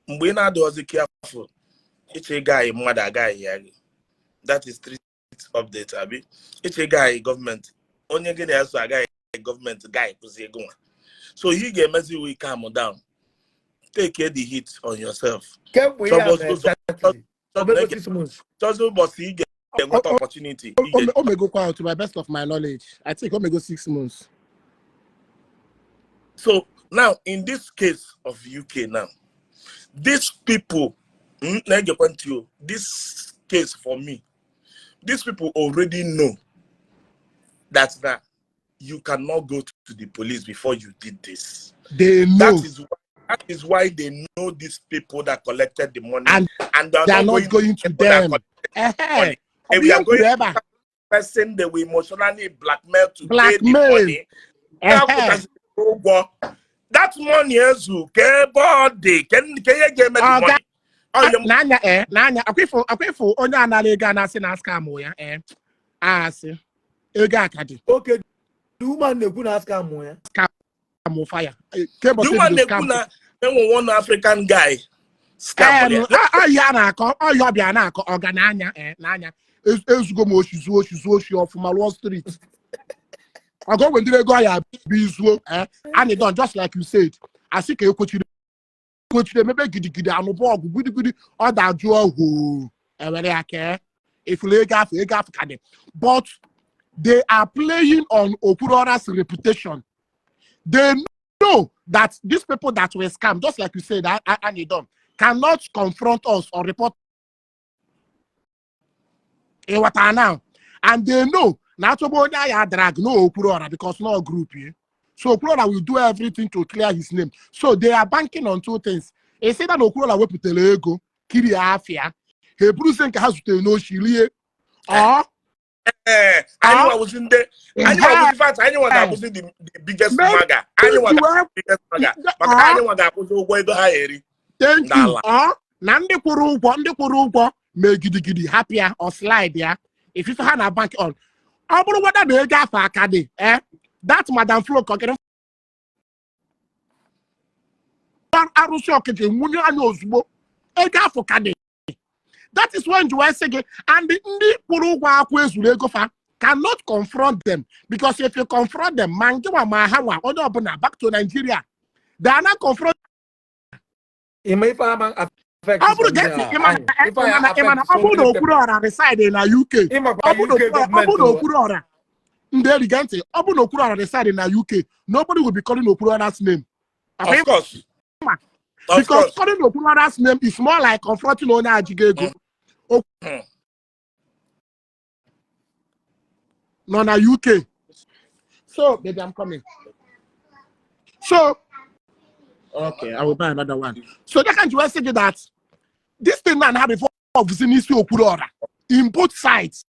[SPEAKER 2] Mgbe ị na-adịghọzi careful, ịchọ ịga anyị mmadụ agaghị ya gị. That is update abi iche guy gọọmenti onye gị na-eso agaghị gọọmenti guy kwụzi ego nwa, so ihe ị ga-emezi, we calm down, take the hit on yourself.
[SPEAKER 1] Kemgbe ya
[SPEAKER 2] Chọbọzi
[SPEAKER 1] mere
[SPEAKER 2] ụzọ
[SPEAKER 1] exactly omego 6 months.
[SPEAKER 2] Chọzi ụbọchị ị ga-enweta opportunity ị ga
[SPEAKER 4] Omegokwa, to my best of my knowledge, I think omego 6 months.
[SPEAKER 2] So now, in this case of UK now, these people, na-egekwa ntị o, this case for me, these people already know that now you cannot go to the police before you did this.
[SPEAKER 4] They know.
[SPEAKER 2] That is why they know these people that collected the money
[SPEAKER 4] And
[SPEAKER 2] and they are
[SPEAKER 4] they are
[SPEAKER 2] not
[SPEAKER 4] not
[SPEAKER 2] going
[SPEAKER 4] going to
[SPEAKER 2] people that
[SPEAKER 4] them.
[SPEAKER 2] collected
[SPEAKER 4] Ehe.
[SPEAKER 2] money.
[SPEAKER 4] Ọ
[SPEAKER 2] They
[SPEAKER 4] bụ ihe
[SPEAKER 2] are
[SPEAKER 4] m kwuru
[SPEAKER 2] going
[SPEAKER 4] ebe a.
[SPEAKER 2] person they will emotionally blackmail to pay the
[SPEAKER 4] Blackmail.
[SPEAKER 2] money.
[SPEAKER 4] Ehe.
[SPEAKER 2] Akwụchasịrị ụgwọ. That money ezu ka ebe ọ dị ka ihe ga-eme the
[SPEAKER 4] Ọga
[SPEAKER 2] money. Ọ ihe m
[SPEAKER 4] n'anya ee n'anya akwịfụ onye anara ego a na-asị na scam ya ee asị ego a ka dị.
[SPEAKER 1] Okay, the woman na-ekwu na scam ya.
[SPEAKER 4] Scam fire
[SPEAKER 2] The
[SPEAKER 4] kemgbe
[SPEAKER 2] woman
[SPEAKER 4] ebido
[SPEAKER 2] na-ekwu
[SPEAKER 4] scam.
[SPEAKER 2] Na enwe one African guy scam ya.
[SPEAKER 4] Ọhịa a na-akọ ọhịa ọbịa na-akọ ọga n'anya ee n'anya ezugo m oshi zuo oshi zuo oshi ọfụma rụọ street ọgọ nwe ndị ego ọya bụ izuo ee and done, just like you said, asị ka ekwechiri ekwechiri emebe gidigidi anụbọ ọgụ gidigidi ọ dajụọ hoo ewere ya kee efulu ego afọ ka dị, but they are playing on Okwuruora's reputation. They know that these people that were scammed, just like you said, Anyidon, cannot confront us or report. Ịghọta now? And they know na achọgbu onye agha drag no Okwuruora because no group ye. So Okwuruora will do everything to clear his name. So they are banking on two things. Esi na Okwuruora wepụtara ego kiri afịa ha eburuzie nke ha zutere n'oshi rie ọ.
[SPEAKER 2] Ee, anyị nwa ndị anyị nwa wụzi, in fact, anyị nwa ga-abụzi the biggest maga. Anyị nwa ga biggest maga maka anyị nwa ga-akwụzi ụgwọ ego ha eri.
[SPEAKER 4] Thank you.
[SPEAKER 2] N'ala.
[SPEAKER 4] Ọ na ndị kwụrụ ụgwọ mee gidigidi hapụ ya ọ slide ya ifife ha na bank on ọ bụrụ weda na ego afọ aka dị eh that Madam Flo kọkịrị arụsị ọkịjị nwunye anya ozugbo ego afọ ka dị. That is when wee sị gị and ndị kwụrụ ụgwọ akwụ ezuru ego fa cannot confront them, because if you confront them, ma nke nwa ma ha nwa onye ọbụla back to Nigeria, they are not confront.
[SPEAKER 1] Ịma ife ama affect
[SPEAKER 4] Ọ bụrụ gee ntị, ịma na ọ bụrụ na Okwuruọra reside na UK, ọ bụrụ na ọ bụrụ na Okwuruọra ndị eriga ntị, ọ bụrụ na Okwuruọra reside na UK, nobody will be calling Okwuruọra's name.
[SPEAKER 2] Of course. Of
[SPEAKER 4] Because
[SPEAKER 2] course.
[SPEAKER 4] calling Okwuruọra's name is more like confronting onye ajigo ego nọ na UK. So baby, I'm coming. So okay, I will buy another one. So that can you say that this thing now have revolves n'isi Okwuruọra in both sides.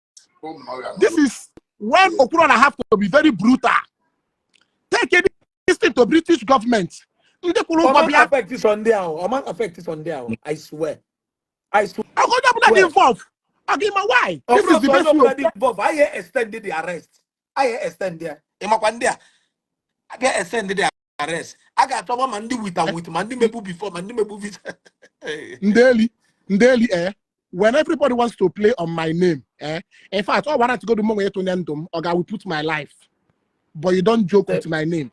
[SPEAKER 4] This is when Okwuruọra have to be very brutal. Take this thing to British government. Ndị kwụrụ ụgwọ
[SPEAKER 1] Ọma
[SPEAKER 4] bịa.
[SPEAKER 1] Affect this on there. Ọma affect this on there. I swear. I swear.
[SPEAKER 4] Onye ọbụla dị involved. Ọ ma why? This is the best way.
[SPEAKER 1] Dị involved. I extend the arrest. I extend there. Ịmakwa ndị a. A ga-extend the arrest. A ga-achọba ma ndị with and with ma ndị mebu before ma ndị mebu visa.
[SPEAKER 4] Ndeli, Ndeli, eh? When everybody wants to play on my name, eh? In fact, all want to go to Mongo to Ndom, or I will put my life. But you don't joke with my name.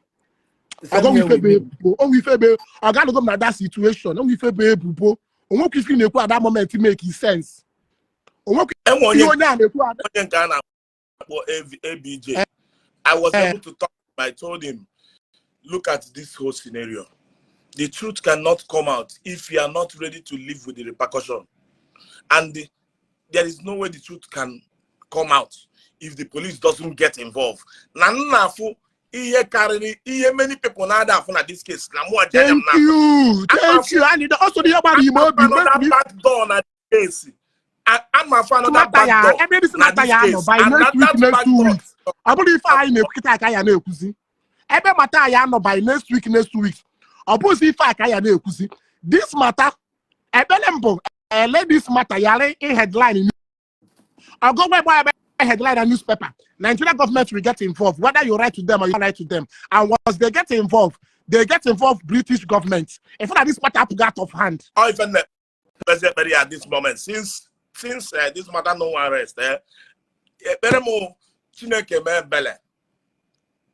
[SPEAKER 1] Same here with me.
[SPEAKER 4] Onwe ife ebe ọ ga-anọgo m na that situation, onwe ife ebe ebubo onwekwa ife ị na-ekwu at that moment make sense, onwekwa
[SPEAKER 2] Enwe
[SPEAKER 4] ihe
[SPEAKER 2] onye
[SPEAKER 4] onye a na-ekwu at
[SPEAKER 2] onye nke a na-akpọ ABJ. I was able to talk. I told him, "Look at this whole scenario. The truth cannot come out if you are not ready to live with the repercussion. And there is no way the truth can come out if the police doesn't get involved." Na nna afụ ihe karịrị ihe many people na-ada afụ na this case na mụ aja anya m
[SPEAKER 4] Thank
[SPEAKER 2] na
[SPEAKER 4] you, thank you. And also the gbara ime obi
[SPEAKER 2] another back door na this case. I'm afụ another
[SPEAKER 4] mata
[SPEAKER 2] back
[SPEAKER 4] ya
[SPEAKER 2] door
[SPEAKER 4] ebe this
[SPEAKER 2] na
[SPEAKER 4] matter
[SPEAKER 2] this
[SPEAKER 4] ya anọ
[SPEAKER 2] case.
[SPEAKER 4] by
[SPEAKER 2] And
[SPEAKER 4] next
[SPEAKER 2] that,
[SPEAKER 4] week,
[SPEAKER 2] that
[SPEAKER 4] next
[SPEAKER 2] back
[SPEAKER 4] two
[SPEAKER 2] door
[SPEAKER 4] weeks. Ọ bụrụ ife anyị na-ekwu kịta ka ya na-ekwuzi ebe matter ya anọ by next week, next 2 weeks, ọ bụzi ife a ka ya na-ekwuzi this matter. Ekpere mbụ ele this matter yara i headline ọgụgụ ebe ebe headline na newspaper. Nigeria government will get involved whether you write to them or you don't write to them. And once they get involved, they get involved British government. In fact, this matter out of hand.
[SPEAKER 2] Ọ ife nna ekpezi ekpere ya at this moment, since this matter no one rest, eh?
[SPEAKER 5] Ekpere m, Chineke mee ebele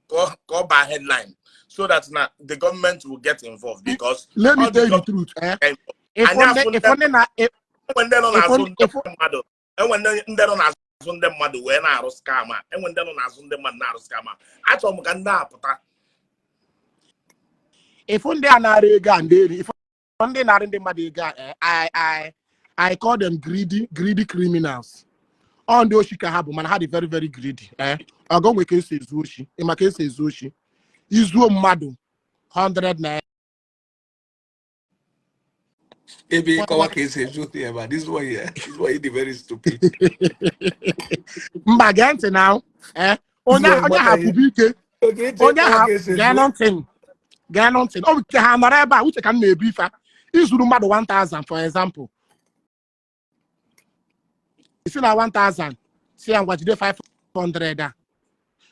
[SPEAKER 5] ka ọ baa headline so that na the government will get involved because
[SPEAKER 4] Let me
[SPEAKER 5] all the
[SPEAKER 4] tell you the
[SPEAKER 5] government
[SPEAKER 4] truth, eh?
[SPEAKER 5] get involved.
[SPEAKER 4] If
[SPEAKER 5] Anyị
[SPEAKER 4] only
[SPEAKER 5] afụ
[SPEAKER 4] if only na if
[SPEAKER 5] enwe ndị nọ
[SPEAKER 4] if
[SPEAKER 5] n'azụ
[SPEAKER 4] only
[SPEAKER 5] ndị
[SPEAKER 4] if
[SPEAKER 5] mmadụ, enwe ndị nọ n'azụ ndị mmadụ wee na-arụ scam a, enwe ndị nọ n'azụ ndị mmadụ na-arụ scam a. Achọrọ m ka ndị a pụta.
[SPEAKER 4] If ndị a nara ego a, ndị eri, if ndị nara ndị mmadụ ego a, eh, I call them greedy criminals. Ọ ndị oshi ka ha bụ, mana ha dị very, very greedy, eh. Ọgọ nwe ka esi ezu oshi. Ịma ka esi ezu oshi? Izuo mmadụ 100 naira.
[SPEAKER 3] Ebe ịkọwa ka esi ezu ohi ebe a, this one here, this one dị very stupid.
[SPEAKER 4] Mba, gee ntị na, eh, onye
[SPEAKER 3] This one
[SPEAKER 4] onye
[SPEAKER 3] mata ihe.
[SPEAKER 4] hapụbụ ike.
[SPEAKER 3] Oge eji
[SPEAKER 4] Onye
[SPEAKER 3] ịkọwa
[SPEAKER 4] ha
[SPEAKER 3] ka esi
[SPEAKER 4] gee
[SPEAKER 3] ezu
[SPEAKER 4] ntị, gee ntị. Ọ bụ nke ha nọrọ ebe a. Uche ka m na-ebu ife a. Izuru mmadụ 1000, for example, isi na 1000, si ya, "Ngwa, jide 500 a."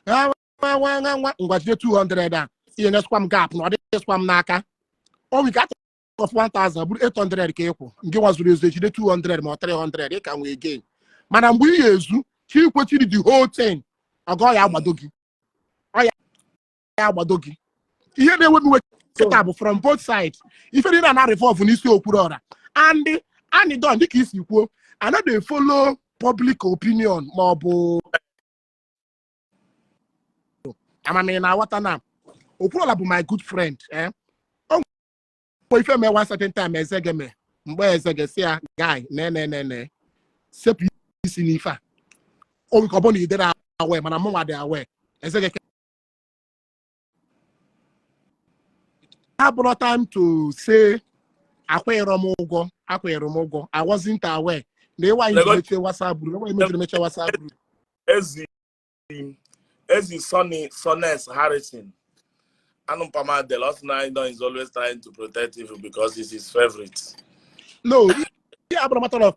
[SPEAKER 4] Eh, nwa nwa nwa nwa, "Ngwa, jide 200 a." Ihe nyesịkwa m gap na ọ dịsịkwa m n'aka. O nwere ike out of 1000 bụrụ 800 ka ịkwụ. Nke nwa zuru ezu, ejide 200 ma ọ 300, ị ka nwee gain. Mana mgbe ị ga-ezu chi ikwechiri the whole thing, ọgọ ya agbado gị, ọ ya agbado gị. Ihe na-ewe m iwe kịta bụ from both sides, ife niile na revolve n'isi Okwuluọra and Anidon. Dịka isi kwuo, I no dey follow public opinion ma ọ bụ amamihe na aghọta na Okwuluọra bụ my good friend, eh? O nwere ife mee one certain time, Ezege mee mgbe Ezege si ya, "Guy, ne ne ne ne, sepụ isi n'ife a." O nwere ka ọ bụ na idere awe, mana mụnwa dị awe. Ezege abụrụ time to say akwụghịrọ m ụgwọ, akwụghịrọ m ụgwọ, I wasn't aware na ịwa anyị ji mechie WhatsApp group, enweghị mejiri mechie WhatsApp group.
[SPEAKER 5] Ezi Sonny Sones Harrison Anupama the Lost Nine is always trying to protect evil because he's his favorite.
[SPEAKER 4] No, ihe abụrụ matter of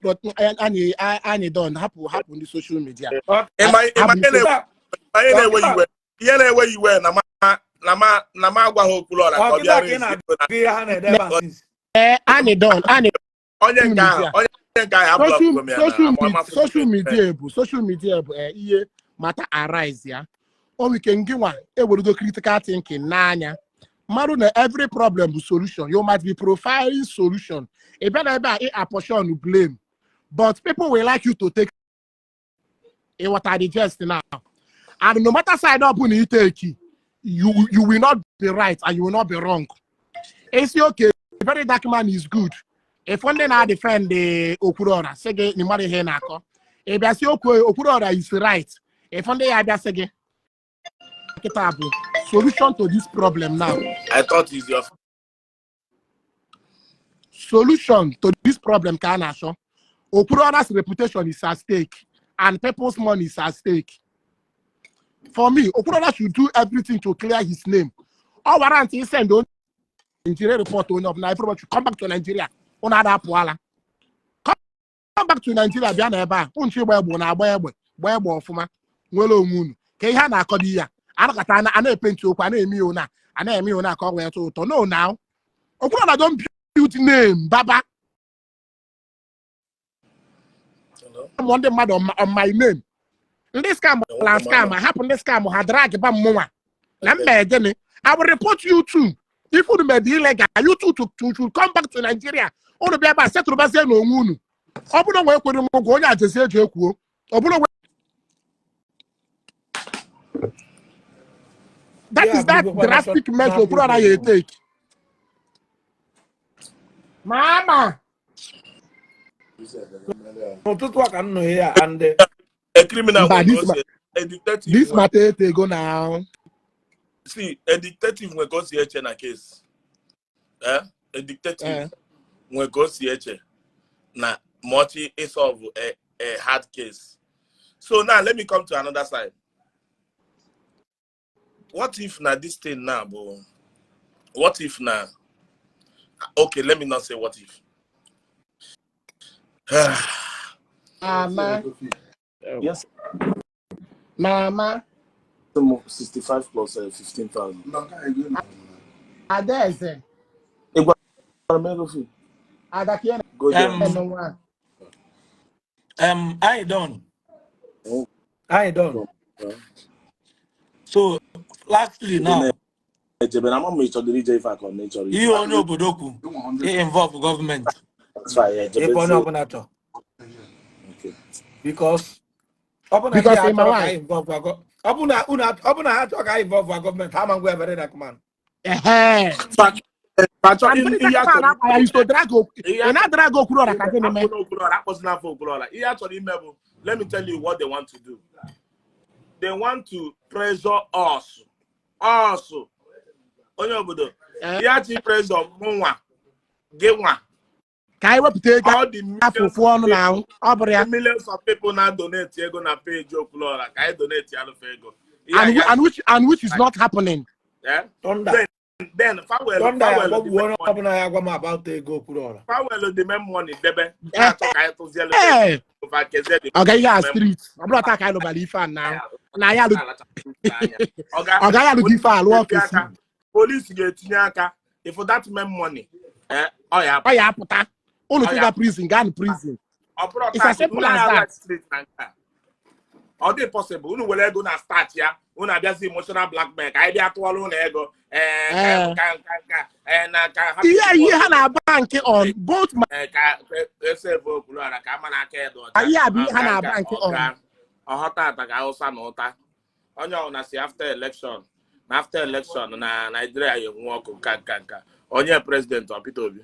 [SPEAKER 4] anyị don hapụ hapụ ndị social media.
[SPEAKER 5] Ịma ịma
[SPEAKER 4] Hapụ
[SPEAKER 5] ihe
[SPEAKER 4] ife.
[SPEAKER 5] na-ewe ihe na-ewe iwe, ihe na-ewe iwe na ma agwaghị Okwuluọra ka ọ
[SPEAKER 3] Ọkịta
[SPEAKER 5] bịa
[SPEAKER 3] ka ị
[SPEAKER 5] raise ego na
[SPEAKER 3] na-agụ ihe ha na-ede ebe a since.
[SPEAKER 4] Ee, anyị don anyị
[SPEAKER 5] onye nke ahụ
[SPEAKER 4] media.
[SPEAKER 5] Onye nke ahụ
[SPEAKER 4] Social
[SPEAKER 5] ablọkụgo m ya na
[SPEAKER 4] social
[SPEAKER 5] ama
[SPEAKER 4] social media bụ social media bụ, eh, ihe mata arise ya. O nwere ike ngị nwa ewerugo critical thinking n'anya mmadụ na every problem bụ solution. You might be profiling solution. Ị bịa na ebe a, ị apportion blame, but people will like you to take. Ịghọta the gist now? And no matter side ọ bụla ị take, you will not be right and you will not be wrong. Esi okay, Very Dark Man is good. If ndị na-defend Okwuluọra sị gị na ịmara ihe ị na-akọ, ị bịa sị okwu Okwuluọra is right. If ndị ya abịa sị gị kịta bụ solution to this problem now.
[SPEAKER 5] I thought he's your
[SPEAKER 4] Solution to this problem ka a na-achọ. Okwuluọra's reputation is at stake and people's money is at stake. For me, Okwuluọra should do everything to clear his name. Ọ warrant send onye Nigeria report, onye ọbụla, everybody should come back to Nigeria. Ụnụ ada apụala, come back to Nigeria. Bịa na ebe a nchi ịgba egbe na-agba egbe, gbaa egbe ọfụma, nwere onwe unu. Ka ihe a na-akọdo ihe a anakọta a na-epenti okwu, a na-eme ihe ona a na-eme ihe ona ka ọ wee tọ ụtọ. No, now Okwuluọra don build name baba mụọ ndị mmadụ on my name. Ndị scam la scam, hapụ ndị scam ha drag ba mmụnwa na mba gịnị. I will report you too if unu made illegal. You too to come back to Nigeria. Unu bịa ebe a setụrụbazie n'onwe unu. Ọ bụrụ na nwee kwere m ụgwọ, onye ajezi eji ekwuo, ọ bụrụ that
[SPEAKER 3] Yeah,
[SPEAKER 4] is that
[SPEAKER 3] abụrụgokwa
[SPEAKER 4] drastic measure Okwuluọra ya etake. Mama.
[SPEAKER 3] N'ụtụtụ a ka m nọ ya and
[SPEAKER 5] A criminal
[SPEAKER 4] Mba,
[SPEAKER 5] nwere ka
[SPEAKER 4] this
[SPEAKER 5] o si a detective
[SPEAKER 4] this
[SPEAKER 5] nwere
[SPEAKER 4] matter etego now.
[SPEAKER 5] See, a detective nwere ka o si eche na case, eh, a detective nwere ka o si eche na ma ọ solve a hard case. So now let me come to another side. What if na this thing now bụ, what if na, okay, let me not say what if.
[SPEAKER 4] Mama.
[SPEAKER 2] Yes.
[SPEAKER 4] Mama.
[SPEAKER 2] 65 plus 15,000.
[SPEAKER 4] Adaeze.
[SPEAKER 2] Ego fee.
[SPEAKER 4] Adakie.
[SPEAKER 2] Go there.
[SPEAKER 4] Nwa.
[SPEAKER 3] I don
[SPEAKER 1] Anyị done.
[SPEAKER 3] So lastly now,
[SPEAKER 2] Ejebe na ama m, ị chọdịrị ije ife akọ na ị chọrọ
[SPEAKER 3] ihe onye obodo kwu, involve gọọmenti.
[SPEAKER 2] That's why
[SPEAKER 1] Ebe onye
[SPEAKER 2] ejebe.
[SPEAKER 1] ọbụla chọrọ.
[SPEAKER 2] Okay.
[SPEAKER 1] Because ọ bụ na ndị
[SPEAKER 4] Because
[SPEAKER 1] a
[SPEAKER 4] ịma
[SPEAKER 1] chọrọ ka
[SPEAKER 4] why?
[SPEAKER 1] anyị involve ọ bụ na unu, ọ bụ na ha chọrọ ka anyị involve gọọmenti, ha ma ngwa very dark man.
[SPEAKER 4] Ehe.
[SPEAKER 5] Achọ
[SPEAKER 4] And very
[SPEAKER 5] ihe
[SPEAKER 4] dark
[SPEAKER 5] a
[SPEAKER 4] man
[SPEAKER 5] chọrọ
[SPEAKER 4] akwa ya is to drag
[SPEAKER 5] ihe
[SPEAKER 4] ị na-drag Okwuluọra ka gịnị mee?
[SPEAKER 5] Akpọna Okwuluọra, akpọzina afọ Okwuluọra. Ihe a chọrọ ime bụ, let me tell you what they want to do. They want to pressure us, onye obodo.
[SPEAKER 4] Eh,
[SPEAKER 5] ihe achọ pressure mụnwa, gị nwa,
[SPEAKER 4] ka anyị wepụta ego
[SPEAKER 5] all the
[SPEAKER 4] afọ
[SPEAKER 5] millions
[SPEAKER 4] ofu ọnụ na ahụ ọ bụrụ ya.
[SPEAKER 5] of millions of people na donate ego na page Okwuluọra, ka anyị donate alụfe ego. Ihe
[SPEAKER 4] And,
[SPEAKER 5] a ya
[SPEAKER 4] and which is not happening.
[SPEAKER 5] Eh?
[SPEAKER 1] Thunder.
[SPEAKER 5] Then fawelu
[SPEAKER 1] Thunder ya
[SPEAKER 5] fawelu the
[SPEAKER 1] agbagbuo
[SPEAKER 5] main
[SPEAKER 1] onye
[SPEAKER 5] money.
[SPEAKER 1] ọbụla ya gwa m about ego Okwuluọra.
[SPEAKER 5] Fawelu the main money debe, na-achọ ka anyị tụzielu
[SPEAKER 4] Ee,
[SPEAKER 5] ego fa kezie the
[SPEAKER 4] ọ ga ihe a
[SPEAKER 5] main
[SPEAKER 4] street ọ bụrụ taa ka anyị lụbara ife a na na ya alụ.
[SPEAKER 5] Oga,
[SPEAKER 4] Ọ gaghị alụgo ife a lụọ
[SPEAKER 5] ga-etinye
[SPEAKER 4] ofesi.
[SPEAKER 5] aka. Police ga-etinye aka. If that main money, eh, ọ ya
[SPEAKER 4] Ọ ya apụta unu
[SPEAKER 5] Ọ ya
[SPEAKER 4] chụga prison, gaa na prison.
[SPEAKER 5] Ọ bụrụ
[SPEAKER 4] It's as simple as that.
[SPEAKER 5] Street na nke a, ọ dị possible unu were ego na start ya, unu abịazi emotional blackmail ka anyị bịa tụọrọ unu ego, ee,
[SPEAKER 4] Ee.
[SPEAKER 5] ka nka nka, ee, na ka ha
[SPEAKER 4] Ihe ha na-aba nke on both ma
[SPEAKER 5] ee, ka eseve Okwuluọra ka ama na aka edo ọcha.
[SPEAKER 4] Ihe a bụ ihe ha
[SPEAKER 5] Nka
[SPEAKER 4] na-aba
[SPEAKER 5] nka
[SPEAKER 4] nke on.
[SPEAKER 5] Ọga ọghọta ata ka Hausa na ụta onye ọbụla si after election na after election na Nigeria ya enwu ọkụ, nka nka nka, onye president ọ Peter Obi.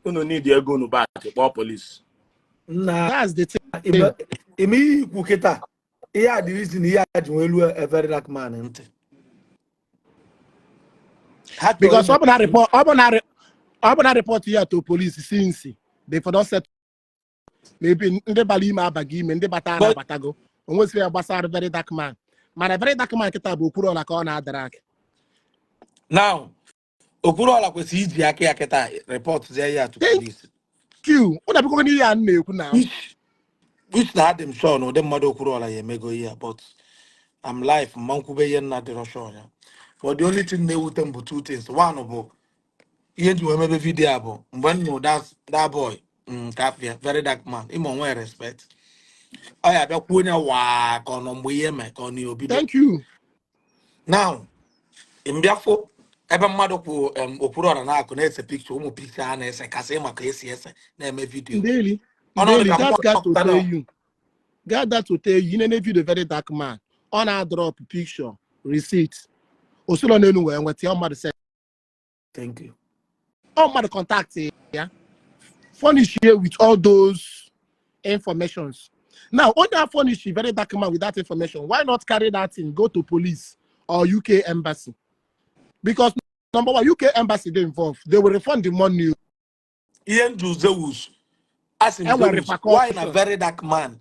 [SPEAKER 5] Unu need ego unu back, kpọọ police.
[SPEAKER 1] Nna,
[SPEAKER 4] That's the thing.
[SPEAKER 1] Ime ihe ikwu kịta, ihe a dị reason ihe a ji wee luo a very dark man ntị. Ha chọrọ
[SPEAKER 4] Because ọ bụ na
[SPEAKER 1] ime
[SPEAKER 4] report ọ bụ na report ya to police since they for don settle, maybe ndị bara ime abaghị ime, ndị bata na-abatago onwesịrị ya gbasara very dark man, mana very dark man kịta bụ Okwuluọra ka ọ na-adara aka.
[SPEAKER 3] Now Okwuluọra kwesịrị iji aka ya kịta report zie ya to
[SPEAKER 4] Thank
[SPEAKER 3] police.
[SPEAKER 4] you. Ụnụ abịakwa n'ihe a m na-ekwu na
[SPEAKER 3] Which na adị m sure na ụdị mmadụ Okwuluọra ya emego ihe a, but I'm life mma nkwube ihe nna dịrọ sure ya. But the only thing na-ewute m bụ two things. One bụ ihe nji wee mebe video a bụ mgbe m nụ that boy nke afịa very dark man, ịma onwe respect, ọ ya bịa kwuo onye waa ka ọ nọ mgbe ihe mee ka ọ na obido.
[SPEAKER 4] Thank you.
[SPEAKER 3] Now mbịafụ ebe mmadụ kwụ Okwuluọra na-akụ na-ese pikcha, ụmụ pikcha a na-ese kasị maka esi ese na-eme video.
[SPEAKER 4] Ndeli
[SPEAKER 3] Ọnọdụ
[SPEAKER 4] Ndeli
[SPEAKER 3] ka
[SPEAKER 4] that guy to
[SPEAKER 3] mkpọpụta na
[SPEAKER 4] tell you guy that to tell you inene video very dark man ọ na-drop picture receipt osilo n'elu wee nweta ya, ọ mmadụ send.
[SPEAKER 1] Thank you.
[SPEAKER 4] Ọ mmadụ contact ya, furnish here with all those informations. Now onye a furnish very dark man with that information, why not carry that thing go to police or UK embassy? Because number one, UK embassy dey involved, they will refund the money.
[SPEAKER 3] Ihe nju Zeus asị m,
[SPEAKER 4] Enwere
[SPEAKER 3] Zeus, why na
[SPEAKER 4] repercussion.
[SPEAKER 3] very dark man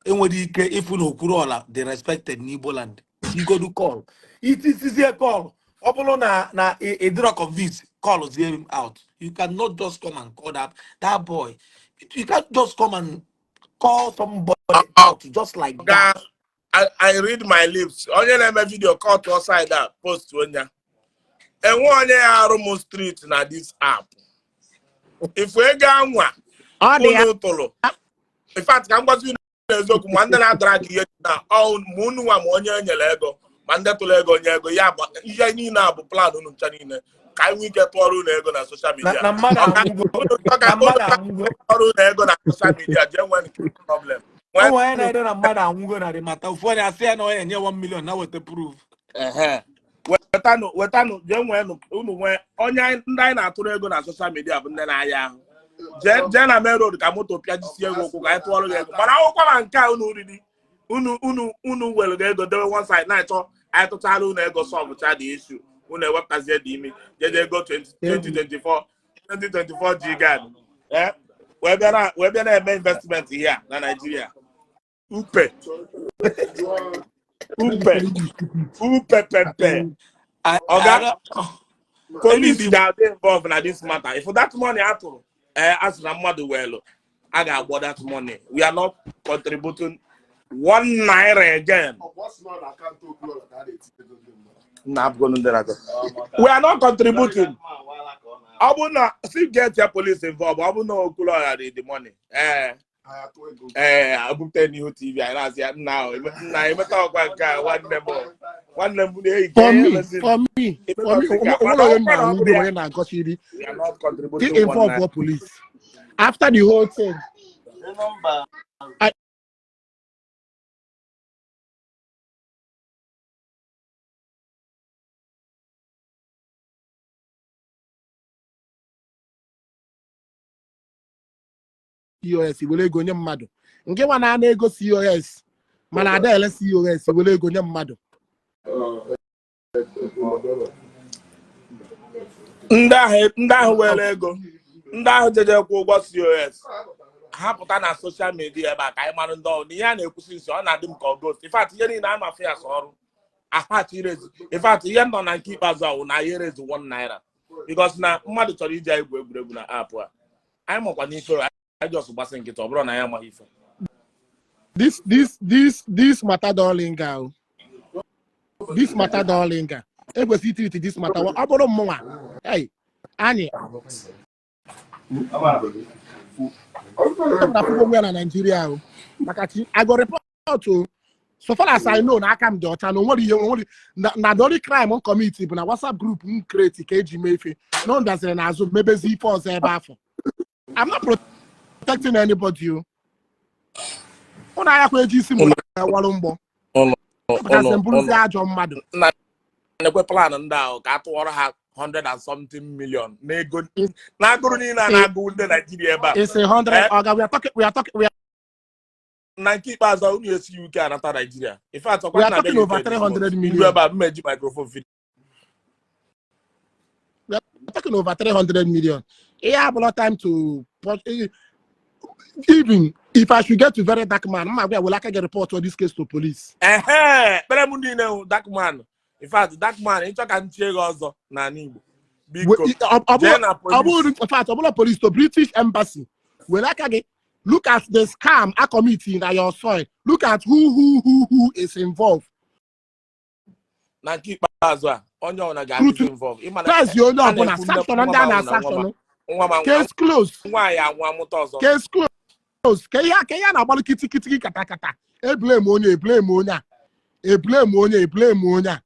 [SPEAKER 3] enwere ike ịfụ na Okwuluọra dị respected n'Igbo land, igodu call itisizie call, ọ bụrụ na ị dịrọ convince, call zie him out. You cannot just come and call that boy. You can't just come and call somebody out just like
[SPEAKER 5] Oga,
[SPEAKER 3] that.
[SPEAKER 5] I read my lips. Onye na-eme video, cut side a post onye. Enwe onye ya arụ m street na this app. Ifu ego anwa
[SPEAKER 4] Ọ dị ya.
[SPEAKER 5] unu tụrụ. In fact, ka m gwazi unu eziokwu, ma ndị na-adara gị ihe na ọ ma unu nwa, ma onye e nyere ego, ma ndị tụrụ ego onye ego ya bụ ihe niile a bụ plan unu ncha niile ka anyị nwee ike tụọrọ unu ego na social
[SPEAKER 1] Na
[SPEAKER 5] media.
[SPEAKER 1] na mmadụ
[SPEAKER 5] Ọga,
[SPEAKER 1] anwụgo.
[SPEAKER 5] unu chọ ka
[SPEAKER 1] Na
[SPEAKER 5] unu
[SPEAKER 1] mmadụ anwụgo.
[SPEAKER 5] tụọrọ unu ego na social media, jee nwee nke problem.
[SPEAKER 3] O
[SPEAKER 5] Nwee
[SPEAKER 3] nwere na-ede na mmadụ anwụgo na the matter. Ụfọdụ asị ya na ọ ya enye 1 million na weta proof.
[SPEAKER 5] Ehe. Wetanụ, wetanụ, jee nweenụ unu nwee onye ndị anyị na-atụrụ ego na social media bụ ndị na-aya ahụ. Jee jee na main road ka moto pịajisie ego ụkwụ ka anyị tụọrọ gị ego, mana akwụkwọ ma nke a unu riri, unu were gị ego dewe one side na-achọ anyị tụchara unu ego, solve the issue, unu ewepụtazie dị imi jeje ego 20 2024 2024 G guard, eh, wee bịa na-eme investment here na Nigeria. Upe upe upe pepe. Oga,
[SPEAKER 3] I don't,
[SPEAKER 5] police
[SPEAKER 3] any
[SPEAKER 5] ga-adị involved na this matter. If that money atụrụ, eh, asị na mmadụ welu a ga-agbọ that money. We are not contributing ₦1 again. Na abụgonu ndị na-atọ. We are not contributing. Ọ bụ na si get your police involved, ọ bụ na Okwuluọra dị the money, eh. Ee, abụpụta n'ihu TV anyị na-asị ya, nna ahụ, nna emeta ọkwa nke a, nwanne m, nwanne m na-eyi
[SPEAKER 4] For me, for me, for me, onwere onye m na-anwụ ndị onye na-agọchiri
[SPEAKER 5] We are not
[SPEAKER 4] dị
[SPEAKER 5] contributing one
[SPEAKER 4] involve
[SPEAKER 5] naira.
[SPEAKER 4] Police after the whole thing. I COS were ego nye mmadụ nke nwa na-ana ego COS mana ada ele COS were ego nye mmadụ.
[SPEAKER 5] Ndị ahụ were ego, ndị ahụ jeje kwụ ụgwọ COS, ha pụta na social media ebe a ka anyị mara ndị ọrụ na ihe a na-ekwusi nsi. Ọ na-adị m ka ọ ghost. In fact, ihe niile a ma ya ọrụ ahachi irezi. In fact, ihe nọ na nke ikpeazụ ahụ na ya erezi 1 naira, because na mmadụ chọrọ iji anyị egwu egwuregwu na app a. Anyị makwa n'ife anyị just gbasị nkịtị, ọ bụrụ na anyị amaghị ife.
[SPEAKER 4] This matter don linger o. This matter don linger. Ekwesịrị treat this matter. Ọ bụrụ mụnwa, hey, anyị ọ bụrụ onwe ya na Nigeria o, maka chi I go report o. So far as I know na aka m dị ọcha, na onwere ihe onwere na the only crime m commit bụ na WhatsApp group m create ka eji mee ife na ọ bịaziri n'azụ mebezi ife ọzọ ebe afọ. I'm not protecting anybody o. Ụnụ ayakwa eji isi m walụ mgbọ pụtasị m bụrụzi ajọ mmadụ.
[SPEAKER 5] Na-ekwe plan ndị ahụ ka a tụọrọ ha 100 and something million n'ego n'agụrụ niile a na-agụ ndị Naijiria ebe a.
[SPEAKER 4] It's 100. Oga, we are talking we are talking we are,
[SPEAKER 5] Na nke ikpeazụ, unu esi UK anata Naijiria. In fact,
[SPEAKER 4] we are talking over 300
[SPEAKER 5] ndị
[SPEAKER 4] million.
[SPEAKER 5] Ebe a mmeji microphone video.
[SPEAKER 4] We are talking over 300 million. Ihe abụla time to even if I should get to Very Dark Man, mma gwa ya were aka gị report all this case to police.
[SPEAKER 5] Ehe, ekpere m niile hụ Dark Man. In fact, Dark Man, ịchọ ka m chie gị ọzọ n'ala Igbo, biko
[SPEAKER 4] Ọ
[SPEAKER 5] jee na
[SPEAKER 4] bụrụ
[SPEAKER 5] police.
[SPEAKER 4] In fact, ọ bụrụ police to British Embassy, were aka gị look at the scam a commit na your soil. Look at who is involved.
[SPEAKER 5] Na nke ikpeazụ a, onye ọbụla ga-adịzi involve. Ịma na
[SPEAKER 4] Praise onye
[SPEAKER 5] a
[SPEAKER 4] ọbụla
[SPEAKER 5] na-ekwu nne
[SPEAKER 4] sanction
[SPEAKER 5] nwa
[SPEAKER 4] ndị a
[SPEAKER 5] m
[SPEAKER 4] na
[SPEAKER 5] ahụ na nwa m
[SPEAKER 4] sanction.
[SPEAKER 5] Nwa m
[SPEAKER 4] Case close.
[SPEAKER 5] Nwaanyị anwụ amụta ọzọ.
[SPEAKER 4] Case close. Ka ihe a na-agbalụ kitikiti katakata, eblame onye, eblame onye a, eblame onye, eblame onye a,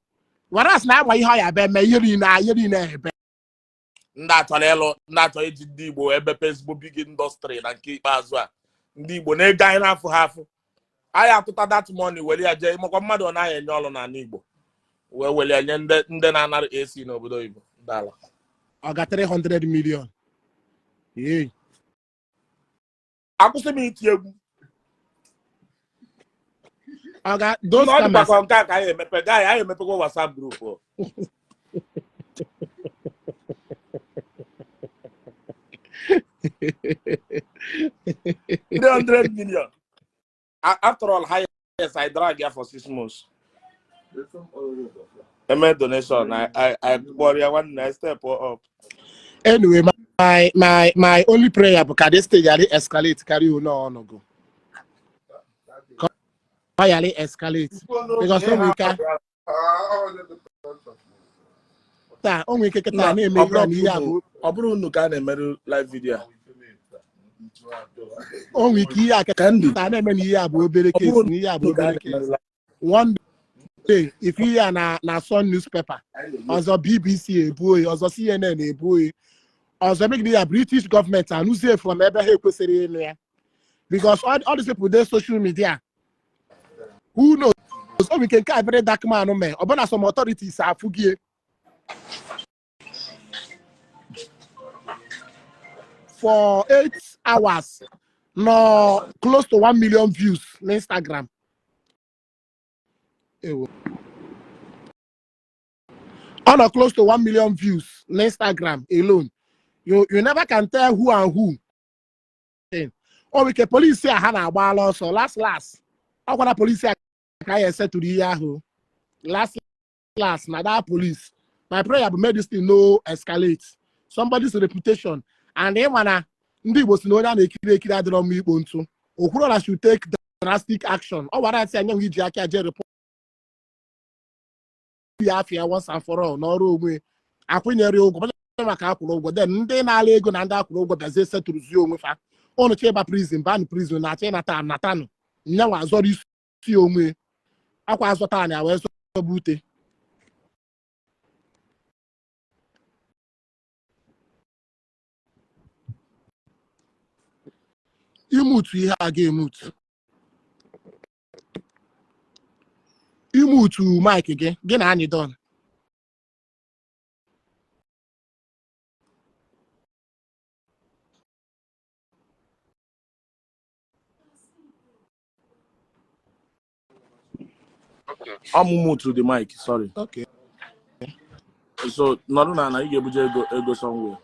[SPEAKER 4] whereas na agba ihe ọ ya ebe mee ihe niile, ihe niile ebe.
[SPEAKER 5] Ndị achọrọ ịlụ, ndị achọrọ iji ndị Igbo emepe ezigbo big industry. Na nke ikpeazụ a, ndị Igbo na-ego anyị na-afụ ha afụ, anyị atụta that money were ya jee makwa mmadụ ọ naghị enye ọrụ n'ala Igbo, wee were ya nye ndị na-anara AC n'obodo oyibo, ndị ala.
[SPEAKER 4] Ọ ga 300 million. Ee.
[SPEAKER 5] Akwụsị m iti egwu.
[SPEAKER 4] Ọ ga those
[SPEAKER 5] Na ọ
[SPEAKER 4] scammers.
[SPEAKER 5] dịkwakwa nke a ka anyị emepe gaa, anyị emepekwa WhatsApp group o. 300 million. After all, highest I drag ya for 6 months eme donation. I kpọrọ ya, nwanne, I step up.
[SPEAKER 4] Anyway, my only prayer bụ ka this thing ghara escalate karịa one ọnụgụ, ka ọ ghara escalate, because o nwere ike taa, o nwere ike kịta
[SPEAKER 5] Na,
[SPEAKER 4] na-eme
[SPEAKER 5] ọ
[SPEAKER 4] ihe a na ihe a
[SPEAKER 5] bụrụ
[SPEAKER 4] bụ
[SPEAKER 5] ọ bụrụ unu ka a na-emerụ live video a.
[SPEAKER 4] O nwere ike ihe a
[SPEAKER 5] Candy.
[SPEAKER 4] kịta na-eme na ihe a bụ obere
[SPEAKER 5] Ọ
[SPEAKER 4] case,
[SPEAKER 5] bụrụ
[SPEAKER 4] na ihe a bụ
[SPEAKER 5] unu ka a
[SPEAKER 4] obere case.
[SPEAKER 5] na-emerụ live.
[SPEAKER 4] One day, if ihe a na Sun newspaper ọzọ, BBC ebuo ya ọzọ, CNN ebuo ya ọzọ, megide ya, British gọọmenti anụzie from ebe ha ekwesịrị ịnụ ya, because all these people dey social media. Who knows, o nwere ike nke a Very Dark Man mee, ọbụna some authorities afụgie for 8 hours nọ close to 1 million views na Instagram. Ewo. Ọ nọ close to 1 million views na Instagram alone. You never can tell who and who. O nwere ike polisi a ha na-agbala ọsọ last last, ọ gwara polisi a ka ya esetụrụ ihe ahụ last last na that police. My prayer bụ make this thing no escalate somebody's reputation, and ịma na ndị Igbo si na onye a na-ekiri ekiri adịrọ mma ikpo ntụ. Okwuruọra should take drastic action. Ọ gwara nsị anyanwụ iji aka jee report ya afịa once and for all n'ọrụ onwe, akwụnyere ụgwọ onye maka akwụrụ ụgwọ, then ndị na-ala ego na ndị akwụrụ ụgwọ bịazie setụrụzie onwe fa. Ụnụ chọ ịba prison, banụ prison, na-achọ ịnata anatanụ. Nyanwa azọrọ isi onwe akwa azọta anyị wee zọba ute. Imutu ihe a ga-emutu imutu mic gị gị na anyị don.
[SPEAKER 2] Ọ mụ mute the mic, sorry.
[SPEAKER 4] Okay.
[SPEAKER 2] So nọdụ na ana ị ga-ebuje ego ego somewhere.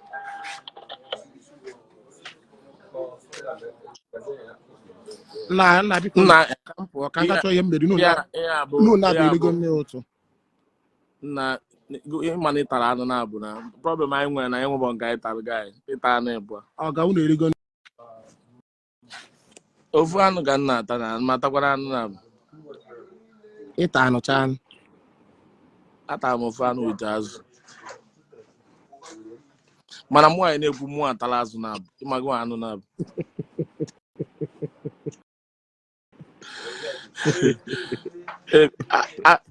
[SPEAKER 4] Nna nna biko
[SPEAKER 2] Nna
[SPEAKER 4] ka m pụọ ka m gachọ ihe m mere
[SPEAKER 2] ihe ihe a bụ
[SPEAKER 4] unu
[SPEAKER 2] ihe a
[SPEAKER 4] na-abịa
[SPEAKER 2] bụ
[SPEAKER 4] nne ụtụ.
[SPEAKER 2] Nna ịma na ịtara anụ na-abụ na problem anyị nwere na anyị nwebọ nke anyị tara guy ịta anụ ịbụa.
[SPEAKER 4] Ọ ga unu erigo.
[SPEAKER 2] Ofu anụ ka m na-ata na ma takwara anụ na-abụ.
[SPEAKER 4] Ịta anụ chaa anụ.
[SPEAKER 2] Atara m ofu anụ with azụ mana mụ anyị na-ekwu mụ atala azụ na-abụ ịmago anụ na-abụ.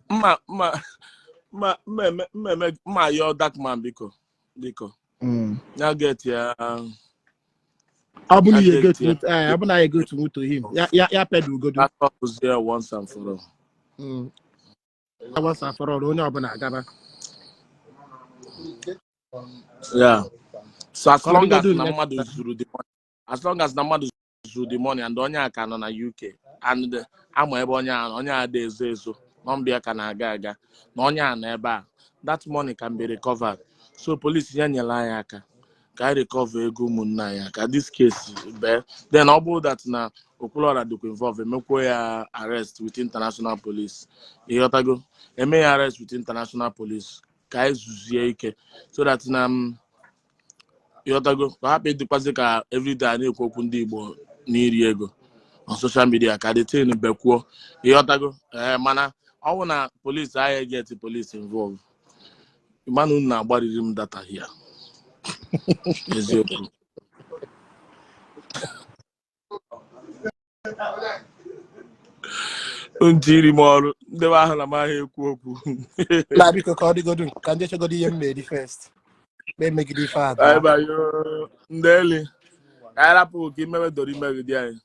[SPEAKER 2] Mma mma mma mma eme mma eme mma yọọ dark man biko biko ya get ya.
[SPEAKER 4] Ọ bụ na
[SPEAKER 2] ya
[SPEAKER 4] ihe
[SPEAKER 2] get
[SPEAKER 4] get
[SPEAKER 2] ya
[SPEAKER 4] ọ bụ na ya get to him ya ya ya pedal ugodo.
[SPEAKER 2] That was there once and for all.
[SPEAKER 4] Once and for all, onye ọbụla agaba.
[SPEAKER 2] Yeah, so as
[SPEAKER 4] Ka ọ
[SPEAKER 2] long as
[SPEAKER 4] dịgodu
[SPEAKER 2] na
[SPEAKER 4] next
[SPEAKER 2] mmadụ
[SPEAKER 4] time.
[SPEAKER 2] zuru the money, as long as na mmadụ zuru the money and onye a ka nọ na UK and ama ebe onye a nọ, onye a dị ezo ezo nọmba ya ka na-aga aga na onye a nọ ebe a, that money can be recovered. So police ya nyere anyị aka ka anyị recover ego ụmụnne anyị ka this case bee. Then ọ bụrụ that na Okwuluora dịkwa involve, emekwuo ya arrest with international police, ịghọtago, eme ya arrest with international police ka anyị zuzie ike so that na ịghọtago ka hapụ ịdịkwazị ka everyday a na-ekwu okwu ndị Igbo n'iri ego on social media ka the thing bekwuo, ịghọtago. Ee, mana ọ bụ na police anyị get police involve, mana unu na-agbariri m data here eziokwu. Ntị iri m ọrụ ndebe ahụ na m ahụ ekwu okwu.
[SPEAKER 4] Na biko ka ọ dịgodu ka ndị chegodo ihe m na-eri first ma emegide ife a
[SPEAKER 2] Bye
[SPEAKER 4] daa.
[SPEAKER 2] Bye yoo. Ndị eli ka anyị rapụ ka imewe doro ime gị dị anyị.